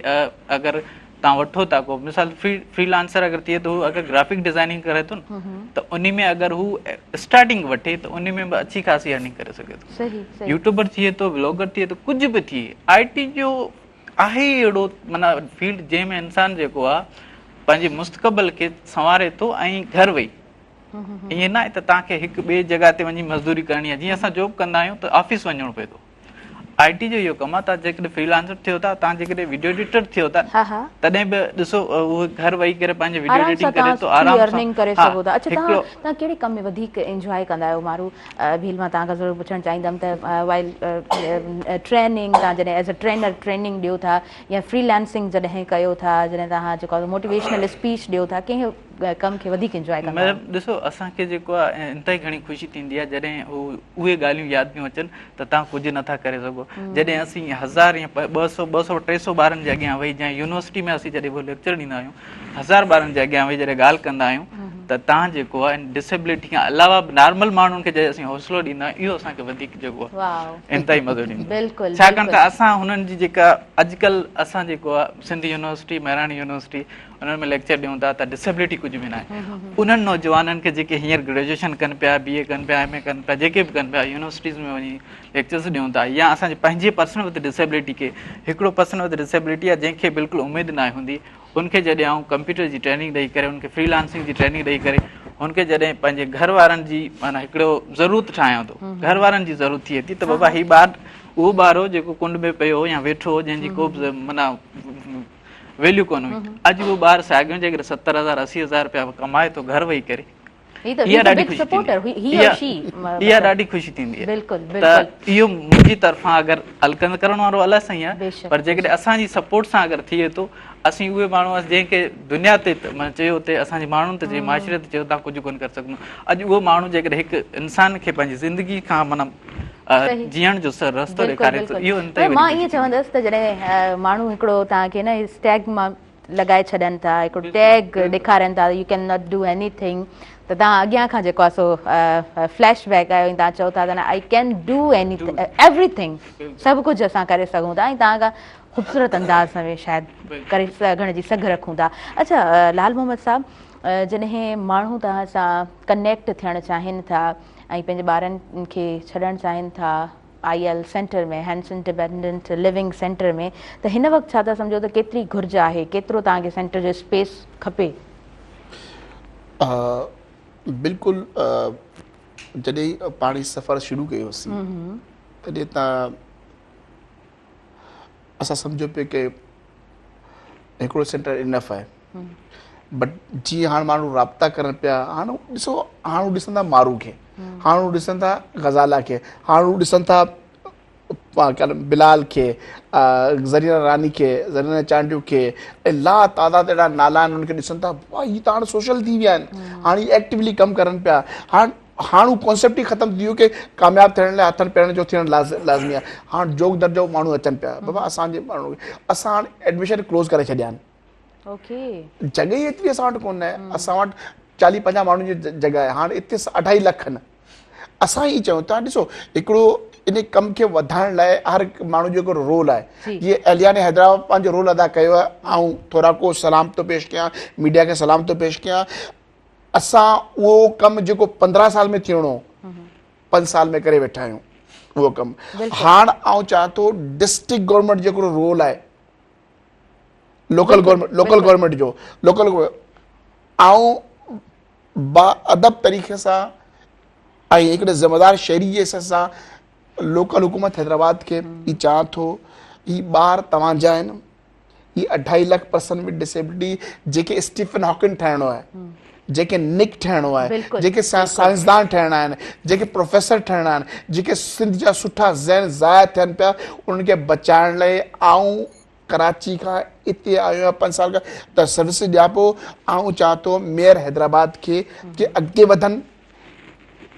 اگر توهان وٺو ٿا ڪو مثال فري لانسر اگر ٿئي ٿو اگر گرافڪ ڊزائننگ ڪري ٿو نه ته انهي ۾ اگر هو اسٽارٽنگ وٺي ته انهي ۾ به اڇي خاصي ارننگ ڪري سگهي ٿو صحيح صحيح يوٽيوبر ٿئي ٿو بلاگر ٿئي ٿو ڪجهه به ٿئي آئي ٽي جو آهي ئي اهڙو معنيٰ فيلڊ جنهن ۾ انسان جيڪو آ پنهنجي مستقبل کي سنواري ٿو ۽ گهر ويهي ائين نه آهي ته توهان کي هڪ ٻئي جڳهه تي وڃي مزدوري ڪرڻي آهي جيئن اسان جاب ڪندا آهيون ته آفيس وڃڻو پئي ٿو آئي ٽي جو اهو ڪم آهي توهان جيڪڏهن فري لانسر ٿيو ٿا توهان جيڪڏهن ويڊيو ايڊيٽر ٿيو ٿا تڏهن به ڏسو اهو گهر ويهي ڪري پنهنجي ويڊيو ايڊيٽنگ ڪري ٿو آرام سان ارننگ ڪري سگهو ٿا اڇا توهان توهان ڪهڙي ڪم ۾ وڌيڪ انجواء ڪندا آهيو مارو ڀيل مان توهان کان ضرور پڇڻ چاهيندم ته وائل ٽريننگ توهان جڏهن ايز ا ٽرينر ٽريننگ ڏيو ٿا يا فري لانسنگ جڏهن ڪيو ٿا جڏهن توهان جيڪو موٽيويشنل اسپيچ ڏيو ٿا ڪنهن ڪم کي وڌيڪ انجواء ڪندا آهيو؟ ميڊم ڏسو اسان کي جيڪو آهي انتهائي گهڻي خوشي ٿيندي آهي جڏهن هو اهي ڳالهيون ياد پيون اچن ته توهان ڪجهه نٿا ڪري سگهو جڏهن اسين هزار يا 200 200 300 ٻارن جي اڳيان ويهي جنهن يونيورسٽي ۾ اسين جڏهن اهو ليڪچر ڏيندا آهيون هزار ٻارن جي اڳيان ويهي جڏهن ڳالهه ڪندا آهيون ته توهان جيڪو آهي ڊسيبلٽي کان علاوه به نارمل ماڻهن کي جڏهن اسين حوصلو ڏيندا آهيون اهو اسان کي وڌيڪ جيڪو آهي انتهائي مزو ڏيندو بلڪل ڇاڪاڻ ته اسان هنن جي جيڪا اڄڪلهه اسان جيڪو آهي سنڌ يونيورسٽي مهراڻ يونيورسٽي انهن ۾ ليڪچر ڏيون ٿا ته ڊسيبلٽي ڪجهه به ناهي انهن نوجوانن کي جيڪي هينئر گريجوئيشن ڪن پيا بي اي ڪن پيا ايم اي ڪن پيا جيڪي به ڪن پيا يونيورسٽيز ۾ وڃي ليڪچرز ڏيون ٿا يا اسان جي پنهنجي پرسن وٿ ڊسيبلٽي کي هڪڙو پرسن وٿ ڊسيبلٽي آهي جنهن کي بلڪل اميد ناهي هوندي ان کي جڏهن آئون ڪمپيوٽر جي ٽريننگ ڏئي ڪري ان کي فري لانسنگ جي ٽريننگ ڏئي ڪري ان کي جڏهن پنهنجي گهر وارن جي معنيٰ هڪڙو ضرورت ٺاهيان ٿو گهر وارن جي ضرورت ٿئي ٿي ته بابا هي ٻار اهو ٻار هو جيڪو ڪنڊ ۾ پيو هو يا ويٺو هو جنهن جي ڪو به معنيٰ ويليو ڪونه هئي اڄ اهو ٻار ساڳيون جيڪڏهن 70000 80000 رپيا ڪمائي ٿو گهر ويهي ڪري هي ته اها ڏاڍي خوشي ٿيندي آهي اها ڏاڍي خوشي ٿيندي آهي بلڪل بلڪل ته اهو منهنجي طرفان اگر الڪند ڪرڻ وارو الله سائين آهي پر جيڪڏهن اسان جي سپورٽ سان اگر ٿئي ٿو اسين اهي ماڻهو آهيون جنهن کي دنيا تي معنيٰ چيو تي اسان جي ماڻهن تي چيو معاشري تي چيو تان ڪجهه ڪونه ڪري سگهندو اڄ اهو ماڻهو جيڪڏهن هڪ انسان کي پنهنجي زندگي کان معنيٰ جيئڻ جو سر رستو ڏيکاري ٿو اهو انتهائي مان ائين چوندس ته جڏهن ماڻهو هڪڙو توهان کي نه اسٽيگما لڳائي ڇڏن ٿا هڪڙو ٽيگ ڏيکارين ٿا you can not do anything ته توهان اڳيان کان جيڪو آهي سو فليش بيڪ آيو ۽ توهان چئو ٿا ته I can do any everything سڀ ڪجهه اسان ڪري سگهون ٿا ۽ توهان کان خوبصورت انداز ۾ شايد ڪري سگهڻ جي سگهه رکون ٿا اڇا لال محمد صاحب جڏهن ماڻهو توهان سان ڪنيڪٽ ٿيڻ چاهين ٿا ۽ پنهنجي ٻارن کي ڇڏڻ چاهين ٿا I L centre ۾ Hans independent living centre ۾ ته هن وقت ڇا ٿا سمجهو ته ڪيتري گهرج آهي ڪيترو توهان کي سينٽر جو اسپيس کپي؟ بلڪل جڏهن پاڻ هي سفر شروع ڪيوسين تڏهن ته اسان سمجهيو پئي ڪي هڪڙو سينٽر انف آهي بٽ جيئن هاڻ ماڻهو رابطا ڪرن پيا هاڻ ڏسو هاڻ هو ڏسن ٿا مارو کي هاڻ هو ڏسن ٿا غزالا کي هاڻ هو ڏسن ٿا بلال کي زرينا راني کي زرينا چانڊيو کي ۽ لا تعداد اهڙا نالا آهن انهن کي ڏسن ٿا هي ته هاڻ سوشل ٿي ويا آهن هاڻ هي ايڪٽيولي ڪم ڪرن پيا هاڻ هاڻ هو ڪانسيپٽ ئي ختم ٿي ويو ڪي ڪامياب ٿيڻ لاء هٿن پيرن جو ٿيڻ لازمي آهي هاڻ جوڳ درجو ماڻهو اچن پيا بابا اسان جي ماڻهو اسان هاڻ ايڊميشن ڪلوز ڪري ڇڏيا آهن اوڪي جڳهه ئي ايتري اسان وٽ ڪونه آهي اسان وٽ 40 50 ماڻهن جي جڳهه آهي هاڻ اتي اڍائي لک آهن اسان ئي چئون ٿا ڏسو هڪڙو ان ڪم کي وڌائڻ لاء هر ماڻهو جو هڪڙو رول آهي جيئن اهليان حيدرآباد پنهنجو رول ادا ڪيو آهي آئون ٿورا ڪو سلام ٿو پيش ڪيان ميڊيا کي سلام ٿو پيش ڪيان اسان اهو ڪم جيڪو 15 سال ۾ ٿيڻو 5 سال ۾ ڪري ويٺا آهيون اهو ڪم هاڻ آئون چاهيان ٿو ڊسٽرڪٽ گورنمينٽ جو هڪڙو رول آهي لوڪل گورنمينٽ لوڪل گورنمينٽ جو لوڪل آئون با ادب طريقي سان ۽ هڪڙي ذميوار شهري جي حيثيت سان لوڪل حڪومت حيدرآباد کي هي چوان ٿو هي ٻار توهان جا آهن هي اڍائي لک پرسن وٿ ڊسيبلٽي جيڪي اسٽيفن هاڪن ٺهڻو آهي جيڪي نڪ ٺهڻو آهي جيڪي سائنسدان ٺهڻا آهن جيڪي پروفيسر ٺهڻا آهن جيڪي سنڌ جا سٺا ذهن ضايع ٿين پيا انهن کي بچائڻ لاء آئون ڪراچي کان اتي آيو آهيان پنج سال کان ته سروس ڏيان پيو آئون چاهان ٿو ميئر حيدرآباد کي ڪي اڳتي وڌن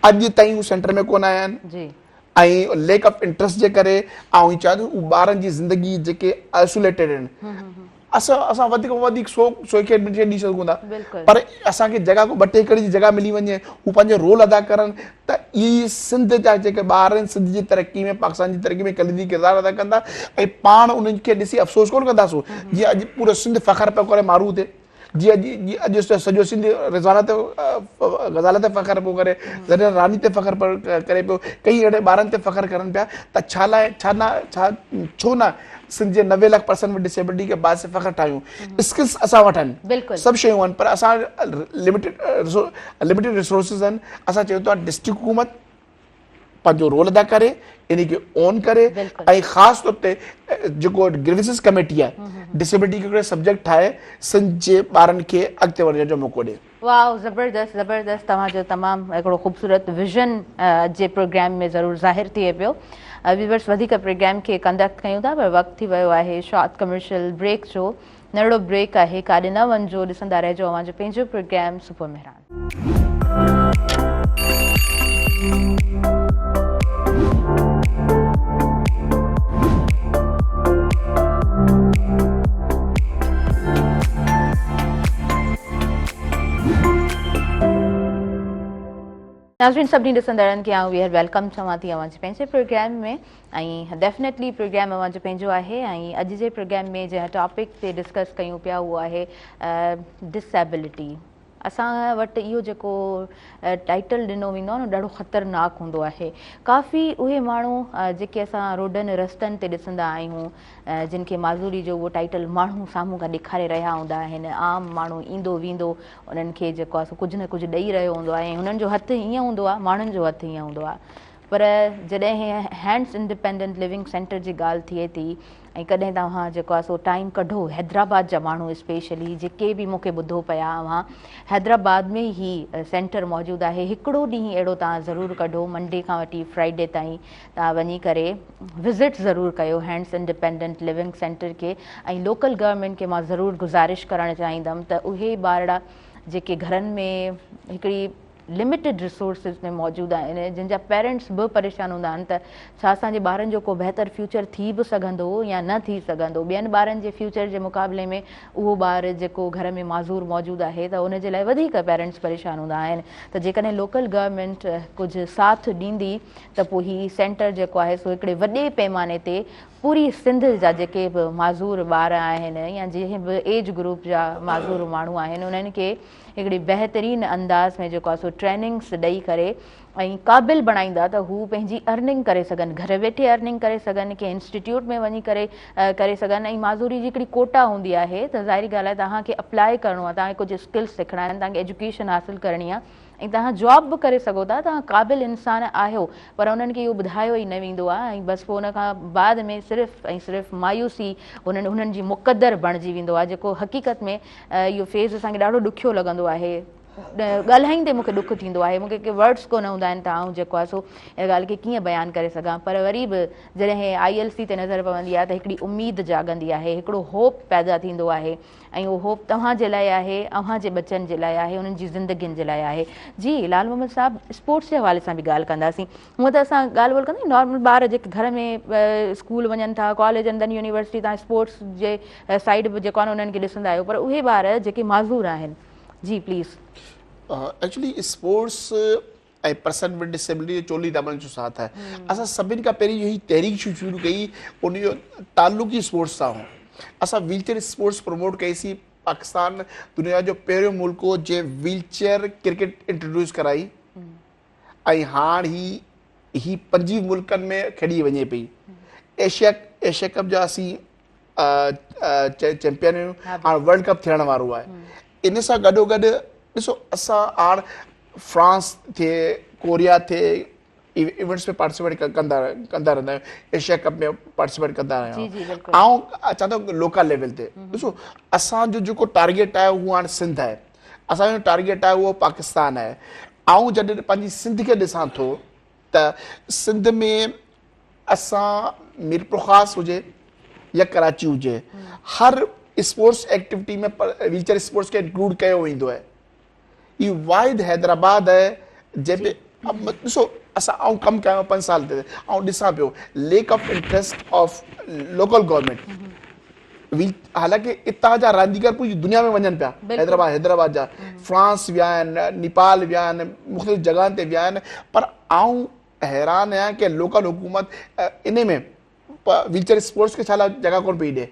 اڄ تائين هو سينٽر ۾ ڪونه آيا آهن ۽ ليڪ آف انٽرسٽ جي ڪري آئون چاهان ٿو هو ٻارن جي زندگي جيڪي آئسوليٽيڊ آهن اسان اسان وڌيڪ کان وڌيڪ سو سو ايڪڙ ٻن ڏئي سگهون ٿا پر اسان کي جڳهه ڪو ٻه ٽي ايڪڙ جي جڳهه ملي وڃي هو پنهنجو رول ادا ڪرن ته اهي سنڌ جا جيڪي ٻار آهن سنڌ جي ترقي ۾ پاڪستان جي ترقي ۾ ڪليدي ڪردار ادا ڪندا ۽ پاڻ انهن کي ڏسي افسوس ڪونه ڪنداسون جيئن اڄ پورو سنڌ فخر پيو ڪري مارو تي جيئن اڄ اڄ سڄو سنڌ رضوانه تي غزاله تي فخر پيو ڪري زرينه راني تي فخر پيو ڪري پيو ڪئي اهڙي ٻارن تي فخر ڪرن پيا ته ڇا لاء ڇا نه ڇا ڇو نه سنڌ جي 90 لک پرسن وٿ ڊسيبلٽي کي باعث فخر ٺاهيون اسڪلس اسان وٽ آهن سڀ شيون آهن پر اسان لميٽيڊ لميٽيڊ ريسورسز آهن اسان چيون ٿا ڊسٽرڪٽ حڪومت پنهنجو رول ادا ڪري ان کي اون ڪري ۽ خاص طور تي جيڪو گريونسز ڪميٽي آهي ڊسيبلٽي کي هڪڙو سبجيڪٽ ٺاهي سنڌ جي ٻارن کي اڳتي وڌڻ جو موقعو ڏي. واو زبردست زبردست توهان جو تمام هڪڙو خوبصورت ويزن اڄ جي پروگرام ۾ ضرور ظاهر ٿئي پيو ويورس وڌيڪ پروگرام کي ڪنڊڪٽ ڪيون ٿا پر وقت ٿي ويو آهي شارٽ ڪمرشل بريڪ جو ننڍڙو بريڪ آهي ڪاڏي نه وڃجو ڏسندا رهجو اوهان جو پنهنجو پروگرام صبح مهراڻ. ناظرين سڀني ڏسندڙن کي آئون ٻيهر welcome چوان ٿي اوهان جي پنهنجي پروگرام ۾ ۽ ڊيفنيٽلي پروگرام اوهان جو پنهنجو آهي ۽ اڄ جي پروگرام ۾ جنهن ٽاپڪ تي ڊسڪس ڪيون پيا اهو آهي ڊسيبلٽي اسان وٽ اهو جيڪو ٽائيٽل ڏنو ويندو آهي نه ڏاڍو خطرناڪ هوندو آهي ڪافي اهي ماڻهو جيڪي اسان روڊن رستن تي ڏسندا آهيون جن کي معذوري جو اهو ٽائيٽل ماڻهو سامهون کان ڏيکاري رهيا هوندا آهن عام ماڻهو ايندو ويندو انهن کي جيڪو آهي سو ڪجهه نه ڪجهه ڏئي رهيو هوندو آهي ۽ هنن جو هٿ هيئن هوندو آهي ماڻهن جو هٿ هيئن هوندو آهي پر جڏهن هينڊس انڊيپينڊنٽ لونگ سينٽر جي ڳالهه ٿئي ٿي ۽ ڪڏهن توهان جيڪو آهي سو ٽائيم ڪڍو حيدرآباد جا ماڻهو اسپيشلي جيڪي به مون کي ٻڌو پيا اوهان حيدرآباد ۾ هي سينٽر موجود آهي هڪڙو ڏينهن اهڙو توهان ضرور ڪڍو منڊي کان وٺي فرائيڊي تائين توهان وڃي ڪري وزٽ ضرور ڪيو هينڊس انڊيپينڊنٽ لونگ سينٽر کي ۽ لوڪل گورنمينٽ کي مان ضرور گذارش ڪرڻ چاهيندم ته اهي ٻارڙا جيڪي گهرن ۾ هڪڙي لميٽيڊ ريسورسز ۾ موجود آهن جن جا پيرنٽس به پريشان هوندا آهن ته ڇا اسان جي ٻارن جو ڪو بهتر فيوچر ٿي به سگهندو يا نه ٿي سگهندو ٻين ٻارن جي فيوچر جي مقابلي ۾ اهو ٻار جيڪو گهر ۾ معذور موجود آهي ته ان جي لاء وڌيڪ پيرنٽس پريشان هوندا آهن ته جيڪڏهن لوڪل گورنمينٽ ڪجهه ساٿ ڏيندي ته پوء هي سينٽر جيڪو آهي سو هڪڙي وڏي پيماني تي پوري سنڌ جا جيڪي به معذور ٻار آهن يا جنهن به ايج گروپ جا معذور ماڻهو آهن انهن کي هڪڙي بهترين انداز ۾ جيڪو آهي سو ٽريننگس ڏئي ڪري ۽ قابل بڻائيندا ته هو پنهنجي ارننگ ڪري سگهن گهر ويٺي ارننگ ڪري سگهن ڪنهن انسٽيٽيوٽ ۾ وڃي ڪري ڪري سگهن ۽ معذوري جي هڪڙي ڪوٽا هوندي آهي ته ظاهري ڳالهه آهي توهان کي اپلاء ڪرڻو آهي توهان کي ڪجهه اسڪلس سکڻا آهن توهان کي ايجوڪيشن حاصل ڪرڻي آهي ۽ توهان جاب به ڪري سگهو ٿا توهان قابل انسان آهيو پر انهن کي اهو ٻڌايو ئي نه ويندو آهي ۽ بس پوء ان کان بعد ۾ صرف ۽ صرف مايوسي انهن انهن جي مقدر بڻجي ويندو آهي جيڪو حقيقت ۾ اهو فيز اسان کي ڏاڍو ڏکيو لڳندو آهي ڳالهائيندي مون کي ڏک ٿيندو آهي مون کي ڪي ورڊس ڪونه هوندا آهن ته آئون جيڪو آهي سو ان ڳالهه کي ڪيئن بيان ڪري سگهان پر وري به جڏهن I L C تي نظر پوندي آهي ته هڪڙي اميد جاڳندي آهي هڪڙو هوپ پيدا ٿيندو آهي ۽ اهو هوپ توهان جي لاء آهي اوهان جي ٻچن جي لاء آهي انهن جي زندگين جي لاء آهي جي لال محمد صاحب اسپورٽس جي حوالي سان به ڳالهه ڪنداسين هونء ته اسان ڳالهه ٻولهه ڪندا آهيون نارمل ٻار جيڪي گهر ۾ اسڪول وڃن ٿا ڪاليج اندر يونيورسٽي تان اسپورٽس جي سائيڊ به جيڪو آهي انهن کي ڏسندا آهيو پر اهي ٻار جيڪي معذور آهن جي please. Actually sports ۽ person with disability جو چولي دامن جو ساٿ آهي اسان سڀن کان پهرين جو هي تحريڪ شروع ڪئي ان جو تعلق ئي اسپورٽس سان هو اسان ويل چيئر اسپورٽس پروموٽ ڪئي سي پاڪستان دنيا جو پهريون ملڪ هو جنهن ويل چيئر ڪرڪيٽ انٽروڊيوس ڪرائي ۽ هاڻ هي هي 25 ملڪن ۾ کيڏي وڃي پئي ايشيا ايشيا ڪپ جا اسين چيمپيئن آهيون هاڻ ورلڊ ڪپ ٿيڻ وارو آهي ان سان گڏو گڏ ڏسو اسان هاڻ فرانس ٿئي ڪوريا ٿئي ايونٽس ۾ پارٽيسپيٽ ڪندا ڪندا رهندا آهيون ايشيا ڪپ ۾ پارٽيسپيٽ ڪندا رهيا آهيون آئون اچان ٿو لوڪل ليول تي ڏسو اسان جو جيڪو ٽارگيٽ آهي اهو هاڻي سنڌ آهي اسان جو ٽارگيٽ آهي اهو پاڪستان آهي آئون جڏهن پنهنجي سنڌ کي ڏسان ٿو ته سنڌ ۾ اسان ميرپورخاص هجي يا ڪراچي هجي هر sports activity ۾ wheelchair sports کي انڪلوڊ ڪيو ويندو آهي هي واحد حيدرآباد آهي جنهن ۾ ڏسو اسان آئون ڪم ڪيان پنج سال تي آئون ڏسان پيو lack of interest of local government wheel حالانڪه اتان جا رانديگر پوري دنيا ۾ وڃن پيا حيدرآباد حيدرآباد جا فرانس ويا آهن نيپال ويا آهن مختلف جڳهن تي ويا آهن پر آئون حيران آهيان ڪي لوڪل حڪومت ان ۾ ويل چيئر اسپورٽس کي ڇا لاء جڳهه ڪونه پئي ڏي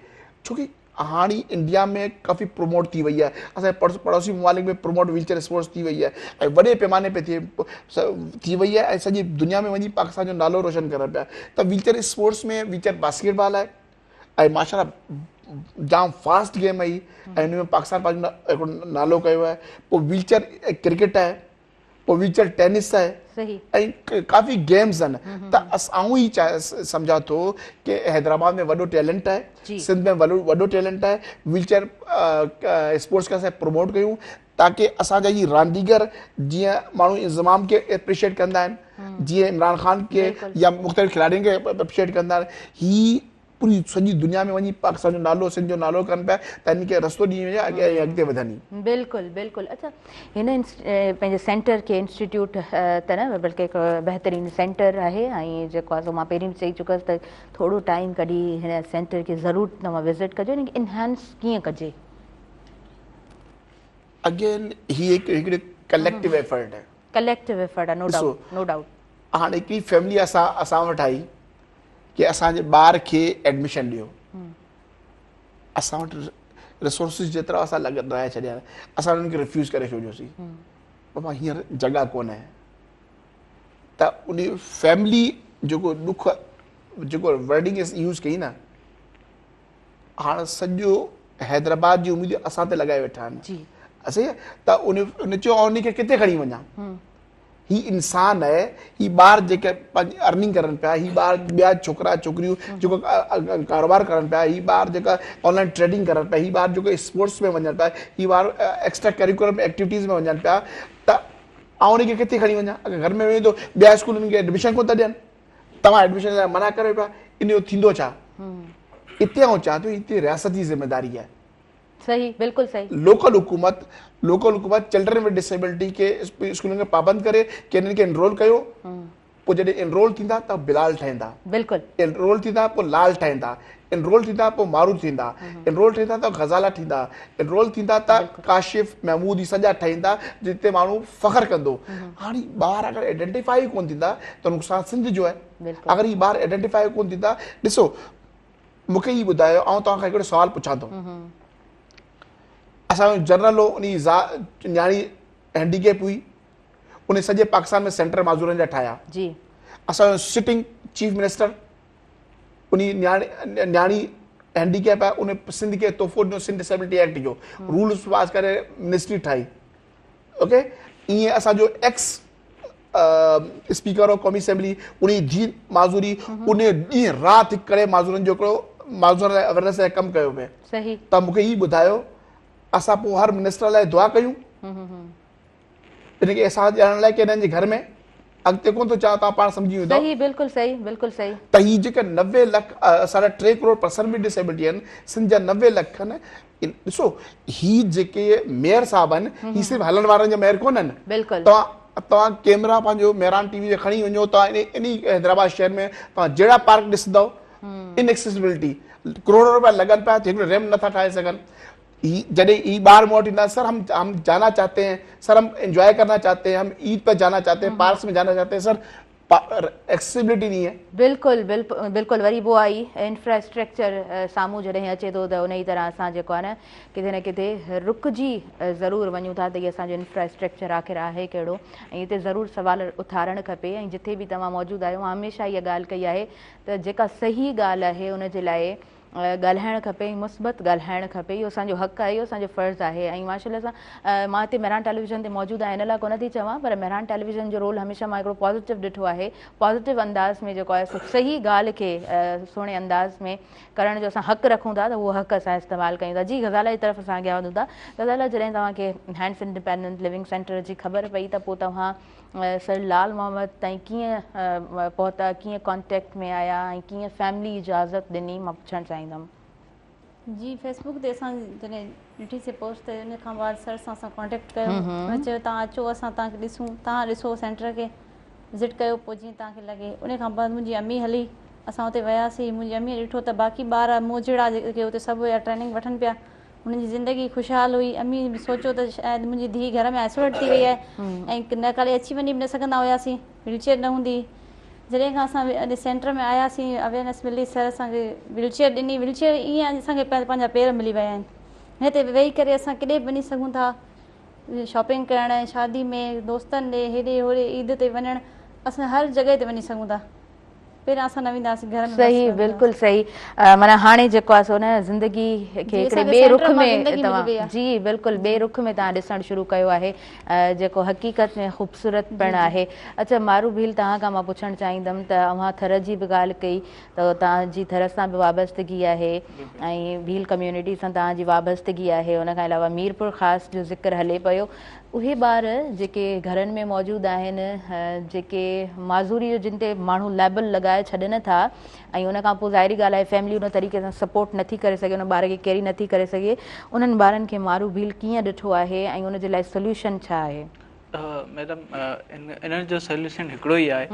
ڇو ڪي هاڻي انڊيا ۾ ڪافي پروموٽ ٿي وئي آهي اسان جي پڙوسي ممالڪ ۾ پروموٽ ويل چيئر اسپورٽس ٿي وئي آهي ۽ وڏي پيماني پي ٿي وئي آهي ۽ سڄي دنيا ۾ وڃي پاڪستان جو نالو روشن ڪرن پيا ته wheel chair sports ۾ wheel chair basket بال آهي ۽ ماشاء الله جام فاسٽ گيم آهي ۽ ان ۾ پاڪستان پنهنجو هڪڙو نالو ڪيو آهي پوء ويل چيئر ڪرڪيٽ آهي پوء ويل چيئر ٽينس آهي ۽ ڪافي گيمز آهن ته آئون هي سمجهان ٿو ڪي حيدرآباد ۾ وڏو ٽيلنٽ آهي سنڌ ۾ وڏو وڏو ٽيلنٽ آهي ويل چيئر اسپورٽس کي اسان پروموٽ ڪيون تاڪي اسان جا هي رانديگر جيئن ماڻهو انضمام کي اپريشيٽ ڪندا آهن جيئن عمران خان کي يا مختلف کلاڙين کي اپريشيٽ ڪندا آهن هي پوري سڄي دنيا ۾ وڃي پاڪستان جو نالو سنڌ جو نالو ڪن پيا ته هن کي رستو ڏني وڃي اڳي اڳتي وڌن هي. بلڪل بلڪل اڇا هن پنهنجي سينٽر کي انسٽيٽيوٽ ته نه بلڪه هڪ بهترين سينٽر آهي ۽ جيڪو آهي سو مان پهرين به چئي چڪس ته ٿورو ٽائيم ڪڍي هن سينٽر کي ضرور توهان وزٽ ڪجو هن کي انهانس ڪيئن ڪجي. اگين هي هڪ هڪڙي ڪليڪٽو ايفرٽ آهي. ڪليڪٽو ايفرٽ آهي نو ڊائوٽ نو ڊائوٽ. هاڻي هڪڙي فيملي اسان اسان وٽ آئي ڪي اسان جي ٻار کي ايڊميشن ڏيو اسان وٽ ريسورسز جيترا اسان لڳائي ڇڏيا اسان انهن کي ريفيوز ڪري ڇڏيوسين بابا هينئر جڳهه ڪونهي ته ان فيملي جيڪو ڏک جيڪو ورڊنگ يوز ڪئي نه هاڻ سڄو حيدرآباد جي اميد اسان تي لڳائي ويٺا آهن جي صحيح ته ان چيو ان کي ڪٿي کڻي وڃان هي انسان آهي هي ٻار جيڪي پنهنجي ارننگ ڪرن پيا هي ٻار ٻيا ڇوڪرا ڇوڪريون جيڪو ڪاروبار ڪرن پيا هي ٻار جيڪا آن لائن ٽريڊنگ ڪرن پيا هي ٻار جيڪو اسپورٽس ۾ وڃن پيا هي ٻار ايڪسٽرا ڪريڪولم ايڪٽيوٽيز ۾ وڃن پيا ته آئون ان کي ڪٿي کڻي وڃان اگر گهر ۾ ويندو ٻيا اسڪول ان کي ايڊميشن ڪونه ٿا ڏين توهان ايڊميشن لاء منع ڪريو پيا ان جو ٿيندو ڇا اتي آئون چوان ٿو اتي رياست جي ذميداري آهي صحيح بلڪل صحيح. لوڪل حڪومت لوڪل حڪومت چلڊرن ود ڊسيبلٽي کي اسڪولن کي پابند ڪري ڪي انهن کي انرول ڪيو پوء جڏهن انرول ٿيندا ته بلال ٺهندا بلڪل انرول ٿيندا پوء لال ٺهندا انرول ٿيندا پوء مارو ٿيندا انرول ٿيندا ته غزالا ٿيندا انرول ٿيندا ته ڪاشف محمود هي سڄا ٺهندا جتي ماڻهو فخر ڪندو هاڻي ٻار اگر آئيڊينٽيفائي ڪون ٿيندا ته نقصان سنڌ جو آهي اگر هي ٻار آئيڊينٽيفائي ڪون ٿيندا ڏسو مون کي هي ٻڌايو آئون توهان کان هڪڙو سوال پڇان ٿو اسان جو جنرل هو ان جي نياڻي هينڊيڪيپ هئي ان سڄي پاڪستان ۾ سينٽر معذورن جا ٺاهيا جي اسان جو سٽنگ چيف منسٽر ان نياڻي نياڻي هينڊيڪيپ آهي ان سنڌ کي تحفو ڏنو سنڌ ڊسيبلٽي ايڪٽ جو رولز پاس ڪري منسٽري ٺاهي اوڪي ائين اسان جو ايڪس اسپيڪر آف قومي اسيمبلي ان جي ڌيء معذوري ان ڏينهن رات هڪ ڪري معذورن جو هڪڙو معذورن لاء اويرنس لاء ڪم ڪيو پئي صحيح ته مون کي هي ٻڌايو اسان پوء هر منسٽر لاء دعا ڪيون ان کي احساس ڏيارڻ لاء ڪي انهن جي گهر ۾ اڳتي ڪون ٿو چاهيان توهان پاڻ سمجهي ويندؤ صحيح بلڪل صحيح بلڪل صحيح ته هي جيڪا 90 لک ساڍا 3 ڪروڙ پرسن ود ڊسيبلٽي آهن سنڌ جا 90 لک آهن ڏسو هي جيڪي ميئر صاحب آهن هي صرف هلڻ وارن جا ميئر ڪونهن بلڪل توهان توهان ڪيمرا پنهنجو مهراڻ ٽي وي جو کڻي وڃو توهان ان حيدرآباد شهر ۾ توهان جهڙا پارڪ ڏسندؤ ان ايڪسيسبلٽي ڪروڙ روپيا لڳن پيا هڪڙو ريمپ نٿا ٺاهي سگهن جڏهن هي ٻار مون وٽ ايندا سر هم هم جانا چاهتي هين سر هم انجوائي ڪرنا چاهتي هين هم عيد پر جانا چاهتي هين پارڪس ۾ جانا چاهتي هين سر ايڪسيسبلٽي نهي هي. بلڪل بلڪل وري به اها ئي انفراسٽرڪچر سامهون جڏهن اچي ٿو ته انهي طرح اسان جيڪو آهي نه ڪٿي نه ڪٿي رڪجي ضرور وڃون ٿا ته هي اسان جو انفراسٽرڪچر آخر آهي ڪهڙو ۽ هتي ضرور سوال اٿارڻ کپي ۽ جٿي به توهان موجود آهيو مان هميشه اها ڳالهه ڪئي آهي ته جيڪا صحيح ڳالهه آهي ان جي لاء ڳالهائڻ کپي ۽ مثبت ڳالهائڻ کپي اهو اسان جو حق آهي اهو اسان جو فرض آهي ۽ ماشاء الله سان مان هتي مهراڻ ٽيليويزن تي موجود آهيان ان لاء ڪونه ٿي چوان پر مهراڻ ٽيليويزن جو رول هميشه مان هڪڙو پازيٽو ڏٺو آهي پازيٽو انداز ۾ جيڪو آهي سو صحيح ڳالهه کي سهڻي انداز ۾ ڪرڻ جو اسان حق رکون ٿا ته اهو حق اسان استعمال ڪيون ٿا جي غزاله جي طرف اسان اڳيان وڌون ٿا غزاله جڏهن توهان کي هينڊس انڊيپينڊنٽ لونگ سينٽر جي خبر پئي ته پوء توهان سر لال محمد تائين ڪيئن پهتا، ڪيئن ڪانٽيڪٽ ۾ آيا ۽ ڪيئن فيملي اجازت ڏني مان پڇڻ چاهيندم. جي فيس بڪ تي اسان جڏهن ڏٺي سي پوسٽ ته ان کان بعد سر سان اسان ڪانٽيڪٽ ڪيو ان چيو توهان اچو اسان توهان کي ڏسون توهان ڏسو سينٽر کي وزٽ ڪيو پوء جيئن توهان کي لڳي ان کان بعد منهنجي امي هلي اسان اتي وياسين منهنجي امي ڏٺو ته باقي ٻار مون جهڙا جيڪي اتي سڀ هيا ٽريننگ وٺن پيا هنن جي زندگي خوشحال هئي. امي به سوچيو ته شايد منهنجي ڌيء گهر ۾ آئسوليٽ ٿي وئي آهي ۽ نه ڪاڏي اچي وڃي به نه سگهندا هياسين. ويل چيئر نه هوندي هئي. جڏهن کان اسان ان سينٽر ۾ آياسين اويئرنيس ملي سر اسان کي ويل چيئر ڏني ويل چيئر ائين اسان کي پنهنجا پير ملي ويا آهن. هن تي ويهي ڪري اسان ڪيڏي به وڃي سگهون ٿا. شاپنگ ڪرڻ شادي ۾ دوستن ڏي هيڏي هوڏي عيد تي وڃڻ اسان هر جڳهه تي وڃي سگهون ٿا. پهريان اسان نه ويندا هئاسين گهر ۾ بس صحيح بلڪل صحيح معنيٰ هاڻي جيڪو آهي سو نه زندگي کي هڪڙي ٻئي رخ ۾ توهان جي بلڪل ٻئي رخ ۾ توهان ڏسڻ شروع ڪيو آهي جيڪو حقيقت ۾ خوبصورت پڻ آهي اڇا مارو ڀيل توهان کان مان پڇڻ چاهيندم ته اوهان ٿر جي به ڳالهه ڪئي ته توهان جي ٿر سان به وابستگي آهي ۽ ڀيل ڪميونٽي سان توهان جي وابستگي آهي ان کان علاوه ميرپور خاص جو ذڪر هلي پيو اهي ٻار جيڪي گهرن ۾ موجود آهن جيڪي معذوري جو جن تي ماڻهو ليبل لڳائي ڇڏن ٿا ۽ ان کان پوء ظاهري ڳالهه آهي فيملي ان طريقي سان سپورٽ نٿي ڪري سگهي ان ٻار کي ڪيري نٿي ڪري سگهي انهن ٻارن کي مارو ڀيل ڪيئن ڏٺو آهي ۽ ان جي لاء سوليوشن ڇا آهي؟ ميڊم انهن جو سوليوشن هڪڙو ئي آهي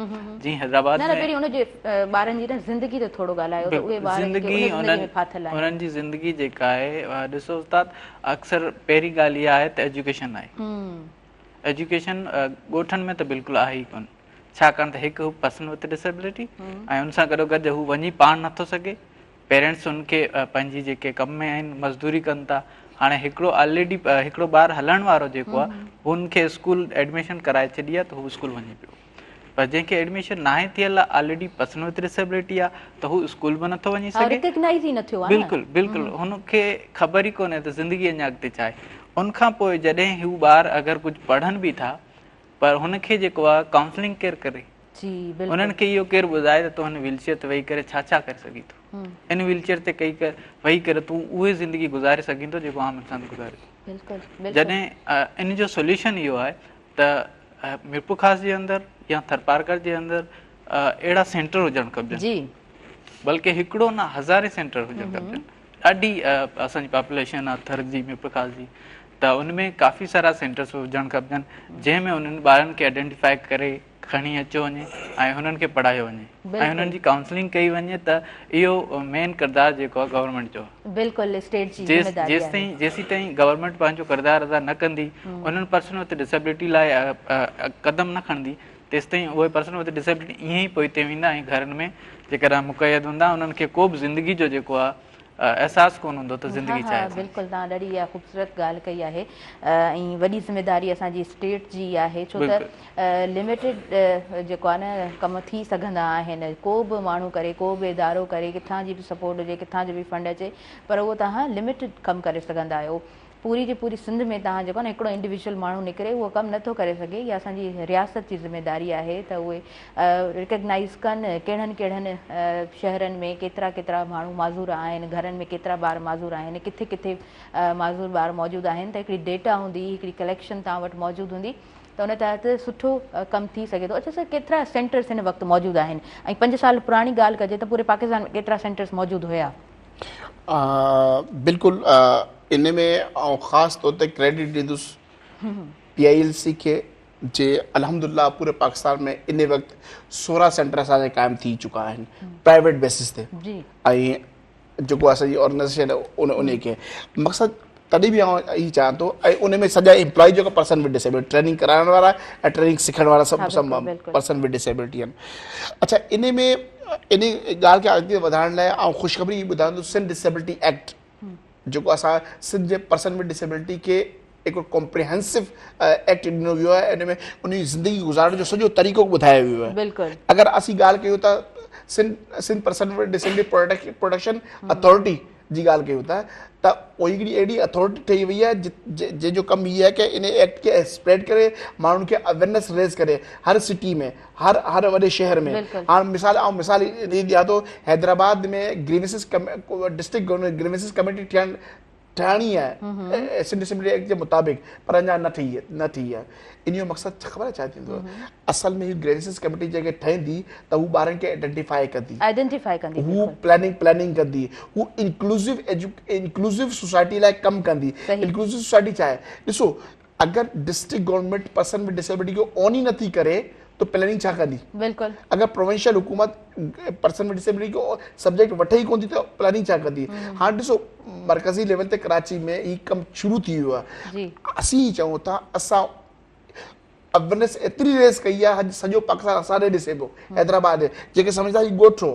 جيئن حيدرآباد نه نه پهرين ان جي ٻارن جي نه زندگي تي ٿورو ڳالهايو ته اهي ٻار جيڪي ان زندگي ۾ ڦاٿل آهن انهن جي زندگي جيڪا آهي ڏسو استاد اڪثر پهرين ڳالهه اها آهي ته ايجوڪيشن آهي ايجوڪيشن ڳوٺن ۾ ته بلڪل آهي ئي ڪونه ڇاڪاڻ ته هڪ هو پرسن وٿ ڊسيبلٽي ۽ ان سان گڏو گڏ هو وڃي پاڻ نٿو سگهي پيرنٽس ان کي پنهنجي جيڪي ڪم ۾ آهن مزدوري ڪن ٿا هاڻي هڪڙو آلريڊي هڪڙو ٻار هلڻ وارو جيڪو آهي هن کي اسڪول ايڊميشن ڪرائي ڇڏي آهي ته هو اسڪول وڃي پيو پر جنهن کي ايڊميشن ناهي ٿيل آهي آلريڊي پرسن وٿ ڊسيبلٽي آهي ته هو اسڪول به نٿو وڃي سگهي ريڪگنائز ئي نه ٿيو آهي بلڪل بلڪل هن کي خبر ئي ڪونهي ته زندگي اڃا اڳتي ڇا آهي ان کان پوء جڏهن هو ٻار اگر ڪجهه پڙهن به ٿا پر هن کي جيڪو آهي ڪائونسلنگ ڪير ڪري جي بلڪل انهن کي اهو ڪير ٻڌائي ته تون هن ويل چيئر تي ويهي ڪري ڇا ڇا ڪري سگهين ٿو ان ويل چيئر تي ڪئي ويهي ڪري تون اهي زندگي گذاري سگهين ٿو جيڪو عام انسان گذاري ٿو بلڪل بلڪل جڏهن ان جو سوليوشن اهو آهي ته ميرپورخاص جي اندر يا ٿرپارڪر جي اندر اهڙا سينٽر هجڻ کپجن جي بلڪه هڪڙو نه هزارين سينٽر هجڻ کپجن ڏاڍي اسان جي پاپوليشن آهي ٿر جي ميرپورخاص جي ته ان ۾ ڪافي سارا سينٽرس هجڻ کپجن جنهن ۾ انهن ٻارن کي آئيڊينٽيفائي ڪري کڻي اچيو وڃي ۽ هنن کي پڙهايو وڃي ۽ هنن جي ڪائونسلنگ ڪئي وڃي ته اهو مين ڪردار جيڪو آهي گورنمينٽ جو آهي. بلڪل اسٽيٽ جي ذميداري آهي. جيسيتائين گورنمينٽ پنهنجو ڪردار ادا نه ڪندي انهن پرسن وٿ ڊسيبلٽي لاء قدم نه کڻندي تيستائين اهي پرسن وٿ ڊسيبلٽي ائين ئي پوئتي ويندا ۽ گهرن ۾ جيڪڏهن مقيد هوندا انهن کي ڪو به زندگي جو جيڪو آهي احساس ڪونه هوندو ته زندگي ڇا آهي. ها بلڪل توهان ڏاڍي اها خوبصورت ڳالهه ڪئي آهي ۽ وڏي ذميداري اسان جي اسٽيٽ جي آهي ڇو ته لميٽيڊ جيڪو آهي نه ڪم ٿي سگهندا آهن ڪو به ماڻهو ڪري ڪو به ادارو ڪري ڪٿان جي به سپورٽ هجي ڪٿان جو به فنڊ اچي پر اهو توهان لميٽيڊ ڪم ڪري سگهندا آهيو پوري جي پوري سنڌ ۾ توهان جيڪو آهي نه هڪڙو انڊيويجوئل ماڻهو نڪري اهو ڪم نٿو ڪري سگهي اها اسان جي رياست جي ذميداري آهي ته اهي ريڪگنائيز ڪن ڪهڙن ڪهڙن شهرن ۾ ڪيترا ڪيترا ماڻهو معذور آهن گهرن ۾ ڪيترا ٻار معذور آهن ڪٿي ڪٿي معذور ٻار موجود آهن ته هڪڙي ڊيٽا هوندي هڪڙي ڪليڪشن توهان وٽ موجود هوندي ته ان تحت سٺو ڪم ٿي سگهي ٿو اڇا سر ڪيترا سينٽرس هن وقت موجود آهن ۽ 5 سال پراڻي ڳالهه ڪجي ته پوري پاڪستان ۾ ڪيترا سينٽرس موجود هيا بلڪل ان ۾ آئون خاص طور تي ڪريڊٽ ڏيندس پي I L C کي جي الحمدلله پوري پاڪستان ۾ ان وقت 16 سينٽر اسان جا قائم ٿي چڪا آهن پرائيويٽ بيسس تي ۽ جيڪو اسان جي آرگنائيزيشن ان ان کي مقصد تڏهن به آئون هي چاهيان ٿو ۽ ان ۾ سڄا امپلائي جيڪا پرسن وٿ ڊسيبلٽي ٽريننگ ڪرائڻ وارا ۽ ٽريننگ سکڻ وارا سڀ سڀ پرسن وٿ ڊسيبلٽي آهن اڇا ان ۾ ان ڳالهه کي اڳتي وڌائڻ لاء آئون خوشخبري هي ٻڌايان ٿو سنڌ ڊسيبلٽي ايڪٽ جيڪو اسان سنڌ جي پرسن وٿ ڊسيبلٽي کي هڪڙو ڪمپريهنسو ايڪٽ ڏنو ويو آهي ان ۾ ان جي زندگي گذارڻ جو سڄو طريقو ٻڌايو ويو آهي بلڪل اگر اسين ڳالهه ڪيون ته Sindh Sindh person with disability protection authority جي ڳالهه ڪيون ٿا ته اها هڪڙي اهڙي اٿارٽي ٺهي وئي آهي جنهن جو ڪم هي آهي ڪه ان ايڪٽ کي اسپريڊ ڪري ماڻهن کي اويرنيس ريز ڪري هر سٽي ۾ هر هر وڏي شهر ۾ هاڻ مثال آئون مثال ڏيان ٿو Hyderabad ۾ grievances district grievances committee ٺهڻ ٺاهڻي آهي سنڌ ڊسيبلٽي ايڪٽ جي مطابق پر اڃا نه ٺهي نه ٿي آهي ان جو مقصد خبر آهي ڇا ٿيندو اصل ۾ هي گريونسز ڪميٽي جيڪي ٺهندي ته هو ٻارن کي آئيڊينٽيفائي ڪندي آئيڊينٽيفائي ڪندي هو پلاننگ پلاننگ ڪندي هو انڪلوزيو انڪلوزيو سوسائٽي لاء ڪم ڪندي انڪلوزيو سوسائٽي ڇا آهي ڏسو اگر district government person with disability کي اون ئي نٿي ڪري ته پلاننگ ڇا ڪندي؟ بلڪل. اگر پروونشل حڪومت پرسن ود ڊسيبلٽي کي سبجيڪٽ وٺي ئي ڪون ٿي ته پلاننگ ڇا ڪندي؟ هاڻ ڏسو مرڪزي ليول تي ڪراچي ۾ هي ڪم شروع ٿي ويو آهي. اسين هي چئون ٿا اسان اويرنيس ايتري ريز ڪئي آهي اڄ سڄو پاڪستان اسان ڏي ڏسي پيو حيدرآباد ڏي جيڪي سمجهندا هي ڳوٺ هو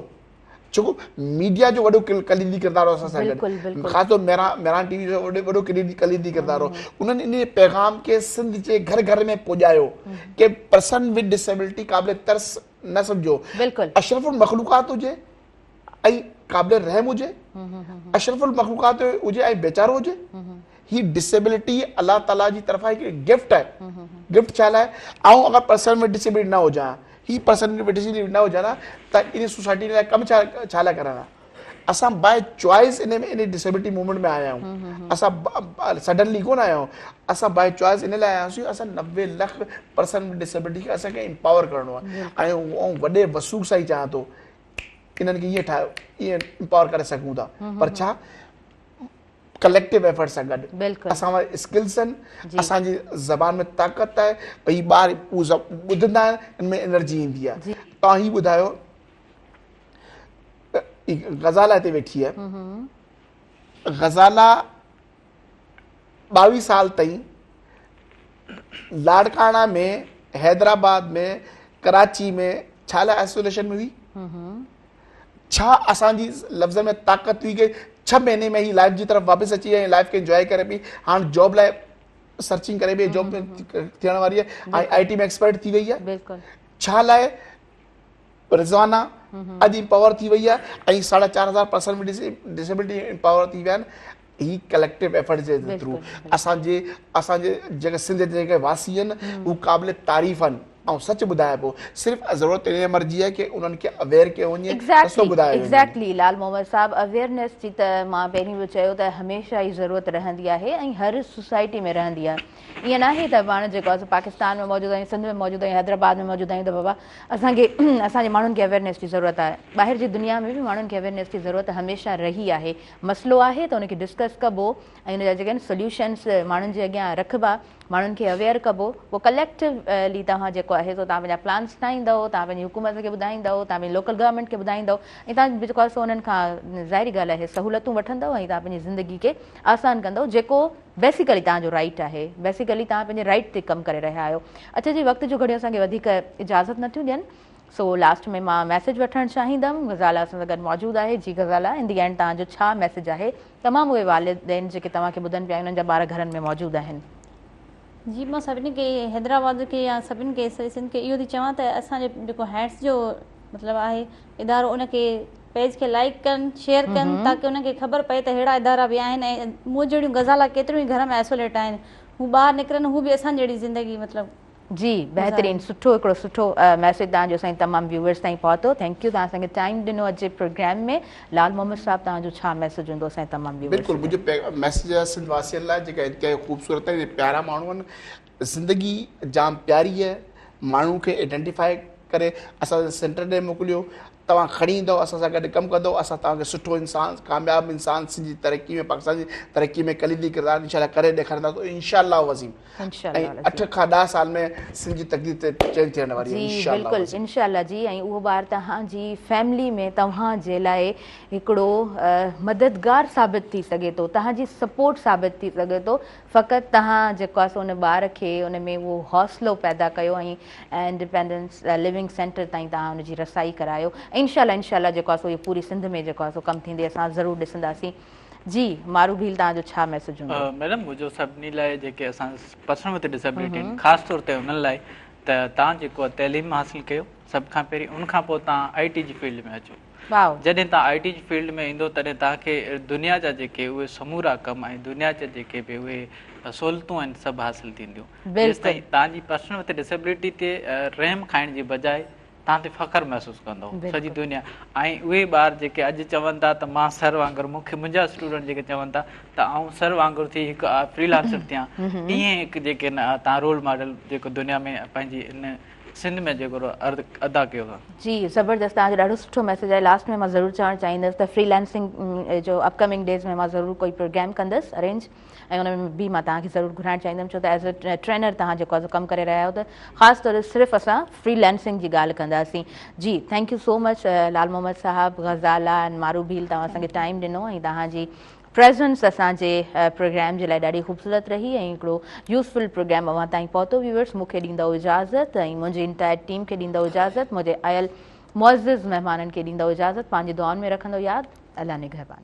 ڇو ميڊيا جو وڏو ڪليدي ڪردار هو اسان سان گڏ خاص طور مهراڻ ٽي وي جو وڏو ڪليدي ڪردار هو انهن ان پيغام کي سنڌ جي گهر گهر ۾ پڄايو ڪي پرسن ود ڊسيبلٽي قابل ترس نه سمجهو اشرف المخلوقات هجي ۽ قابل رحم هجي اشرف المخلوقات هجي ۽ بيچارو هجي هي ڊسيبلٽي الله تعالي جي طرفان هڪ گفٽ آهي گفٽ ڇا لاء آئون اگر پرسن ود ڊسيبلٽي نه هجان هي پرسن ود ڊسيبلٽي نه هجان ها ته ان سوسائٽي لاء ڪم ڇا ڇا لاء ڪران ها اسان باء چوائس ان ۾ ان ڊسيبلٽي موومينٽ ۾ آيا آهيون اسان سڊنلي ڪونه آيا آهيون اسان باء چوائس ان لاء آيا آهيون اسان 90 لک پرسن ود ڊسيبلٽي کي اسان کي امپاور ڪرڻو آهي ۽ آئون وڏي وثوق سان ئي چاهيان ٿو انهن کي ائين ٺاهيو ائين امپاور ڪري سگهون ٿا پر ڇا ڪليڪٽو ايفرٽ سان گڏ اسان وٽ اسڪلز آهن اسان جي زبان ۾ طاقت آهي هي ٻار ٻڌندا آهن ان ۾ انرجي ايندي آهي توهان هي ٻڌايو غزالا هتي ويٺي آهي غزالا 22 سال تائين لاڙڪاڻا ۾ حيدرآباد ۾ ڪراچي ۾ ڇا لاء آئسوليشن ۾ هئي ڇا اسان جي لفظن ۾ طاقت هئي ڪي ڇهه مهيني ۾ هي لائف جي طرف واپس اچي ۽ لائف کي انجوائي ڪري پئي هاڻ جاب لاء سرچنگ ڪري پئي جاب ٿيڻ واري آهي ۽ آئي ٽي ۾ ايڪسپرٽ ٿي وئي آهي ڇا لاء رضوانه اڄ امپاور ٿي وئي آهي ۽ ساڍا چار هزار پرسن ڊسيبلٽي امپاور ٿي ويا آهن هي ڪليڪٽو ايفرٽ جي ٿرو اسان جي اسان جي جيڪي سنڌ جا جيڪي واسي آهن هو قابل تعريف آهن آئون سچ ٻڌايان پيو صرف ضرورت ان امر جي آهي ڪي انهن کي اويئر ڪيو وڃي رستو ٻڌايو وڃي. ايگزيڪٽلي لال محمد صاحب اويئرنيس جي ته مان پهرين به چيو ته هميشه ئي ضرورت رهندي آهي ۽ هر سوسائٽي ۾ رهندي آهي ائين ناهي ته پاڻ جيڪو آهي سو پاڪستان ۾ موجود آهيون سنڌ ۾ موجود آهيون حيدرآباد ۾ موجود آهيون ته بابا اسان کي اسان جي ماڻهن کي اويئرنيس جي ضرورت آهي ٻاهر جي دنيا ۾ به ماڻهن کي اويئرنيس جي ضرورت هميشه رهي آهي مسئلو آهي ته ان کي ڊسڪس ڪبو ۽ ان جا جيڪي آهن سوليوشنس ماڻهن جي اڳيان رکبا ماڻهن کي اويئر ڪبو پوء ڪليڪٽولي توهان جيڪو آهي سو توهان پنهنجا پلانس ٺاهيندؤ توهان پنهنجي حڪومت کي ٻڌائيندؤ توهان پنهنجي لوڪل گورنمينٽ کي ٻڌائيندؤ ۽ توهان جيڪو آهي سو انهن کان ظاهري ڳالهه آهي سهولتون وٺندؤ ۽ توهان پنهنجي زندگي کي آسان ڪندؤ جيڪو بيسيڪلي توهان جو رائيٽ آهي بيسيڪلي توهان پنهنجي رائيٽ تي ڪم ڪري رهيا آهيو اڇا جي وقت جو گهڙيون اسان کي وڌيڪ اجازت نٿيون ڏين سو لاسٽ ۾ مان ميسيج وٺڻ چاهيندم غزالا اسان سان گڏ موجود آهي جي غزالا ان the and توهان جو ڇا ميسيج آهي تمام اهي والدين جيڪي توهان کي ٻڌن پيا انهن جا ٻار گهرن ۾ موجود آهن. جي مان سڀني کي حيدرآباد کي يا سڀني کي سڄي سنڌ کي اهو ٿي چوان ته اسان جو جيڪو هيڊس جو مطلب آهي ادارو ان کي پيج کي لائيڪ ڪن شيئر ڪن تاڪه انهن کي خبر پئي ته ههڙا ادارا به آهن ۽ مون جهڙيون غزالا ڪيتريون ئي گهر ۾ آئسوليٽ آهن هو ٻاهر نڪرن هو به اسان جهڙي زندگي مطلب جي بهترين سٺو هڪڙو سٺو ميسيج توهان جو اسان جي تمام ويوئرس تائين پهتو thank you توهان اسان کي ٽائيم ڏنو اڄ جي پروگرام ۾ لال محمد صاحب توهان جو ڇا ميسيج هوندو اسان جي تمام ويوئرس بلڪل منهنجو ميسيج آهي سنڌ واسين لاء جيڪا انتهائي خوبصورت ۽ پيارا ماڻهو آهن زندگي جام پياري آهي ماڻهو کي آئيڊينٽيفائي ڪري اسان جي سينٽر ڏي موڪليو توهان کڻي ايندؤ اسان سان گڏ ڪم ڪندؤ اسان توهان کي سٺو انسان ڪامياب انسان سنڌ جي ترقي ۾ پاڪستان جي ترقي ۾ ڪليدي ڪردار انشاء الله ڪري ڏيکارينداسون انشاء الله العظيم ۽ 8 کان 10 سال ۾ سنڌ جي تقدير تي چينج ٿيڻ واري آهي انشاء الله بلڪل انشاء الله جي ۽ اهو ٻار توهان جي فيملي ۾ توهان جي لاء هڪڙو مددگار ثابت ٿي سگهي ٿو توهان جي سپورٽ ثابت ٿي سگهي ٿو فقط توهان جيڪو آهي سو ان ٻار کي ان ۾ اهو حوصلو پيدا ڪيو ۽ انڊيپينڊنس لونگ سينٽر تائين توهان ان جي رسائي ڪرايو ۽ انشاء الله انشاء الله جيڪو آهي سو اهو پوري سنڌ ۾ جيڪو آهي سو ڪم ٿيندي اسان ضرور ڏسنداسين جي مارو ڀيل توهان جو ڇا ميسيج هوندو. ميڊم منهنجو سڀني لاء جيڪي اسان پرسن وٿ ڊسيبلٽي آهن خاص طور تي انهن لاء ته توهان جيڪو آهي تعليم حاصل ڪيو سڀ کان پهرين ان کان پوء توهان آئي ٽي جي فيلڊ ۾ اچو جڏهن توهان آئي ٽي جي فيلڊ ۾ ايندو تڏهن توهان کي دنيا جا جيڪي اهي سمورا ڪم ۽ دنيا جا جيڪي به اهي سهولتون آهن سڀ حاصل ٿينديون. جيستائين توهان جي پرسن وٿ ڊسيبلٽي تي رحم کائڻ جي بجاء توهان تي فخر محسوس ڪندو سڄي دنيا ۽ اهي ٻار جيڪي اڄ چون ٿا ته مان سر وانگر مون کي منهنجا اسٽوڊنٽ جيڪي چون ٿا ته آئون سر وانگر ٿي هڪ فري لانسر ٿيان ائين هڪ جيڪي توهان رول ماڊل جيڪو دنيا ۾ پنهنجي ان سنڌ ۾ جيڪو ادا ڪيو ٿا. جي زبردست توهان جو ڏاڍو سٺو ميسيج آهي لاسٽ ۾ مان ضرور چوڻ چاهيندس ته فري لانسنگ جو اپ ڪمنگ ڊيز ۾ مان ضرور ڪوئي پروگرام ڪندس ارينج ۽ ان ۾ به مان توهان کي ضرور گهرائڻ چاهيندم ڇو ته ايز اي ٽرينر توهان جيڪو آهي ڪم ڪري رهيا آهيو ته خاص طور صرف اسان فري لانسنگ جي ڳالهه ڪنداسين جي thank you so much Lal Muhammad صاحب غزالا ۽ مارو ڀيل توهان اسان کي ٽائيم ڏنو ۽ توهان جي پريزنس اسان جي پروگرام جي لاء ڏاڍي خوبصورت رهي ۽ هڪڙو يوزفل پروگرام اوهان تائين پهتو ويورس مون کي ڏيندؤ اجازت ۽ منهنجي انٽائر ٽيم کي ڏيندؤ اجازت منهنجي آيل معزز مهمانن کي ڏيندؤ اجازت پنهنجي دعائن ۾ رکندؤ ياد الله نگهبان.